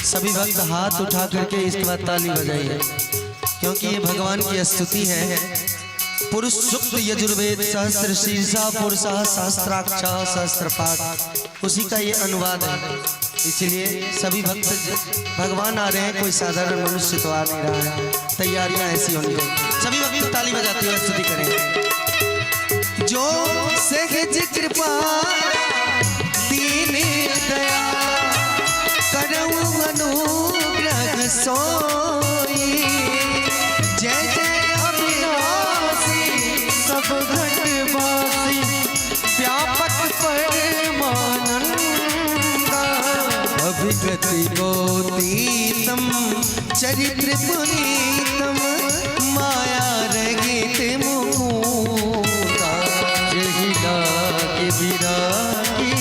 सभी भक्त हाथ उठा करके इसके बाद ताली बजाइए, क्योंकि ये भगवान की स्तुति है। पुरुष सुक्त यजुर्वेद सहस्र शीर्षा पुरुषः सहस्राक्षा सहस्रपाद, उसी का ये अनुवाद है। इसलिए सभी भक्त भगवान आ रहे हैं, कोई साधारण मनुष्य तो आ नहीं रहा है। तैयारियां ऐसी होनी चाहिए। सभी भक्त ताली बजाते हुए स्तुति करें। जो सहज कृपा दीन दया करऊं अनुग्रह सोई, जय जय अविनाशी सब घट वासी व्यापक परमानंदा। अभिगति गोतीतम चरित्र पुनीतम माया रहित मुकुंदा। जही लागे विरागी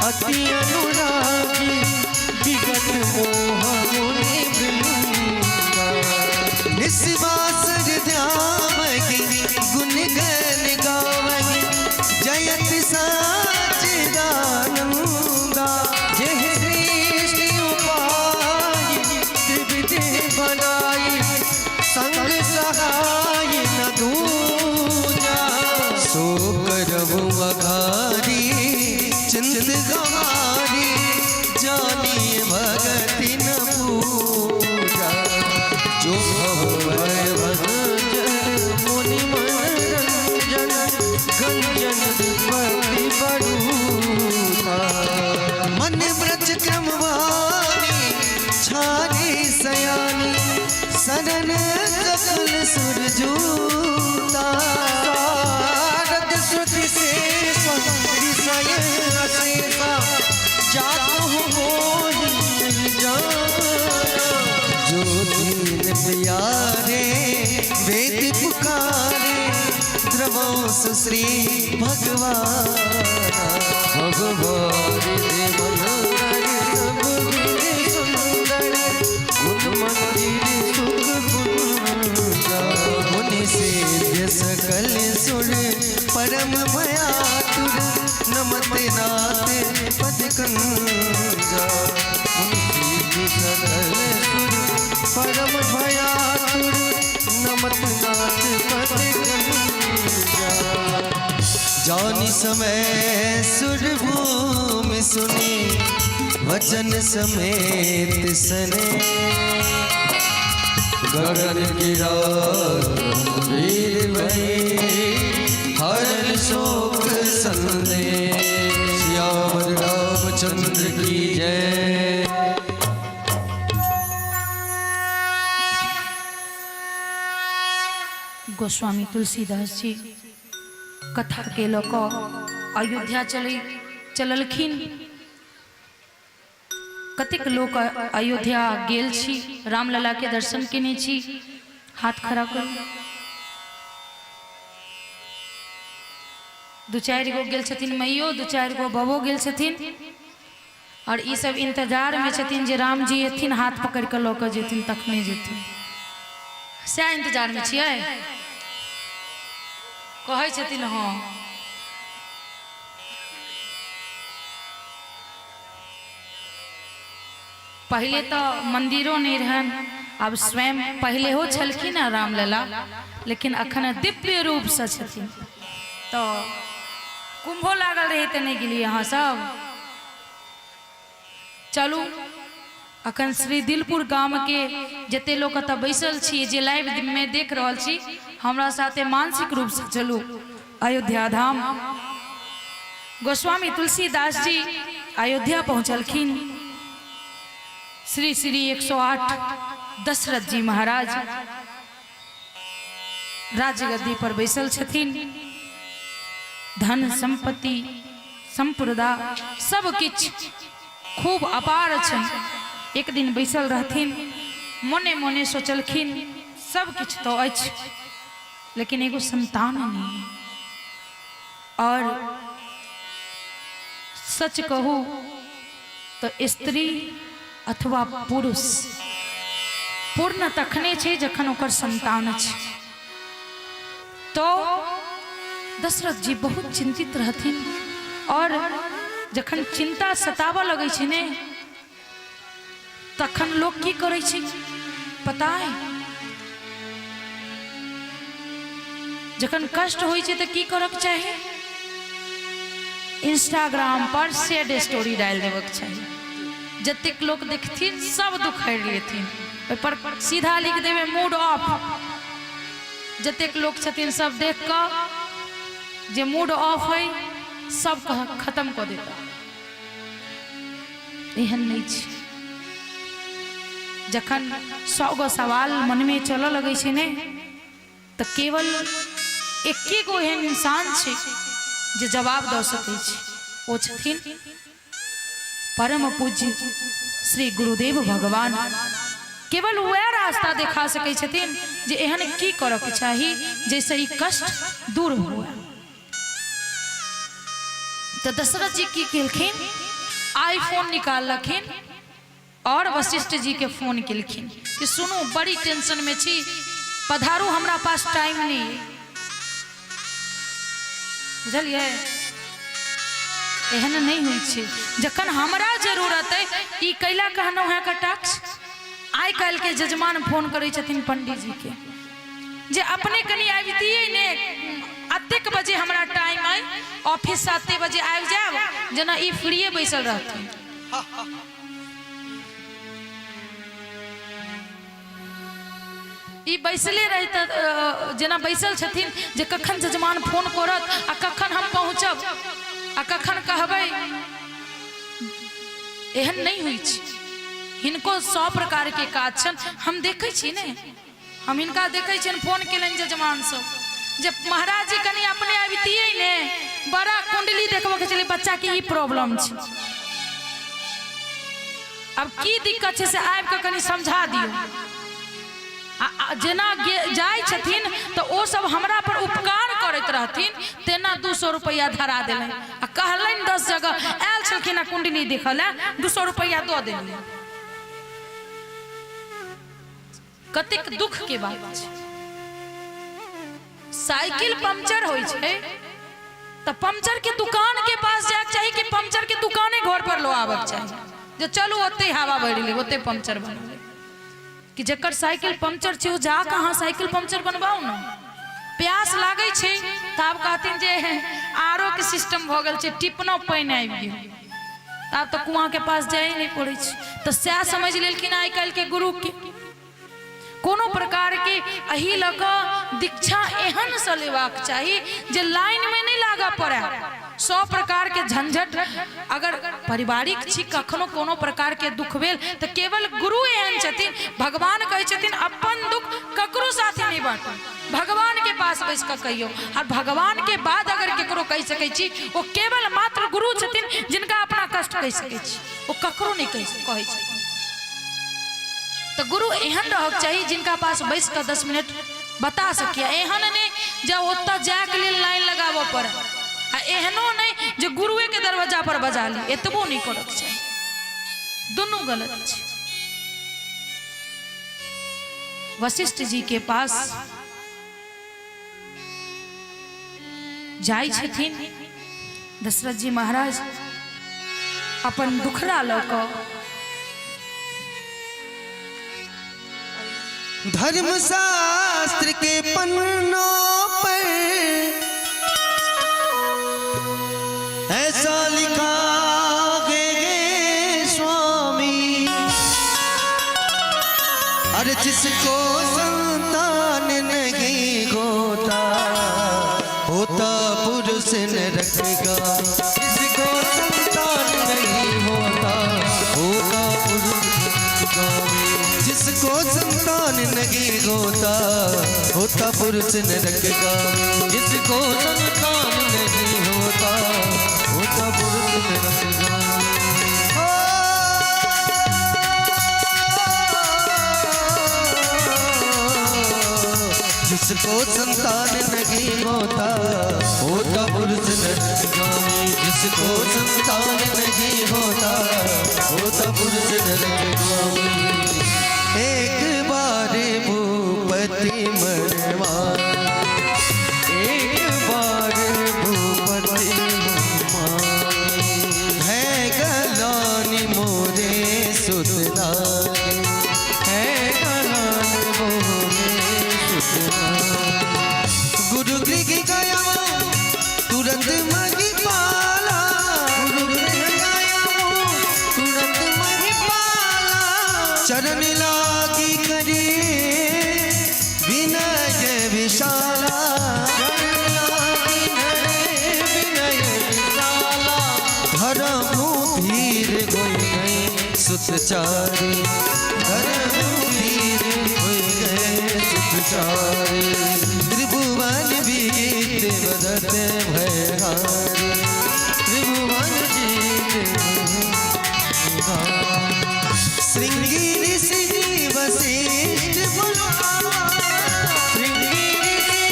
अति अनुरागी विगत मोह मुनि वृंदा। निस्वासर ध्यावहि गुण गण गावहि जयत सच्चिदानंदा। जेहि सृष्टि उपाय त्रिविधि बनाई संग सहाय न दूजा। सो करहु अघारी चिंत गमारी जानी भगति न पूजा। जो भव भय भंजन मुनि मनरंजन गंजन भक्ति बड़ूता। मन व्रज क्रमवाणी छानी सयानी शरण सकल सुर जूता। सारद श्रुति से विषय अशेषा जातु मोहि नहीं जाना। जो दीन प्यारे वेद पुकारे द्रवो सुश्री भगवान। भगवान दे मनोहर सब विधि सुंदर गुण मंदिर सुख गुंजा। मुनि सिद्ध सकल सुर परम भयातुर नमत नाथ पद कंजा। मुनि सकल सुर परम भयातुर नमत नाथ पद कंजा। जानी समय सुर भूमि सुने वचन समेत सने। गगन गिरा गंभीर भई हरण शोक संदेश। सियावर रामचंद्र की जय। गोस्वामी तुलसीदास जी कथा के लऽ कऽ अयोध्या चलै चललखिन। कतेक लोक अयोध्या गेल छी, रामलला के दर्शन केने छी? हाथ खड़ा करू। दू चारि गो गेल छथिन मैयो, दू चारि गो बबो गेल छथिन, और ई सब इंतजार में छथिन जे राम जी एथिन, हाथ पकड़ कऽ लऽ कऽ जेथिन तखने जेथिन। सएह इंतजार में छियै? कहै छथिन हँ। पहिले तऽ मंदिरो नहीं रहन, आब स्वयं पहिले हो छलखिन हैं रामलला, लेकिन अखन दिव्य रूप से छथिन। तऽ कुंभो लागल रहे तऽ नहीं गेलियै अहाँ सब? चलू, अखन श्री दिलपुर गाम के जते लोग एतऽ बैसल छी, जे लाइव में देख रहल छी, हमरा साथे मानसिक रूप से चलू अयोध्या धाम। गोस्वामी तुलसीदास जी अयोध्या पहुँचलखिन। श्री श्री 108 दशरथ जी महाराज राजगद्दी पर बैसल छथिन। धन संपत्ति संप्रदा सब किछु खूब अपार छनि। एक दिन बैसल रहथिन, मोने मोने सोचलखिन सब किछु तो अछि, लेकिन एगो संतान नहीं। और सच कहू तो स्त्री अथवा पुरुष पूर्ण तखने छै जखन ओकर संतान छै। तो दशरथ जी बहुत चिंतित रहथिन, और जखन चिंता सताबऽ लगै छै ने, तखन लोक की करै छै पता है? जखन कष्ट होइ छै तऽ की करक चाही? इंस्टाग्राम पर सैड स्टोरी डालि देबक चाही। जतेक लोक देखथिन सब दुख हरि लेथिन। ओहिपर सीधा लिख देबै मूड ऑफ। जतेक लोक छथिन सब देख कऽ जे मूड ऑफ है सब खत्म कऽ देता। एहन नहि छै। जखन 100 गो सवाल मनमे चलऽ लगै छै ने तऽ केवल एके गो एहन इंसान छै जे जवाब दऽ सकै छै, ओ छथिन परम पूज्य श्री गुरुदेव भगवान। केवल वएह रास्ता देखा सकै छथिन जे एहन की करऽके चाही जाहिसँ ई कष्ट दूर हुए। तऽ दशरथ जी की केलखिन, आईफोन निकाललखिन और वशिष्ठ जी के फोन केलखिन कि सुनू बड़ी टेंशन में छी, पधारू, हमरा पास टाइम नहीं है। बुझलियै? एहन नहीं होइ छै। जखन हमरा जरूरत है ई कैला कहलहुँ है कटाक्ष। आइ काल्हि के जजमान फोन करै छथिन पंडित जी के जे अपने कनि आबितियै ने, अतेक बजे हमरा टाइम अइ, ऑफिस से अते बजे आबि जायब, जेना ई फ्रीए बैसल रहथिन। ई बैसले रहित जेना बैसल छथिन जे कखन जजमान फोन करत आ कखन हम पहुँचब आ कखन कहबै। एहन नहि होइ छै। हिनको 100 प्रकारके काज छनि। हम देखै छी ने, हम हिनका देखै छियनि फोन केलनि जजमान सब जे महाराज जी कनि अपने अबितियै ने, बड़ा कुंडली देखबऽके छलै, बच्चाके ई प्रॉब्लम छै, आब की दिक्कत छै से आबि कऽ कनि समझा दियौ। आ जेना जाइ छथिन तऽ ओ सब हमरा पर उपकार करैत रहथिन तेना 200 रुपैआ धरा देलनि आ कहलनि 10 जगह आयल छलखिन आ कुंडली देखऽ लए 200 रुपैआ दऽ देलियै। कतेक दुख के बात छै। साइकिल पंक्चर होइ छै तऽ पंक्चर के दुकान के पास जायके चाही कि पंक्चर के दुकाने घर पर लो आबक चाही जे चलू ओते हवा भरि लेब, ओते पंक्चर बना लेब। कि जकर साइकिल पंक्चर छै ओ जा कऽ अहाँ साइकिल पंक्चर बनवाउ ने। प्यास लागै छै तऽ आब कहथिन जे आर ओ के सिस्टम भऽ गेल छै, टिपनो पानि आबि गेल, आब तऽ कुआँ के पास जाए नहि पड़ै छै। तऽ सएह समझि लेलखिन आइ काल्हिके गुरुके। कोनो प्रकारके एहि लऽ कऽ दीक्षा एहनसँ लेबाक चाही जे लाइनमे नहि लागऽ पड़ै, 100 प्रकारके झंझट। अगर पारिवारिक छी, कखनो कोनो प्रकारके दुख भेल तऽ केवल गुरु एहन छथिन। भगवान कहै छथिन अपन दुख ककरो साथे नहि बाँटू, भगवानके पास बैस कऽ कहियौ। आओर भगवानके बाद अगर केकरो कहि सकै छी ओ केवल मात्र गुरु छथिन जिनका अपना कष्ट कहि सकै छी, ओ ककरो नहि कहै छथिन। तऽ गुरु एहन रहक चाही जिनका पास बैस कऽ 10 मिनट बता सकिए। एहन नहि जे ओतऽ जायके लेल लाइन लगाबऽ पड़े, आ एहनो नहि जे गुरुएके दरवाजा पर बजा ली, एतबो नहि करक चाही। दुनू गलत छै। वशिष्ठ जी के पास जाइ छथिन दशरथ जी महाराज अपन दुखड़ा लऽ कऽ। धर्मशास्त्र के पन्नों पर ऐसा लिखा गए स्वामी, अरे जिसको संतान नहीं होता होता पुरुष न रखेगा। जिसको संतान नहीं होता होता पुरुष जिसको संतान नहीं होता होता पुरुष न रखेगा। जिसको संतान नहीं होता होता पुरुष न रखेगा। जिसको संतान नहीं होता होता पुरुष न रखेगा। जिसको संतान नहीं होता होता पुरुष न रखेगा। एक बार भूपति मरवा, एक बार भूपति मरवा, है गलानी मोरे सुतलागे, है गलानी मोरे सुतलागे। गुरु गृह गया तुरंत मही पाला, गुरु गृह गया तुरंत मही विशाला। विनय विशाला। धर्म धीर होई गए सुत चारे, धर्म धीर होई गए सुत चारे। त्रिभुवन बीत बदत भयहारे, त्रिभुवन जीत भयहारे। श्रृंगी ऋषि वशिष्ठ बुलावा, श्रृंगी ऋषि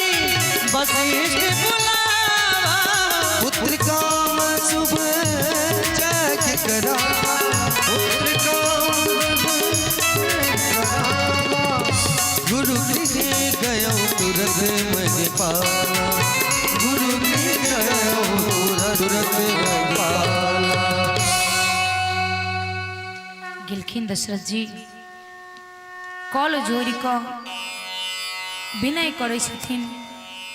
वशिष्ठ बुलावा। पुत्र काम शुभ जग करावा, पुत्र काम करावा। गुरु गृह गयो तुरत मज पाला, गुरु गृह गयो तुरत मज पाला। गेलखिन दशरथ जी कल जोड़ि कऽ विनय करै छथिन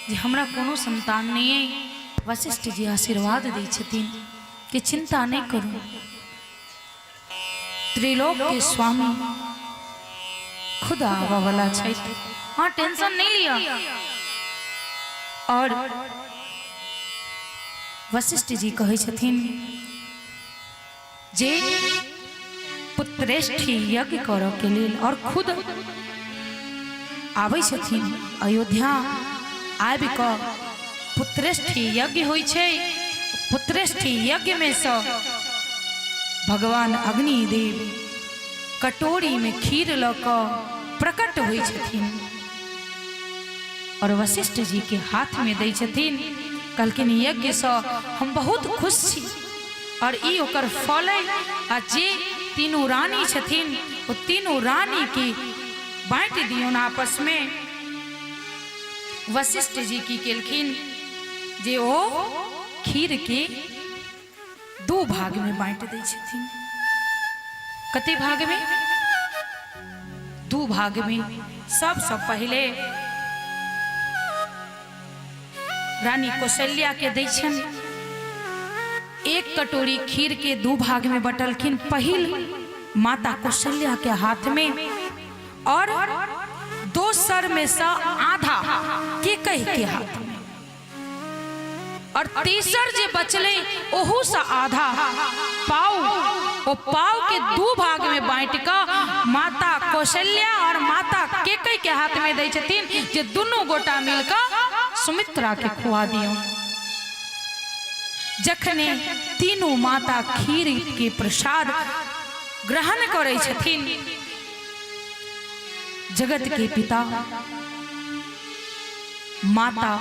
जे हमरा कोनो संतान नहि अइ। वशिष्ठ जी आशीर्वाद दै छथिन कि चिंता नहि करू, त्रिलोक के स्वामी खुद आबऽ वाला छथि, हाँ टेंशन नहीं लिअ। और वशिष्ठ जी कहै छथिन जे पुत्रेष्ठी यज्ञ करऽ के लेल और खुद आबै छथिन अयोध्या। आबि कऽ पुत्रेष्ठी यज्ञ होइ छै। पुत्रेष्ठी यज्ञ में सँ भगवान अग्निदेव कटोरी में खीर लऽ कऽ प्रकट होइ छथिन और वशिष्ठ जी के हाथ में दै छथिन। कहलखिन यज्ञ सँ हम बहुत खुश छी और ई ओकर फल अइ। आ जे तीनू रानी छथिन ओ तीनू रानी के बाँटि दियौन आपस में। वशिष्ठ जी की केलखिन जे ओ खीर के दू भाग में बाँटि दै छथिन। कते भाग में? दू भाग में। सबसँ पहिले रानी कौशल्या के दै छनि। एक कटोरी खीर के दू भाग में बटलखिन। पहिल माता कौशल्या के हाथ में और दोसर में से आधा केकई के हाथ में और तेसर जे बचले ओहू से आधा पाव, ओ पाव के दू भाग में बाँटि कऽ माता कौशल्या और माता केकई के हाथ में दै छथिन जे दुनू गोटा मिल कऽ सुमित्रा के खुआ दियौ। जखने तीनू माता खीर के प्रसाद ग्रहण करै छथिन, जगत के पिता माता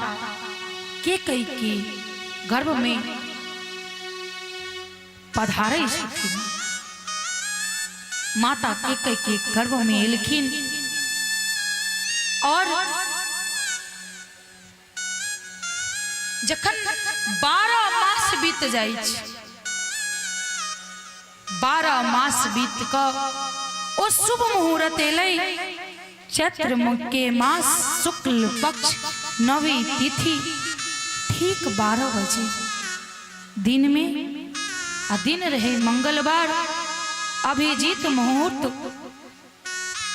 केकई के गर्भ में पधारै छथिन। माता केकई के गर्भ में एलखिन और जखन 12 मास बीत जाइ छै, 12 मास बीत कऽ ओ शुभ मुहूर्त एलै। चैत्र के मास शुक्ल पक्ष नवी तिथि ठीक 12 बजे दिन में, आ दिन रहे मंगलवार, अभिजीत मुहूर्त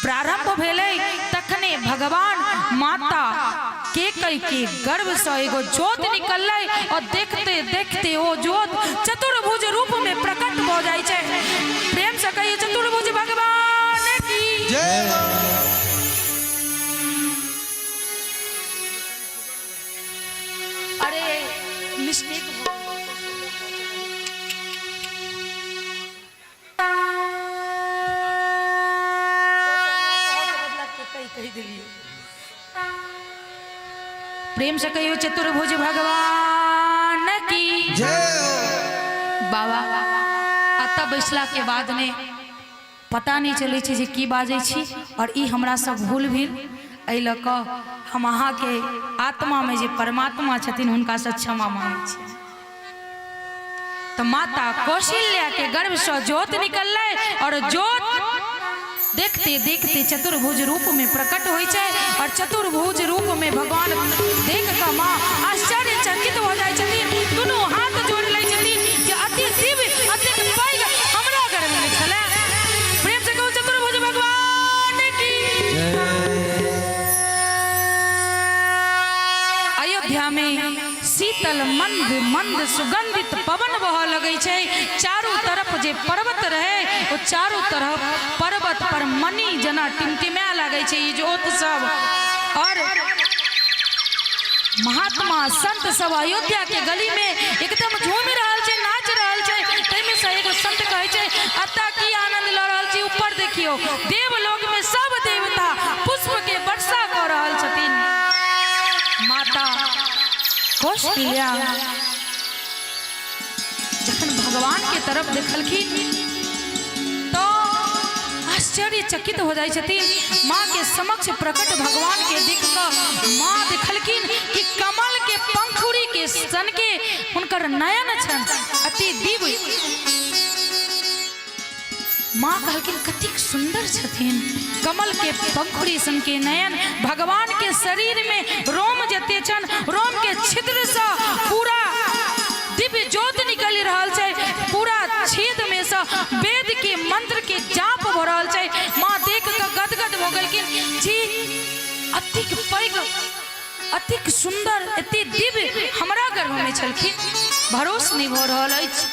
प्रारंभ भेलै। तखने भगवान माता केकई के गर्भ से एगो ज्योत निकललै और देखते देखते ओ ज्योत चतुर्भुज रूप में प्रकट भऽ जाइ छै। प्रेम से कहिए चतुर्भुज भगवान की जय हो। अरे मिस्टेक प्रेम से कहियो चतुर्भुज भगवान की जय हो। बाबा अतः बैसला के बाद ने पता नहीं चलै छै जे की बाजै छी और ई हमरा सब भूल भेल। एहि लऽ कऽ हम अहाँके आत्मा में जे परमात्मा छथिन हुनकासँ क्षमा मांगै छी। तो माता कौशल्या के गर्भ से ज्योत निकललै और ज्योत देखते देखते चतुर्भुज रूप में प्रकट होइ छै और चतुर्भुज रूप में भगवान देख कऽ माँ आश्चर्यचकित हो जाइ छथिन। दुनू हाथ जोड़ लै छथिन जे अति दिव्य अतेक पैघ हमरा गर्भ में छलै। प्रेम से कहू चतुर्भुज भगवान की जय। अयोध्या में शीतल मंद मंद सुगंधित पवन बहऽ लगै छै। चारू तरफ जे पर्वत रहे ओ चारू तरफ पर्वत पर मणि जेना टिमटिमाए लागै छै इजोत सब। और महात्मा संत सब अयोध्या के गली में एकदम झूमि रहल छै, नाच रहल छै। ताहिमे से एगो संत कहै छै, अतः की आनंद लऽ रहल छी, ऊपर देखियौ देवलोक में सब देवता पुष्प के वर्षा कऽ रहल छथिन। माता कौशल्या जखन भगवान के तरफ देखलखिन तो आश्चर्यचकित हो जाइ छथिन। माँ के समक्ष प्रकट भगवान के देख कऽ माँ देखलखिन कि कमल के पंखुड़ी के सन के हुनकर नयन छनि अति दिव्य। माँ कहलखिन कतेक सुंदर छथिन, कमल के पंखुड़ी सन के नयन, भगवान के शरीर में रोम जते छन रोम के छिद्र से पूरा दिव्य ज्योत निकलि रहल छै, पूरा छेद में से वेद के मंत्र के जाप भऽ रहल छै। माँ देख कऽ गदगद भऽ गेलखिन जी अतिक पैघ अतिक सुंदर एते दिव्य हमरा गर्भ में छलखिन, भरोस नहीं भऽ रहल अछि।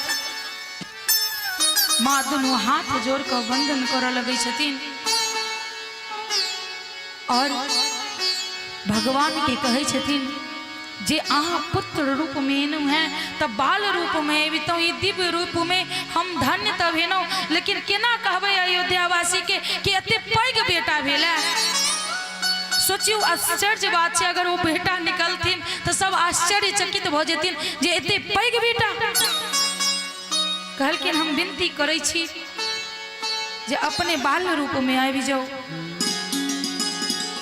माँ दुनू हाथ जोड़ कऽ वंदन करऽ लगै छथिन और भगवान के कहै छथिन जे अहाँ पुत्र रूप में एलहुँ हैं तऽ बाल रूप में अबितहुँ, ई दिव्य रूप में हम धन्य तऽ भेलहुँ, लेकिन केना कहबै अयोध्यावासी के कि एते पैघ बेटा भेलै। सोचियौ आश्चर्य बात छै, अगर ओ बेटा निकलथिन तऽ सब आश्चर्यचकित भऽ जेथिन जे एते पैघ बेटा। कहलखिन हम विनती करै छी जे अपने बाल रूप में आबि जाउ।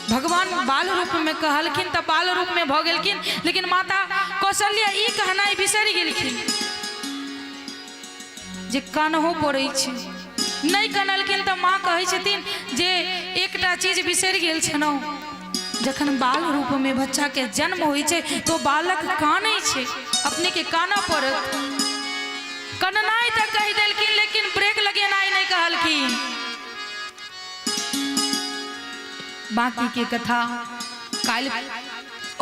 भगवान बाल रूप में कहलखिन तऽ बाल रूप में भऽ गेलखिन, लेकिन माता कौशल्या ई कहनाइ बिसरि गेलखिन जे कानहो पड़ै छै। नहि कनलखिन तऽ माँ कहै छथिन जे एकटा चीज बिसरि गेल छलहुँ, जखन बाल रूप में बच्चा के जन्म होइ छै तो बालक कानै छै, अपने के कानऽ पड़त। कननाइ तऽ कहि देलखिन लेकिन ब्रेक लगेनाइ नहि कहलखिन। बाकी के कथा काल्हि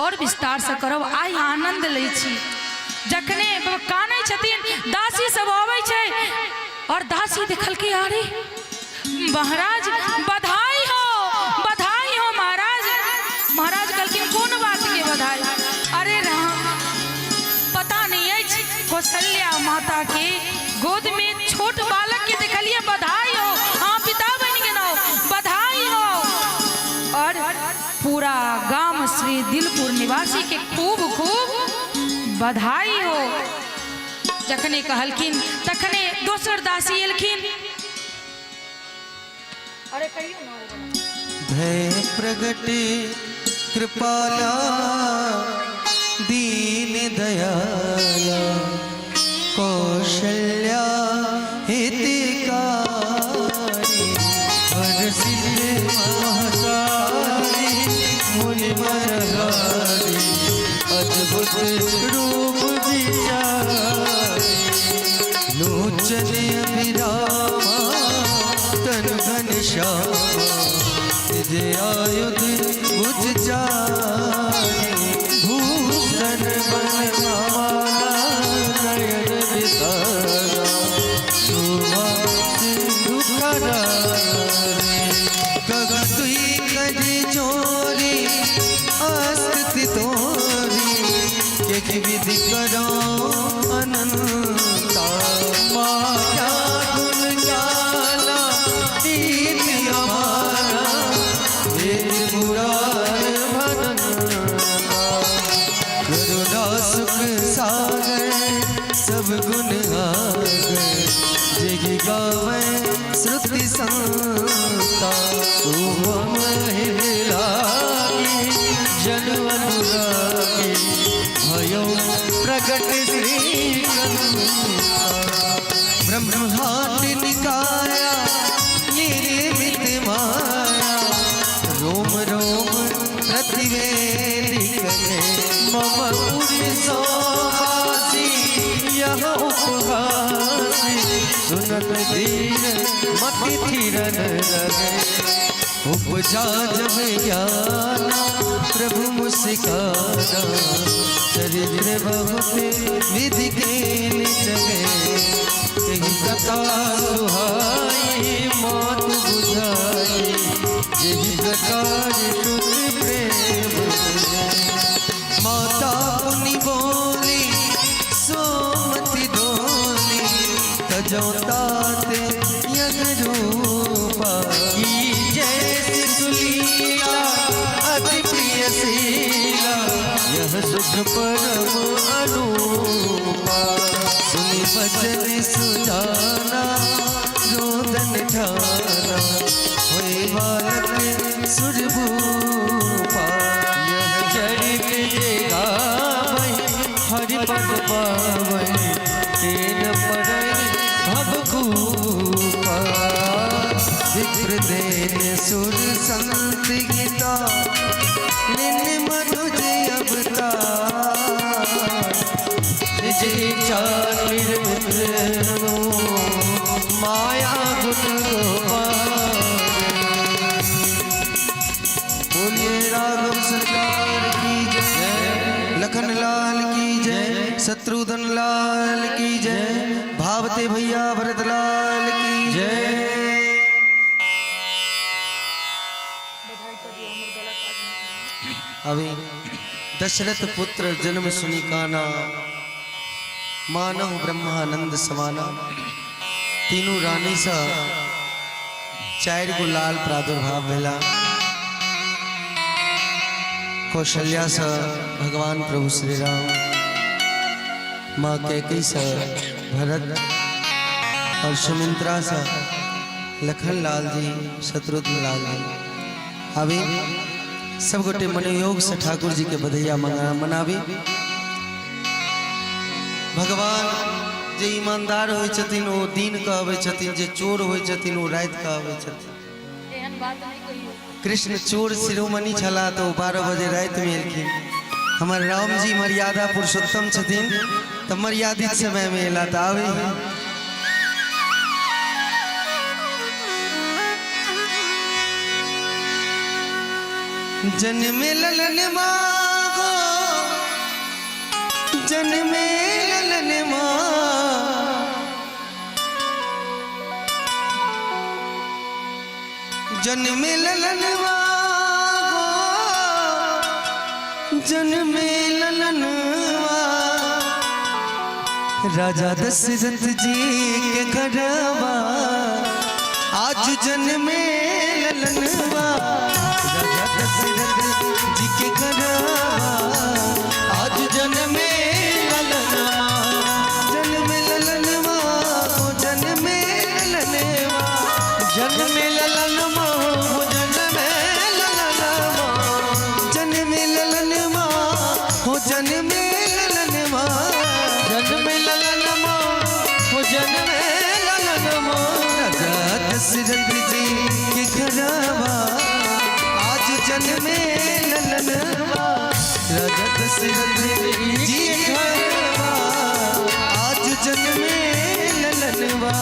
और विस्तार से करब, आइ आनंद लै छी। जखने कानै छथिन दासी सब अबै छै और दासी देखलकै अरे महाराज बधाई हो, बधाई हो महाराज। महाराज कहलखिन कोन बात के बधाई? अरे राम पता नहीं अछि कौशल्या माता के गोद में छोट बालक के देखलिए, बधाई हो, हाँ पिता बनि गेलहुँ, बधाई हो। और पूरा गाम श्री दिलपुर निवासी के खूब खूब बधाई हो। जखने कहलखिन तखने दोसर दासी एलखिन। अरे कहियो ना। भय प्रगटे कृपाला दीन दयाला कौशल्या हितकारी हरषित महतारी मुनि मरहारी अद्भुत रूप विचारी लोचन अभिरामा तन घन श्यामा निज आयुध भुज चारी भूषण बनमाला नयन विसारा शोभा सिंधु करारी गगतुई कर चोरी अस्तुति तोरी के विधि करो अनंता माया गुण ज्ञाना दीन हमारा वेद मुरार भनंता करुणा सुख सागर सब गुण आगर जेहि गावे श्रुति संता शुभम लागी जन अनुरागी भयो प्रगट श्री ब्रह्मांड निकाया निर्मित माया रोम रोम प्रतिवेदी कहे मम पुरुषोवासी यह उपहासी सुनत धीर मति थिरन रहे उपजा जब ज्ञान प्रभु मुस्काना। सिखाना। चरित्र बहुत विधि के चले, कथा सुहाई मौत बुझाई, जिस प्रकार सुत प्रेम। माता पुनि बोली सोमति डोली, तजो तात यज्ञ रूपा। की जय सुलीला अति प्रिय शीला, यह सुख परम अनूपा। सुनि बचन सुजाना रोदन ठाना, होए बालक सुरभूपा। यह चरित जे गावै हरि पद पावै, तेन परै भव कूपा। विप्र देन सुर संत गीता, निन मनुज अवतार। निज इच्छा निर्मित माया गुण गोपाल। बोलिए राघव सरकार की जय, लखन लाल की जय, शत्रुघ्न लाल की जय, भावते भैया भरत लाल की जय। बधाई कऽ दियौ, हमर गला काज नहि करैए। अभी दशरथ पुत्र जन्म सुनि काना, मानव ब्रह्मानंद समाना। तीनू रानी सँ चारि गो लाल प्रादुर्भाव भेला। कौशल्या सँ भगवान प्रभु श्री राम, माँ कैकेयी सँ भरत और सुमित्रा सँ लखन लाल जी, शत्रुघ्न लाल जी। अभी सब गोटे मनोयोग से ठाकुर जी के बधैया मनाबी। भगवान जे ईमानदार होइ छथिन ओ दिन के अबै छथिन, जे चोर होइ छथिन ओ राति के अबै छथिन। एहन बात नहि कहियौ। कृष्ण चोर शिरोमणि छलाह तऽ ओ 12 बजे रातिमे एलखिन। हमर राम जी मर्यादा पुरुषोत्तम छथिन तऽ मर्यादित समयमे एला। तऽ आबै जन्म ललन मागो, जन्म ललन मा, जन्म ललन मागो, जन्म ललन मा, राजा दशरथ जी के घरवा आज जन्म ललनवा। राजा दशरथ जी के घरवा आज जन्म ललनवा। जन्म ललनवा, जन्म ललनवा, जन्म ललनवा, जन्म ललनवा, जन्म ललनवा, हो जन्म ललनवा, जन्म ललनवा, हो जन्म ललनवा। राजा दशरथ जी के घरवा आज जन्म ललनवा। राजा दशरथ जी के घरवा आज जन्म ललनवा।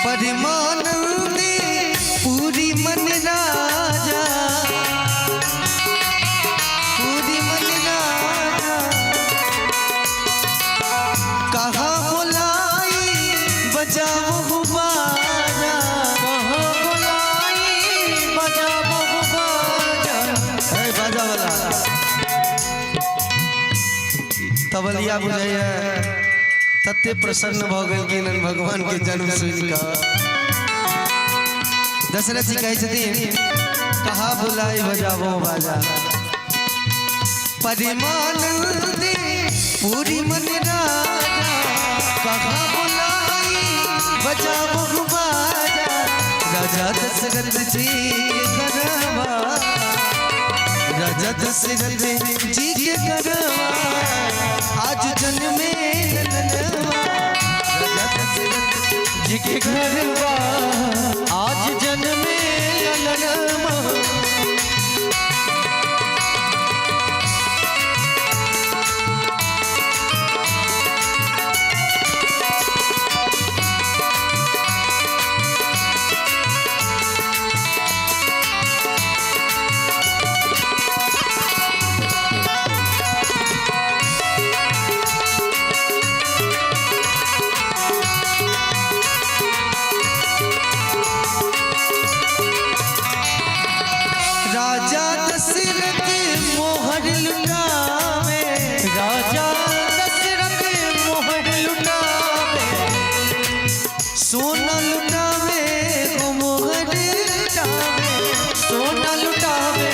परमानंदी पूरी मन राजा, पूरी मन राजा, कहा बुलाई बजाओ बाजा, कहा बुलाई बजाओ बाजा। है बाजा वाला तबलिया बुझाइए तते प्रसन्न भऽ गेलखिन भगवान के जन्म सुनि कऽ। दशरथ जी कहै छथिन कहा बुलाई बजाबो बाजा। परमानंदी पूरी मन राजा, कहा बुलाई बजाबो बाजा। राजा दशरथ जी के घरवा, राजा दशरथ जी के घरवा आज जन्मे ललनवा। राजा दशरथ जी के घरवा आज जन्मे ललनमा। राजा दशरथ मोहर लुटावे, राजा दशरथ मोहर लुटावे, सोना लुटावे ओ मोहर लुटावे, सोना लुटावे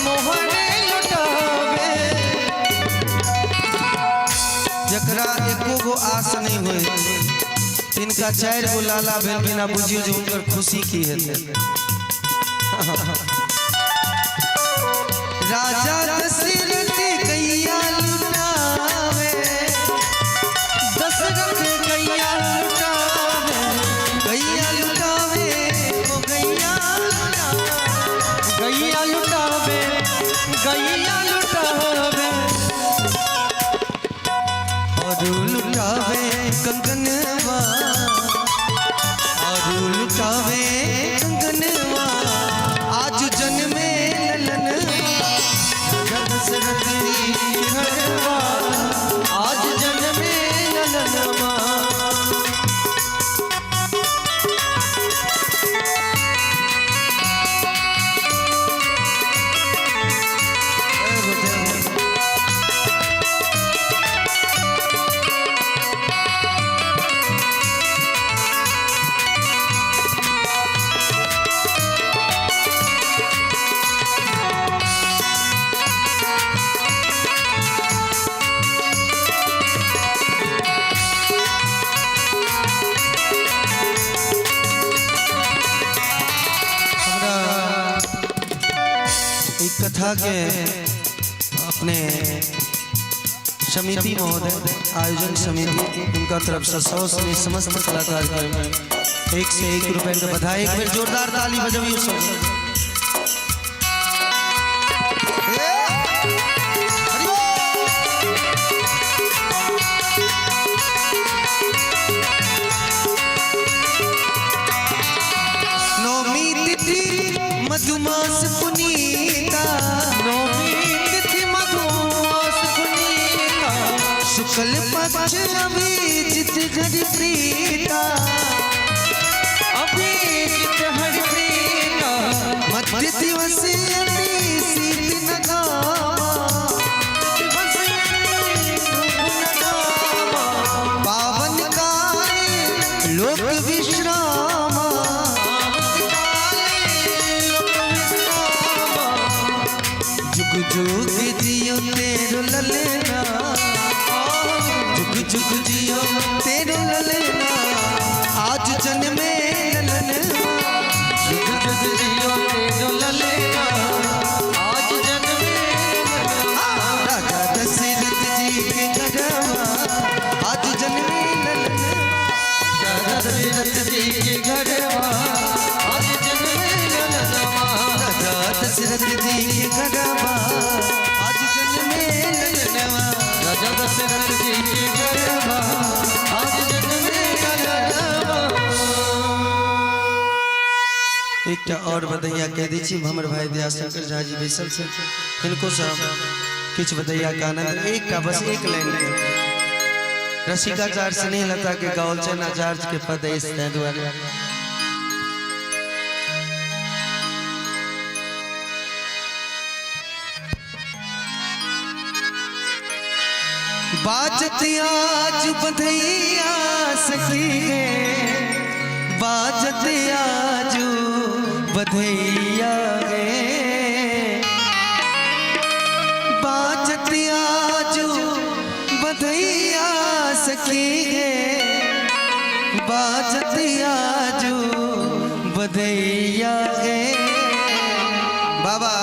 मोहर लुटावे। जकरा एको गो आस नहीं होए तिनका 4 गो लाला भेल बिना बुझियो जे हुनकर खुशी की हेतै। राजा दशरथ गैया लुटावे, दशरथ गैया लुटावे, गैया लुटावे ओ गैया लुटावे, गैया लुटावे, गैया लुटावे। और लुटावे कंगनवा, और लुटावे कंगनवा आज जन्मे ललनवा। राजा दशरथ जी के घरवा आज जन्मे ललनमा। जय हो, जय हो। हमरा एक कथा के अपने समिति महोदय, आयोजन समिति, उनका तरफ से 100 से समस्त कलाकार के 101 रुपए के बधाई। एक बेर जोरदार ताली बजबियो सब। ए, हरि बोल। नौमी तिथि मधुमास पुनीता, नौमी तिथि मधुमास पुनीता, शुक्ल पक्ष अभिजित हरि प्रीता, अभिजित हरि प्रीता, मध्य दिवस अति शीत नगामा, दिवस नगामा, पावन काल लोक विश्रामा, लोक विश्रामा। जुग जुग जियो तेरो ललना, जुग जुग जियो तेरो ललना आज जन्मे ललनवा। जुग जुग जियो तेरो ललना आज जन्मे ललना। राजा दशरथ जी के घरवा आज जन्मे ललनवा। राजा दशरथ जी के घरवा आज जन्मे ललनवा। राजा दशरथ जी के घरवा आज जन्मे ललनवा। राजा दशरथ जी के घरवा आज जन्मे ललनवा। एकटा और बदैया कह दै छी, हमर भाई दयाशंकर झा जी बैसल छथि, हिनको सब किछु बदैया के आनंद एकटा बस एक लाइन के। रसिकाचार्य स्नेह लता के गाओल छनि, आचार्य के पद अछि ताहि दुआरे। बाजत आज बधैया सखी गे, बाजत आज बधैया गे, बाजत आज बधैया सखी गे, बाजत आज बधैया गे। बाबा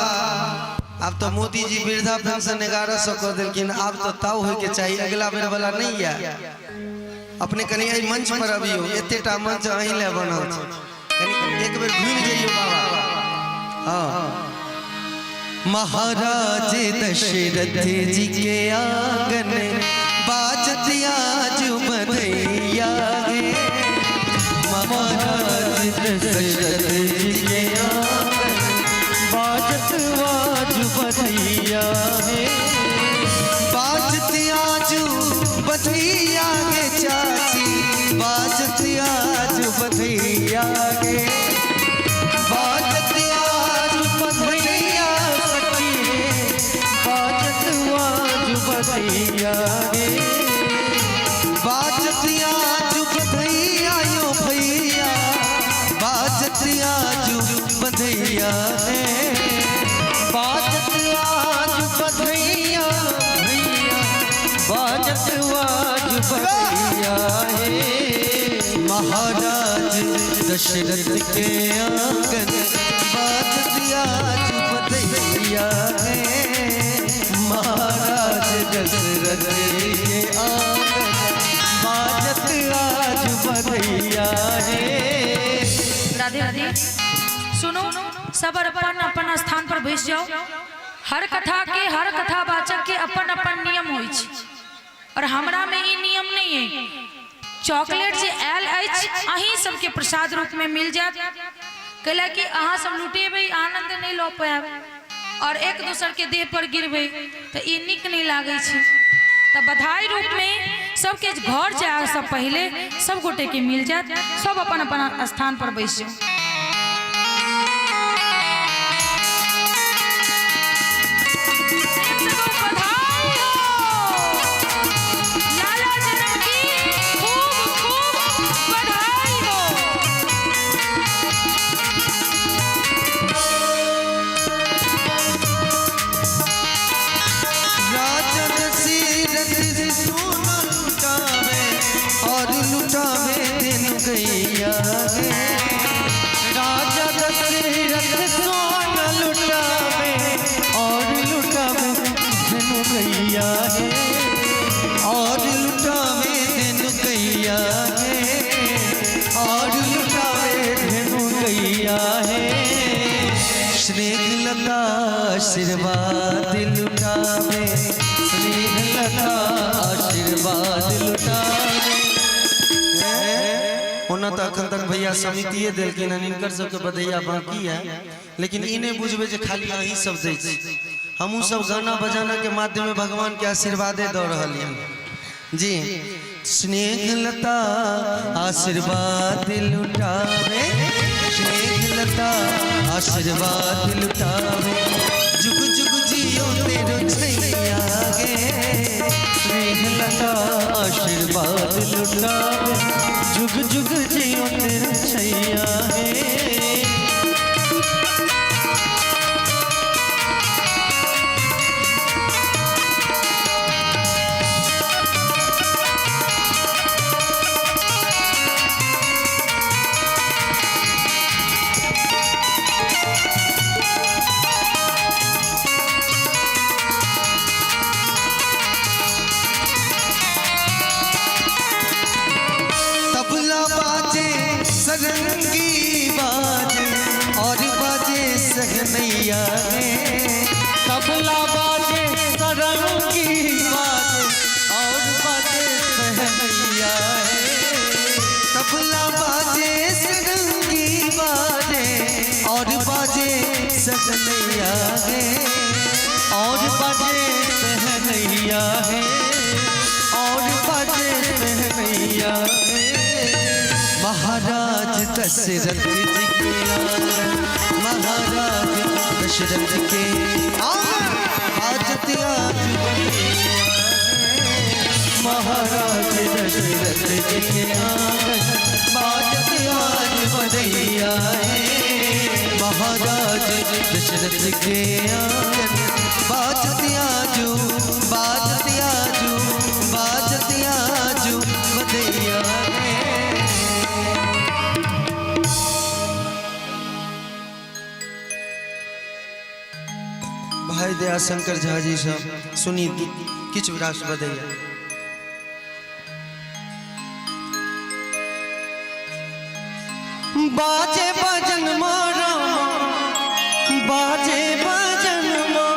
अब तो तऽ मोदी जी वृद्धा पेंशन 1100 कऽ देलखिन, आब तऽ ताव होइके चाही, अगिला बेर वाला नहि यऽ। अपने कनि एहि मंच पर अबियौ, एतेटा मंच अहीं लए बनल छै, कनि एक बेर घुमि जइयौ बाबा। हाँ। महाराज दशरथ जी के आंगन बाजत आज बधैया गे। महाराज दशरथ जी के आंगन बाजत आज बधैया हे। बाजत आज बधैया गे चाची, बाजत आज बधैया गे। बाजत आज बधैया सखी रे, बाजत आज बधैया गे। बाजत आज बधैया यो भैया, बाजत आज बधैया गे। बाजत आज बधैया भैया, बाजत आज बधैया हे। महाराज दशरथ के आंगन बाजत आज बधैया गे। महाराज दशरथ के आंगन बाजत आज बधैया हे। राधे राधे। सुनो, सब अपन अपन स्थान पर बैस जाओ। हर कथा के, हर कथावाचक के अपन अपन नियम होइ छै, और हमरा में ई नियम नहीं है। चॉकलेट जे आयल अछि अहीं सबके प्रसाद रूप में मिल जात, कैला कि अहाँ सब लुटेबै, आनंद नहीं लऽ पायब, और एक दोसर के देह पर गिरबै तऽ ई नीक नहीं लागै छै। तऽ बधाई रूप में सबके घर जाए से पहले सब गोटे के मिल जात। सब अपन अपन स्थान पर बैस जाओ। प्रेम से कहू, बधाई हो लाला जनम की, खूब खूब बधाई हो। राजा दशरथ सोना लुटावे और लुटावे दिन गैया गे। राजा दशरथ सोना लुटावे और लुटावे धनु गैया हे। और लुटावे दिन गैया गे, और लुटावे धनु गैया हे। स्नेहलता आशीर्वाद लुटावे, स्नेहलता आशीर्वाद लुटावे। ओना तऽ अखन तक भैया समितिए देलखिन हन, हिनकर सबके बधैया बाकी है, लेकिन ई नहि बुझबै जे खाली अहीं सब दै छी, हमहूँ सब गाना बजाना के माध्यम में भगवान के आशीर्वादे दऽ रहल यन जी। स्नेहलता आशीर्वाद लुटावे, स्नेहलता आशीर्वाद लुटावे, जुग जुग जियो तेरो छैया गे। स्नेहलता आशीर्वाद लुटावे, जुग जुग जियो तेरे छैया हे। तबला बाजे सरंगी बाजे और बाजे सहनैया गे। तबला बाजे सरंगी बाजे और बाजे सहनैया हे। तबला बाजे सरंगी बाजे और बाजे सहनैया गे। और बाजे सहनैया हे, और बाजे सहनैया हे। महाराज दशरथ जी के आंगन, महाराज दशरथ के आंगन बाजत आज बधैया गे। महाराज दशरथ जी के आंगन बाजत आज बधैया हे। महाराज दशरथ के आंगन बाजत आजू, बाजत आजू, बाजत आजू बधैया गे। भाई दया दयाशंकर झा जी सँ सुनी किछु रास बदैया। बाजे भजन मारा, बाजे भजन मा,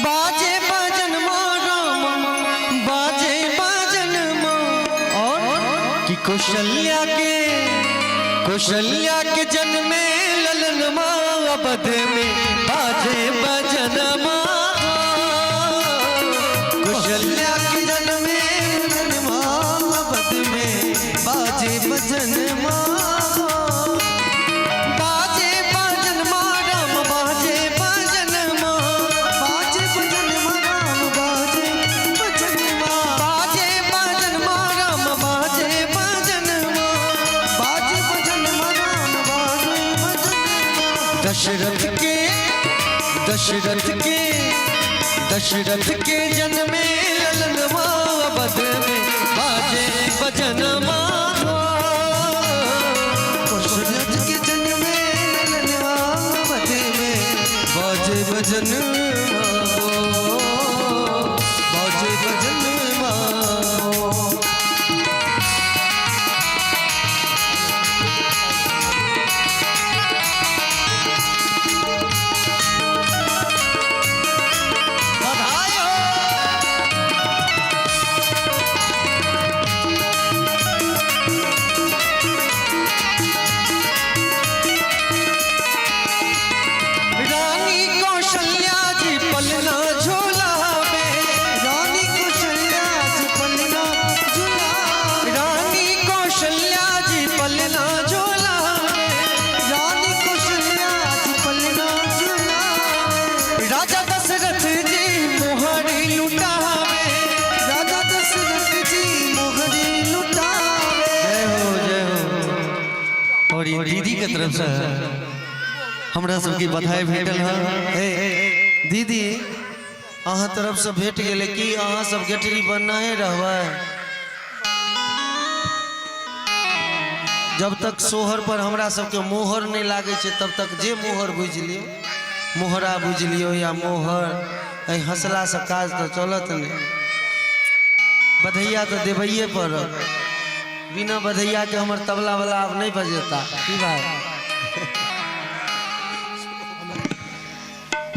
बाजे भजन मारा, बाजे भजन मा। और कि कौशल्या के, कौशल्या के जन्मे ललन माँ अवध में बाजे भजन माँ। कौशल्या के जन्मे ललन माँ अवध में बाजे भजन माँ। बाजे भजन माँ राम, बाजे भजन माँ, बाजे भजन माँ राम, बाजे भजन माँ, बाजे भजन माँ राम, बाजे भजन माँ, बाजे भजन माँ राम, बाजे भजन माँ। दशरथ के, दशरथ के, दशरथ के जन्मे ललन माँ अवध में बाजे भजन माँ। दशरथ के जन्मे ललन माँ अवध में बाजे भजन माँ, बाजे भजन माँ। बधाई हो। रानी कौशल्या जी पलना झूलावे, रानी कौशल्या जी पलना झूला, रानी कौशल्या जी पलना झूलावे, रानी कौशल्या जी पलना झूला। राजा दशरथ जी मोहरी लुटावे, राजा दशरथ जी मोहरी लुटावे। जय हो, जय हो। और ये दीदी के तरफ से हमरा सबके बधाई भेटल है। हे दीदी, अहाँ तरफ से भेट गेलै कि अहाँ सब गेठरी बनना ही रहबै? जब तक सोहर पर हमरा सबके मोहर नहि लागै छै तब तक जे मोहर बुझि लियौ, मोहरा बुझि लियौ या मोहर, एहि हँसलासँ काज तऽ चलत नहि। बधैया तऽ देबैए पड़त। बिना बधैयाके हमर तबला वाला आब नहि बजेता। की भाई?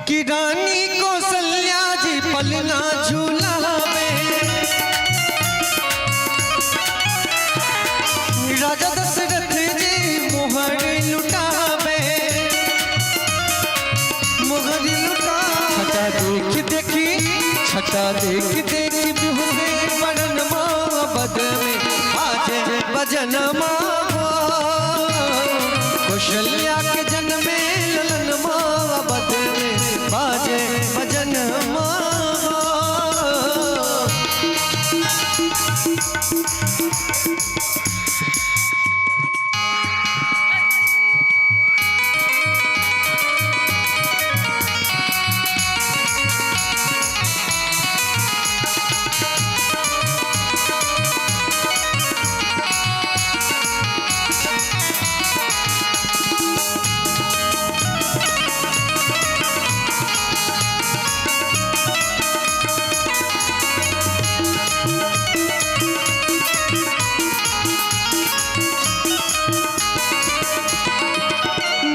कि रानी कौशल्या जी पलना झूलावे, राजा दशरथ जी मोहर लुटावे, मोहर लुटा। छटा देख देखी, छटा देख देखी बिहुसे बरन माँ बद में बाजे भजन माँ। कौशल्या के जन्मे ललन माँ बद में बाजे भजन माँ।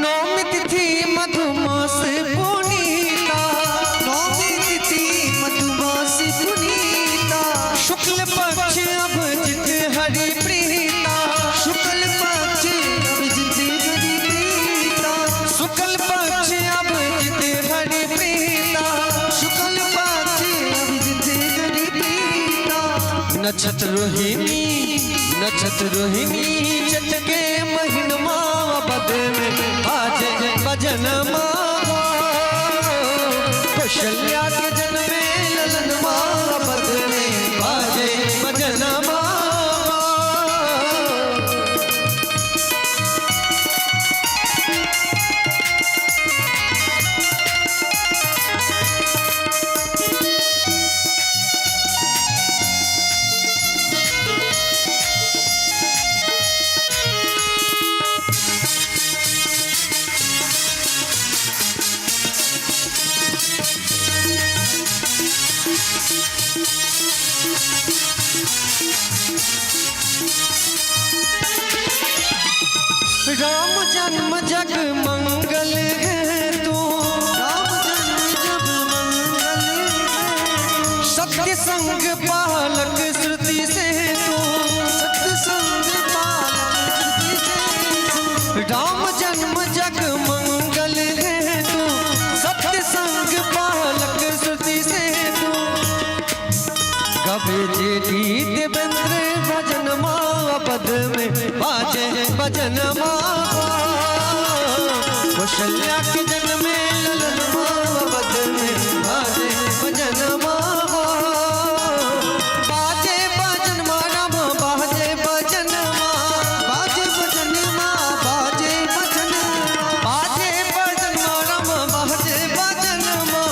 नौमी तिथि मधुमास पुनीता, नौमी तिथि मधुमास पुनीता, शुक्ल पक्ष अभिजित हरि प्रीता, शुक्ल पक्ष अभिजित हरि प्रीता, शुक्ल पक्ष अभिजित हरि प्रीता, शुक्ल पक्ष अभिजित हरि प्रीता। नक्षत्र रोहिणी, नक्षत्र रोहिणी चटके महीनमा बद में बाजे भजन माँ। कौशल्या के जन्मे ललन माँ बद में बाजे भजन माँ। राम जन्म जग मंगल है तू, राम जन्म जग मंगल है, सत्य संग पालक श्रुति से तू, सत्संग पालक श्रुति से तू। राम जन्म जग मंगल है तू, सत्य संग पालक श्रुति से तू। गवे जेठी देवेंद्र भजन माँ पद में बाजे भजन माँ, कौशल्या के जन्म में ललन माँ पद में बाजे भजन माँ, बाजे भजन माँ राम बाजे भजन माँ, बाजे भजन माँ बाजे भजन माँ, बाजे भजन माँ राम बाजे भजन माँ,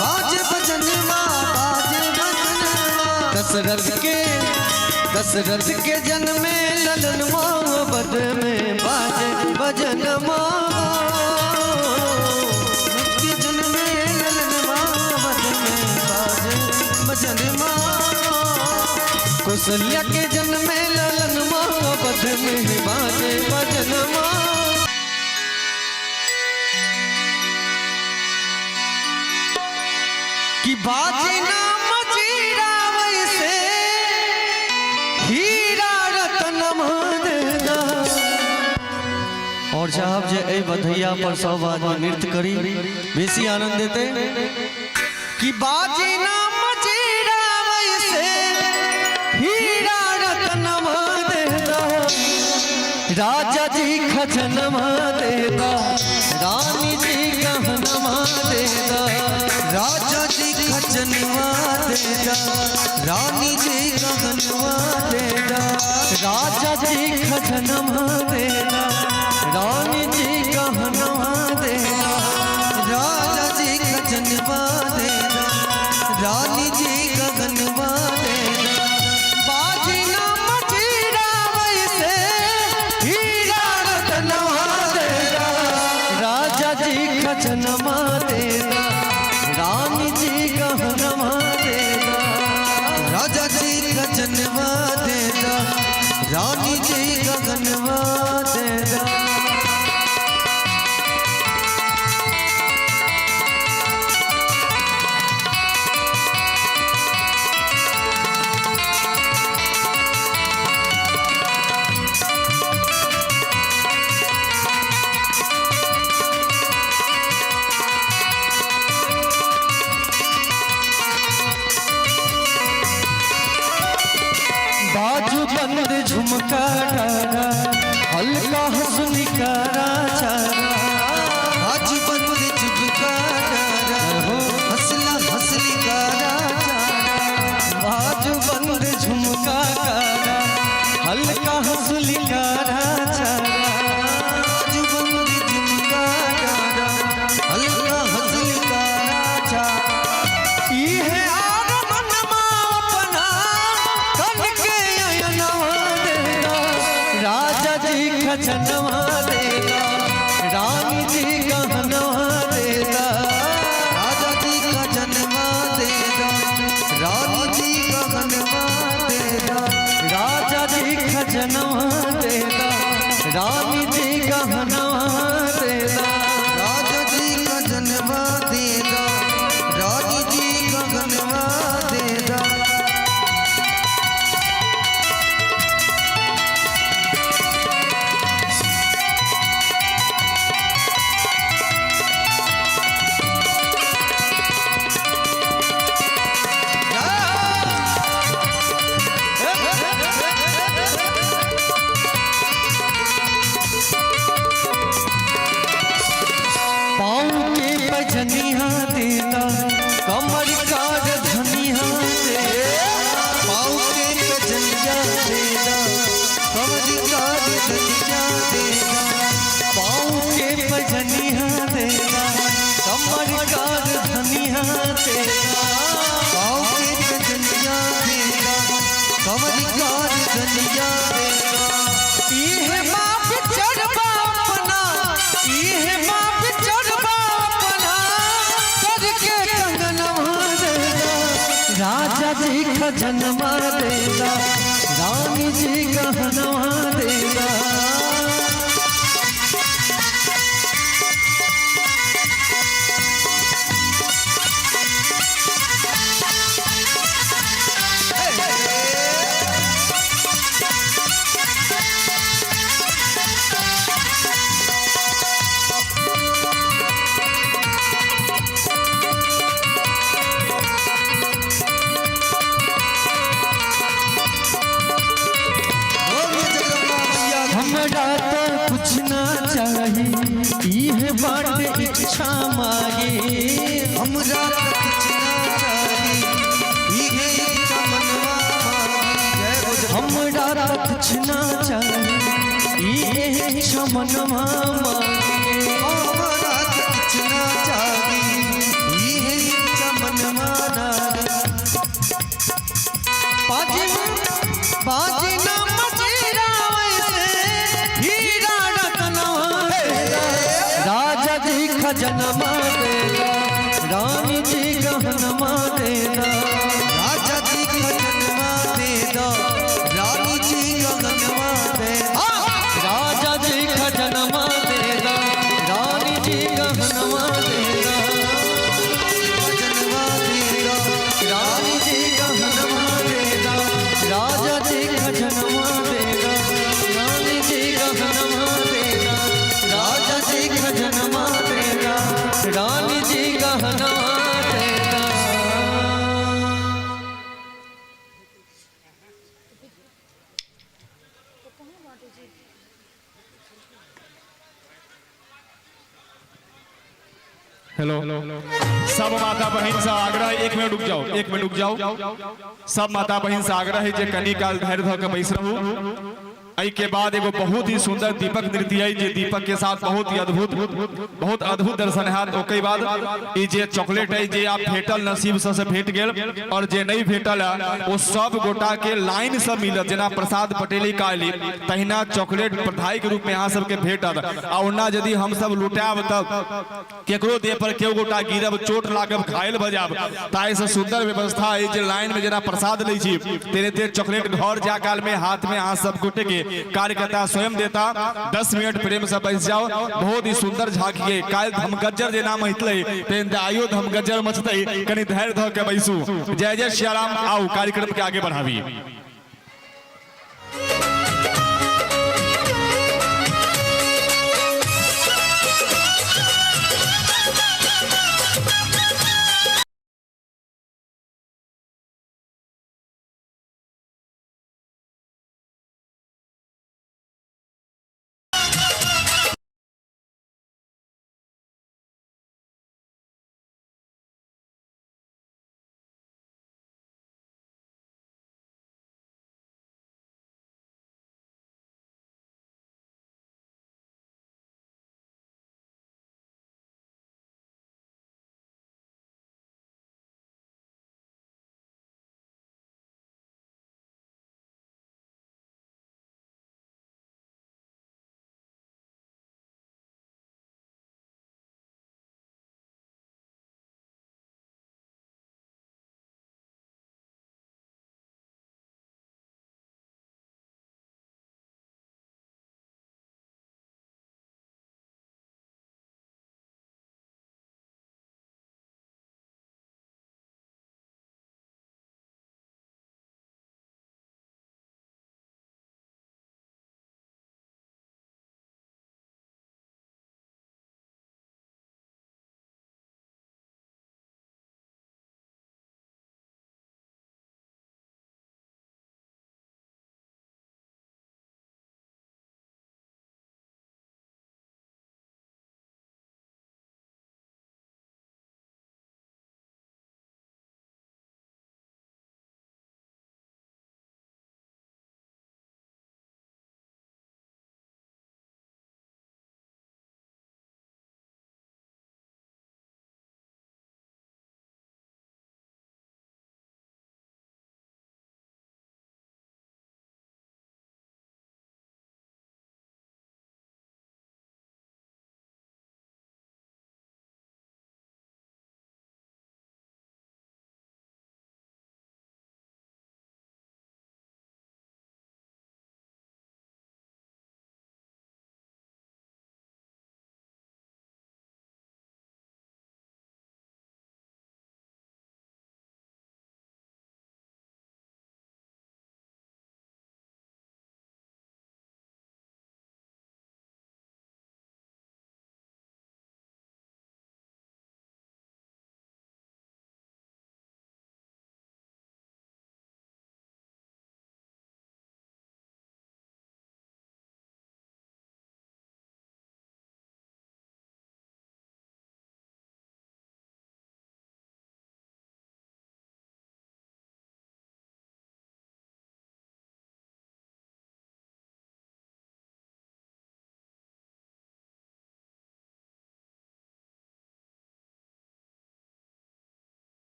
बाजे भजन माँ बाजे भजन माँ। दशरथ के जन्म में ललन माँ बद में बाजे भजन माँ, के जन्म में ललन माँ बद में बाजे भजन माँ, कौशल्या के जन्म में ललन माँ बद में बाजे भजन माँ। कि बाजे नाम जीरा वैसे हीरा रतन देना। और साहब जे एहि बधैया पर सब आदमी नृत्य करी बेसी आनंद देते। कि बाजे नाम जीरा वैसे हीरा रतन देना, राजा जी खजनमा देता, रानी जी गहनमा देता, राजा जी खजनवा देता, रानी जी गहनवा देता, राजा जी खजनमा देता, रानी जी गहनमा देता, राजा जी खजनवा देता, रानी जी गहनवा देता। बाजी नाम जीरा वैसे हीरा रतनवा देता, राजा जी खजनमा देता, रानी जी गहनमा देता, राजा जी खजनवा देता, रानी जी गहनवा देता। बाजू बंद झुमका डारा, हल्का हंसनी करा चारा, बाजू बंद झुमका डारा, हंसला हंसली कारा चारा, बाजू बंद झुमका कारा, हल्का हंसली करा चारा, बाजू बंद झुमका डारा, हल्का हंसली कारा चारा। इहे आर मनमा अपना कन के अयनवा देना, राजा जी खजनवा देना, रानी जी गहनवा देना, राजा जी खजनवा देता, रानी जी गहनवा देता, राजा जी खजनवा देता, रानी जी गहनवा देता, राजा जी खजनवा देता, रानी जी गहनवा देता। पाँव के बजनिया देता, कमर कार धनिया देता, पाँव के बजनिया देता, कमर कार धनिया देता, पाँव के बजनिया देता, कमर कार धनिया देता, पाँव के बजनिया देता, कमर कार धनिया देता। इहे बाप चढ़बा अपना, इहे बाप चढ़बा अपना, करके कंगनवा देता, राजा जी खजनवा देदा, रानी जी गहनवा देदा। बोलिए जगदम्बा मैया की। हमरा तो कुछ ना चाही, इह बाट इच्छा मांगे। हमरा त कुछ ना चाही, इहे इच्छा मनवा मांगी। जय हो जगदम्बा। हमरा तो कुछ ना चाही, इह इच्छा मनवा मांगे। हमरा त कुछ ना चाही, इहे इच्छा मनवा मांगी। बाजी बाजी ना मजीरा वैसे हीरा रतनवा देला, राजा जी खजनवा देला, रानी जी गहनवा देला। राजा जी खजनवा दे दो, रानी जी गगनवा दे दो। राजा जी खजनवा देला, रानी जी गहनवा देला। खजनवा दे दो, रानी जी गहनवा देला, राजा जी खजनवा देला, रानी जी गहनवा देला, राजा जी खजनवा देला, रानी जी गहनवा देला। हेलो, सब माता बहन से आग्रह है, एक मिनट रुक जाओ, एक मिनट रुक जाओ। सब माता बहन से आग्रह है जे कनी काल धैर्य धऽ के बैस रहू। एहि के बाद एगो बहुत ही सुंदर दीपक नृत्य है, जे दीपक के साथ बहुत ही अद्भुत, बहुत अद्भुत दर्शन हैत। ओकर बाद ई जे चॉकलेट है, जे आप भेटल नसीब से भेट गेल, और जे नहीं भेटल है वो सब गोटा के लाइन से मिलत। जेना प्रसाद पटेली काली तहिना चॉकलेट प्रधाई के रूप में अहाँ सबके भेटत। आ ओना यदि हम सब लुटायब तब केकरो देह पर केओ गोटा गिरब, चोट लागब, घायल भऽ जायब। ताहि से सुंदर व्यवस्था है जे लाइन में जेना प्रसाद लै छी तेरे चॉकलेट घर जा काल में हाथ में अहाँ सब गोटे के कार्यकर्ता स्वयं देता। 10 मिनट प्रेम से बैस जाओ। बहुत ही सुंदर झांकी है। काल्हि धमगज्जर जे नाम हितलै तेहन आइयो धमगज्जर मचतै। कनी धैर्य धऽ के बैसू। जय जय सियाराम। आउ कार्यक्रम के आगे बढ़ाबी।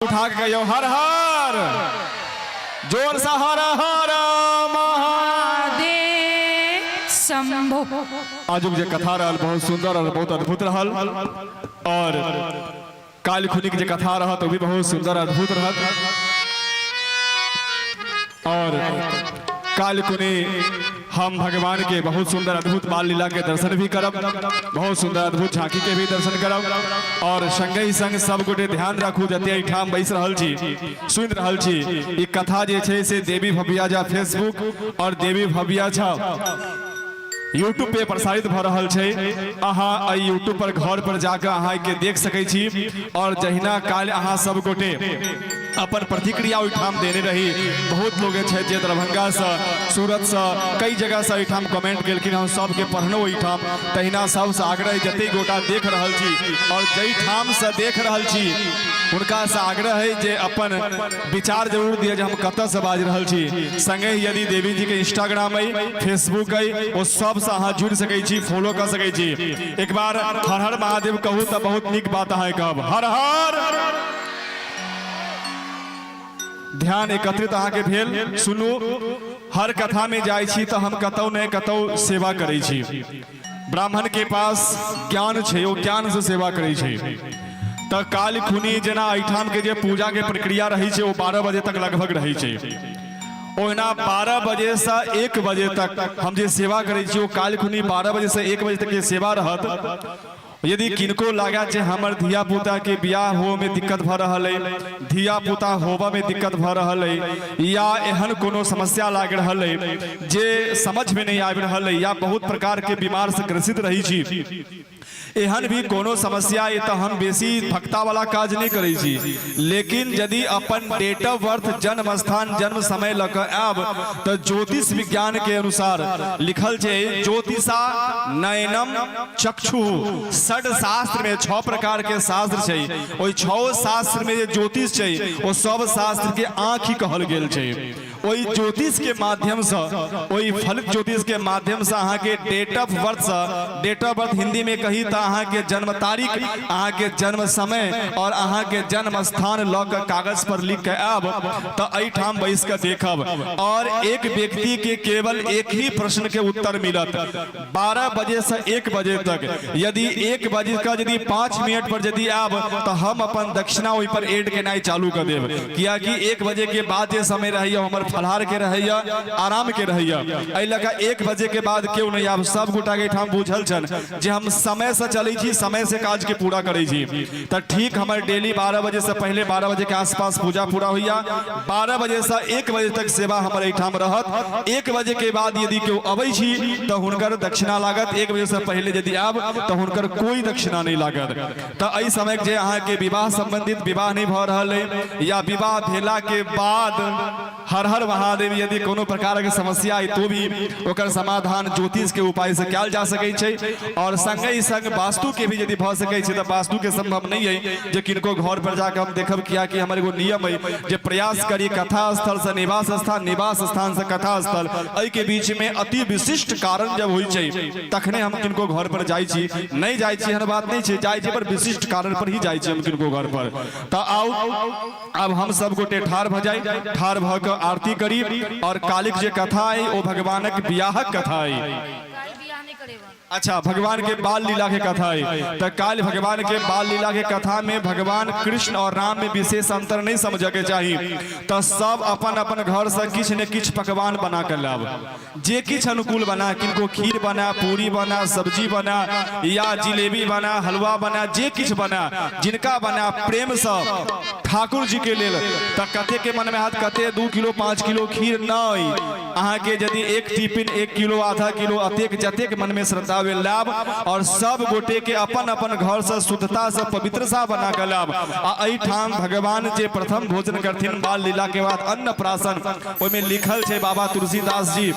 उठा के कहियो हर हर जोर से हर हर महादेव शंभो। आजुक जे कथा रहल बहुत सुंदर और बहुत अद्भुत रहल और काल्हि खुनी के जे कथा रहत ओ भी बहुत सुंदर अद्भुत रहत और काल्हि खुनी हम भगवान के बहुत सुंदर अद्भुत बाल लीला के दर्शन भी करब, बहुत सुंदर अद्भुत झांकी के भी दर्शन करब और संगे ही संग सब गोटे ध्यान राखू जते एहिठाम बैस रहल छी सुनि रहल छी ई कथा जे छै से देवी भव्या झा फेसबुक और देवी भव्या झा यूट्यूब पे प्रसारित भऽ रहल छै। अहाँ एहि यूट्यूब पर घर पर जाकर अहाँ के देख सकै छी और जहिना काल्हि अहाँ सब गोटे अपन प्रतिक्रिया ओहिठाम देने रही, बहुत लोग छथि जे दरभंगासँ सूरतसँ कई जगहसँ एहिठाम कमेंट केलखिन, हम सबके पढ़लहुँ ओहिठाम। तहिना सबसँ आग्रह जतेक गोटा देख रहल छी और जाहिठामसँ देख रहल छी हुनकासँ आग्रह है जे अपन विचार जरूर दिअ जे हम कतऽसँ बाजि रहल छी। संगे यदि देवी जी के इंस्टाग्राम अइ फेसबुक अइ ओ सबसँ अहाँ जुड़ि सकै छी, फॉलो कऽ सकै छी। एक बार हर हर महादेव कहू तऽ बहुत नीक बात अहाँ कहब। हर हर ध्यान एकत्रित अहाँके भेल। सुनू, हर कथा में जाइ छी तऽ हम कतौ ने कतौ सेवा करै छी। ब्राह्मण के पास ज्ञान छै, ओ ज्ञान से सेवा करै छै। तऽ काल्हि खुनी जेना एहिठाम के जे पूजा के प्रक्रिया रहै छै ओ 12 बजे तक लगभग रहै छै, ओहिना 12 बजे से 1 बजे तक हम जे सेवा करै छी ओ काल्हि खुनी 12 बजे से 1 बजे तक जे सेवा रहत। यदि किनको लागे जे हमर धिया पुता के बियाह होवे में दिक्कत भऽ रहल अइ, धिया पुता होबऽ में दिक्कत भऽ रहल अइ या एहन कोनो समस्या लागि रहल अइ जे समझ में नहीं आबि रहल अइ या बहुत प्रकार के बीमार से ग्रसित रही छी, एहन भी कोनो समस्या अइ तऽ हम बेसी भक्ता वाला काज नहीं करै छी। लेकिन यदि अपन डेट ऑफ बर्थ, जन्म स्थान, जन्म समय लऽ कऽ आयब तऽ ज्योतिष विज्ञान के अनुसार लिखल छै ज्योतिषा नयनम चक्षु। षड शास्त्र में 6 प्रकार के शास्त्र छै, ओहि 6 शास्त्र में जे ज्योतिष छै ओ सब शास्त्र के आँखि कहल गेल छै। ओहि ज्योतिष के माध्यम से, ओहि फलित ज्योतिष के माध्यम से अहाँ के डेट ऑफ बर्थ से, डेट ऑफ बर्थ हिंदी में कही तऽ अहाँ के जन्म तारीख, अहाँ के जन्म समय और अहाँ के जन्म स्थान लऽ के कागज पर लिख के आयब तऽ एहिठाम बैस के देखब और एक व्यक्ति के केवल एक ही प्रश्न के उत्तर मिलत 12 बजे से 1 बजे तक। यदि 1 बजे का यदि 5 मिनट पर यदि आब तो हम अपन दक्षिणा ओहि पर ऐड केनाइ चालू कर देब, कियाकि 1 बजे के बाद जे समय रहैया हमर फलहार के रहैया, आराम के रहैया। एहि लऽ कऽ 1 बजे के बाद केओ नहीं आब। सब गोटा के एहिठाम बुझल छनि जे हम समय से चलै छी, समय से काज के पूरा करै छी। तऽ ठीक हमर डेली 12 बजे से पहले 12 बजे के आसपास पूजा पूरा होइया। 12 बजे से 1 बजे तक सेवा हमर एहिठाम रहत। 1 बजे के बाद यदि केओ अबै छी तऽ हुनकर दक्षिणा लागत। 1 बजे से पहले यदि आब तऽ हुनकर कोई दक्षिणा नहीं लागत। तऽ एहि समय जे अहाँके विवाह संबंधित विवाह नहीं भऽ रहल अइ या विवाह भेला के बाद हर हर महादेव यदि कोनो प्रकार के समस्या है तो भी ओकर समाधान ज्योतिष के उपाय से कयल जा सकै छै। और संगे ही संग वास्तु के भी यदि भऽ सकै छै तऽ वास्तु के संभव नहीं है जे किनको घर पर जाकर हम देखब, कियाकि हमर एगो नियम है जे प्रयास करी कथा स्थल से निवास स्थान, निवास स्थान से कथा स्थल, एहि के बीच में अति विशिष्ट कारण जब होइ छै तखने हम किनको घर पर जाइ छी। नहीं जाइ छी एहन बात नहीं छै, जाइ छी पर विशिष्ट कारण पर ही जाइ छी हम किनको घर पर। तऽ आउ अब हम सब गोटे ठाढ़ भऽ जाइ, ठाढ़ भऽ कऽ आरती करी और कालिक जे कथा अइ ओ भगवानक बियाहक कथा अइ। अच्छा, भगवान के बाल लीला के कथा है। तो काल्हि भगवान के बाल लीला के कथा में भगवान कृष्ण और राम में विशेष अंतर नहीं समझ के चाहिए। तो सब अपन अपन घर से किछु ने किछु पकवान बना के लाब, जे किछु अनुकूल बना, किनको खीर बना, पूरी बना, सब्जी बना या जिलेबी बना, हलवा बना, जे किछु बना, जिनका बना प्रेम से ठाकुर जी के लेल। तो कते के मन में हाथ कते 2 किलो 5 किलो खीर नहीं, अहाँ के यदि 1 टिफिन 1 किलो आधा किलो अतेक जतेक मन में श्रद्धा भेल लाभ और सब गोटे के अपन अपन घर से शुद्धता से पवित्रता बना के लाभ। आ एहिठाम भगवान जे प्रथम भोजन करथिन बाल लीला के बाद अन्न प्राशन, ओहिमे लिखल छै बाबा तुलसीदास जी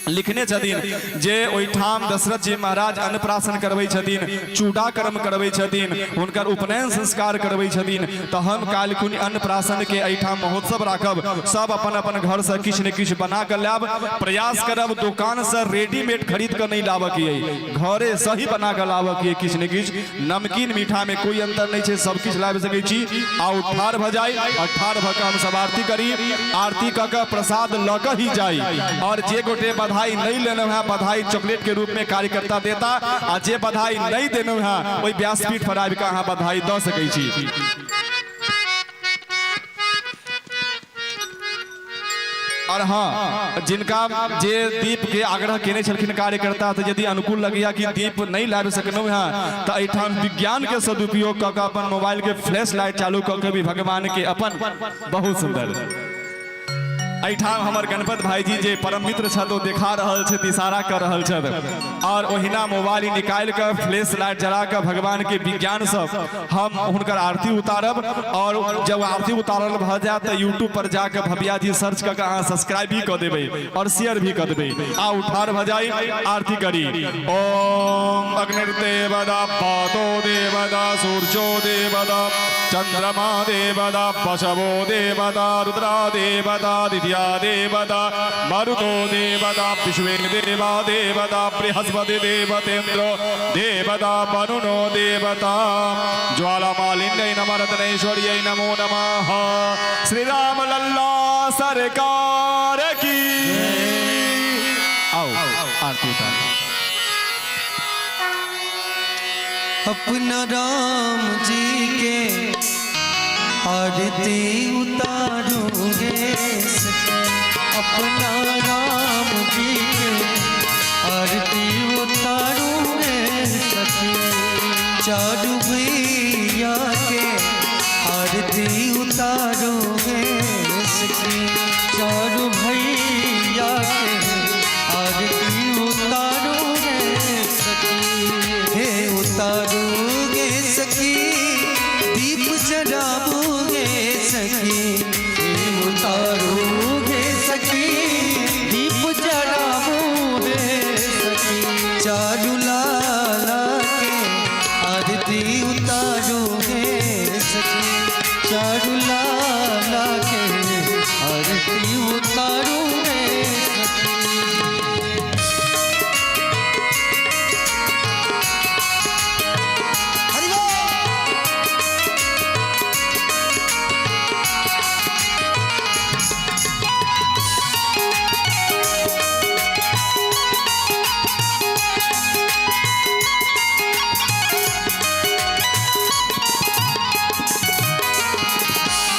लिखने छथिन जे ओहिठाम दशरथ जी महाराज अन्नप्राशन करबै छथिन, चूड़ाकर्म करबै छथिन, हुनकर उपनयन संस्कार करबै छथिन। तऽ हम काल्हि खुन अन्नप्राशन के एहिठाम महोत्सव राखब। सब अपन अपन घर से किछु ने किछु बना कऽ लायब, प्रयास करब दोकान से रेडीमेड खरीद कऽ नहीं लाबऽ के अइ, घरे सही बना कऽ लाबऽ के अइ किछु ने किछु। नमकीन मीठा में कोई अंतर नहीं छै, सब किछु लाबि सकै छी। आउ ठाढ़ भऽ जाइ और ठाढ़ भऽ कऽ हमसब आरती करी, आरती कऽ कऽ प्रसाद लऽ कऽ ही जाइ। और जे गोटे बधाई नहीं लेलहुँ हैं, बधाई चॉकलेट के रूप में कार्यकर्ता देता, आ जे बधाई नहीं देलहुँ हैं ओहि व्यासपीठ पर आबि कऽ अहाँ बधाई दऽ सकै छी। और हाँ, जिनका जे दीप के आग्रह केने छलखिन कार्यकर्ता, तऽ यदि अनुकूल लगैया कि दीप नहीं लाबि सकलहुँ हैं, तऽ एहिठाम विज्ञान के सदुपयोग कऽ कऽ अपन मोबाइल के फ्लैश लाइट चालू कऽ के भी भगवान के अपन बहुत सुंदर एहिठाम हमर गणपत भाईजी जे परम मित्र छथि ओ देखा रहल छथि, इशारा कऽ रहल छथि, और ओहिना मोबाइल निकालि कऽ फ्लैश लाइट जरा कऽ भगवान के विज्ञान सँ हम हुनकर आरती उतारब। और जब आरती उतारल भऽ जायत तऽ यूट्यूब पर जाके भव्या जी सर्च कऽ के अहाँ सब्सक्राइब भी कऽ देबै और शेयर भी कऽ देबै। आ ठाढ़ भऽ जाइ, आरती करी। ओम अग्निर्देवता पातो देवता सूर्यो देवता चंद्रमा देवता पशवो देवता रुद्रा देवता दिव्या देवता मरुतो देवता विश्वे देवा देवता बृहस्पति देवतेन्द्र देवता वरुणो देवता ज्वालामालिन्यै नमः रत्नेश्वर्यै नमो नमः। श्री राम लल्ला सरकार की। आओ आरती उतारो। अपना राम जी के आरती उतारूंगे, अपना राम जी के आरती उतारूंगे सखी, चारू भैया के आरती उतारूंगे सखी, चारू भैया के आरती उतारूंगे सखी, हे उतारूंगे सखी दीप जलाऊंगे सखी, हे उतारूंगे सखी दीप जलाऊंगे सखी, चारू लाला के आरती उतारूंगे सखी, चारू लाला के आरती उतारूंगे सखी।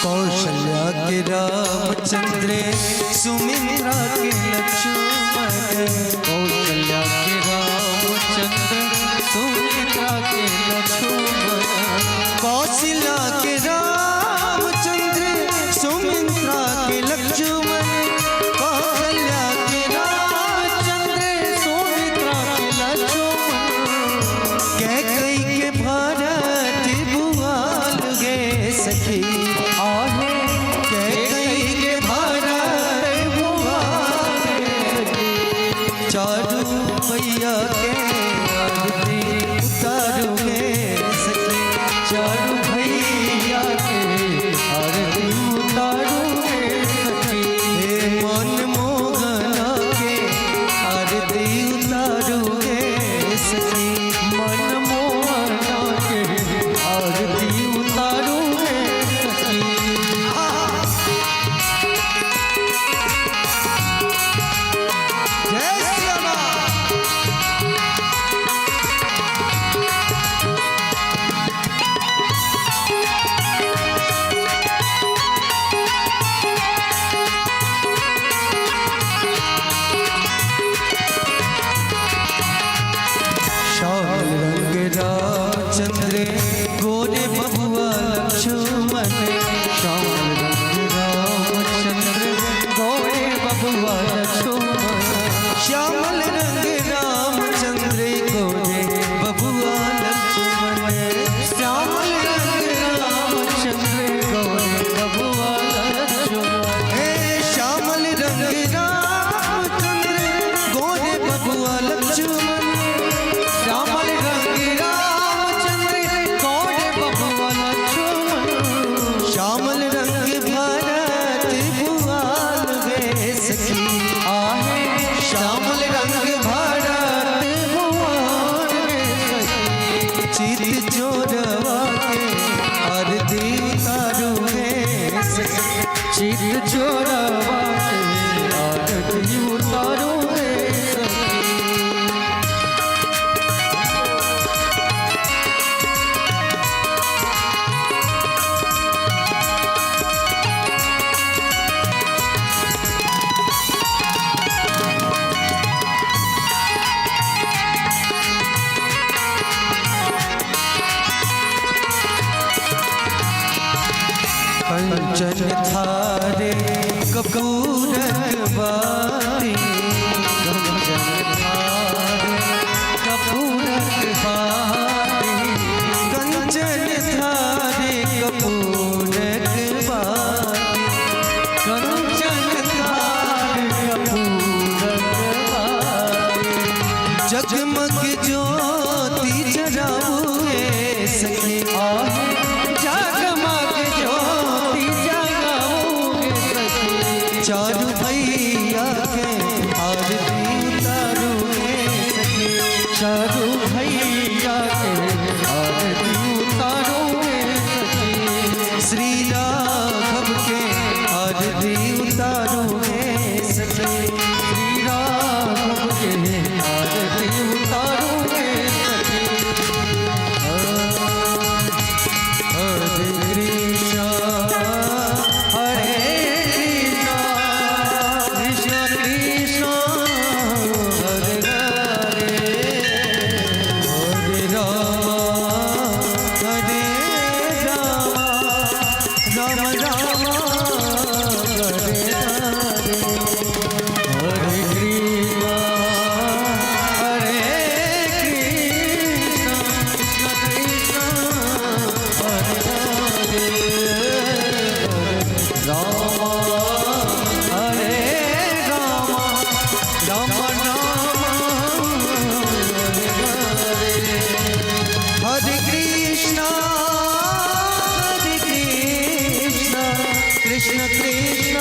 कौशल्या के रामचंद्र सुमित्रा के लक्ष्मण, कौशल्या के रामचंद्र सुमित्रा के लक्ष्मण, कौशल्या के रामचंद्र सुमित्रा के लक्ष्मण, कौशल्या के रामचंद्र सुमित्रा के लक्ष्मण, कैकेयी के भरत भुआल गे सखी, आहे कैकेयी के भरत भुआल गे सखी, चारू भैया के आरती उतारूंगे सखी, चारू भैया के आरती उतारूंगे सखी, हे मन मोहन के आरती उतारूंगे सखी, मन मोहन के आरती उतारूंगे सखी। जय श्री राम। चोरवा के आरती उतारू हे सखी। चित चोरवा के आरती उतारू रे सखी। कंचन थारे कपूरक बाती, कंचन थारे कपूरक बाती, कंचन थारे कपूरक बाती, कंचन थारे कपूरक बाती। जगमग ज्योति जराऊए सखी। आहे जगमग ज्योति जगाऊंगे सखी। चारू भैया के आरती उतारू हे सखी। चारू भैया के आरती उतारू रे सखी। श्री राघव के आरती उतारू हे सखी। श्री राघव के आरती उतारू रे सखी। हरे कृष्णा हरे कृष्णा कृष्ण कृष्ण हरे हरे, हरे राम हरे राम राम राम हरे हरे। हरे कृष्णा हरे कृष्णा कृष्ण कृष्ण हरे हरे, हरे राम हरे राम राम राम हरे हरे। हरे कृष्णा हरे कृष्णा कृष्ण कृष्ण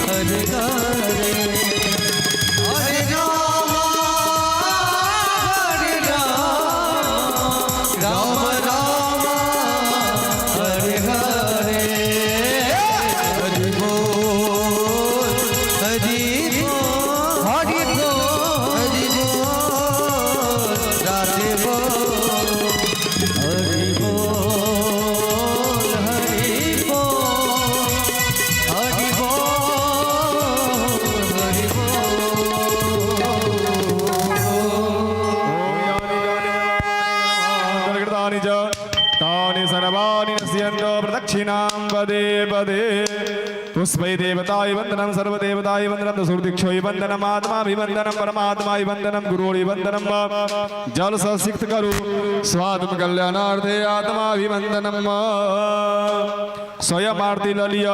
हरे हरे, हरे राम हरे राम राम राम हरे हरे। हरि बोल हरि बोल हरि बोल हरि बोल राधे बोल। हरि बोल हरि बोल हरि बोल हरि बोल। कृतानि च तानि सर्वाणि नश्यन्तो प्रदक्षिणां पदे पदे। पुष्पै देवताय वन्दनं, सर्वदेवताय वन्दनं, दशुर्दीक्षोय वन्दनम्, आत्माभिवन्दनं, परमात्माय वन्दनं, गुरोरिवन्दनं। जल सिक्त करू स्वात्म कल्याणार्थे आत्माभिवन्दनं। स्वयं आरती ललिय।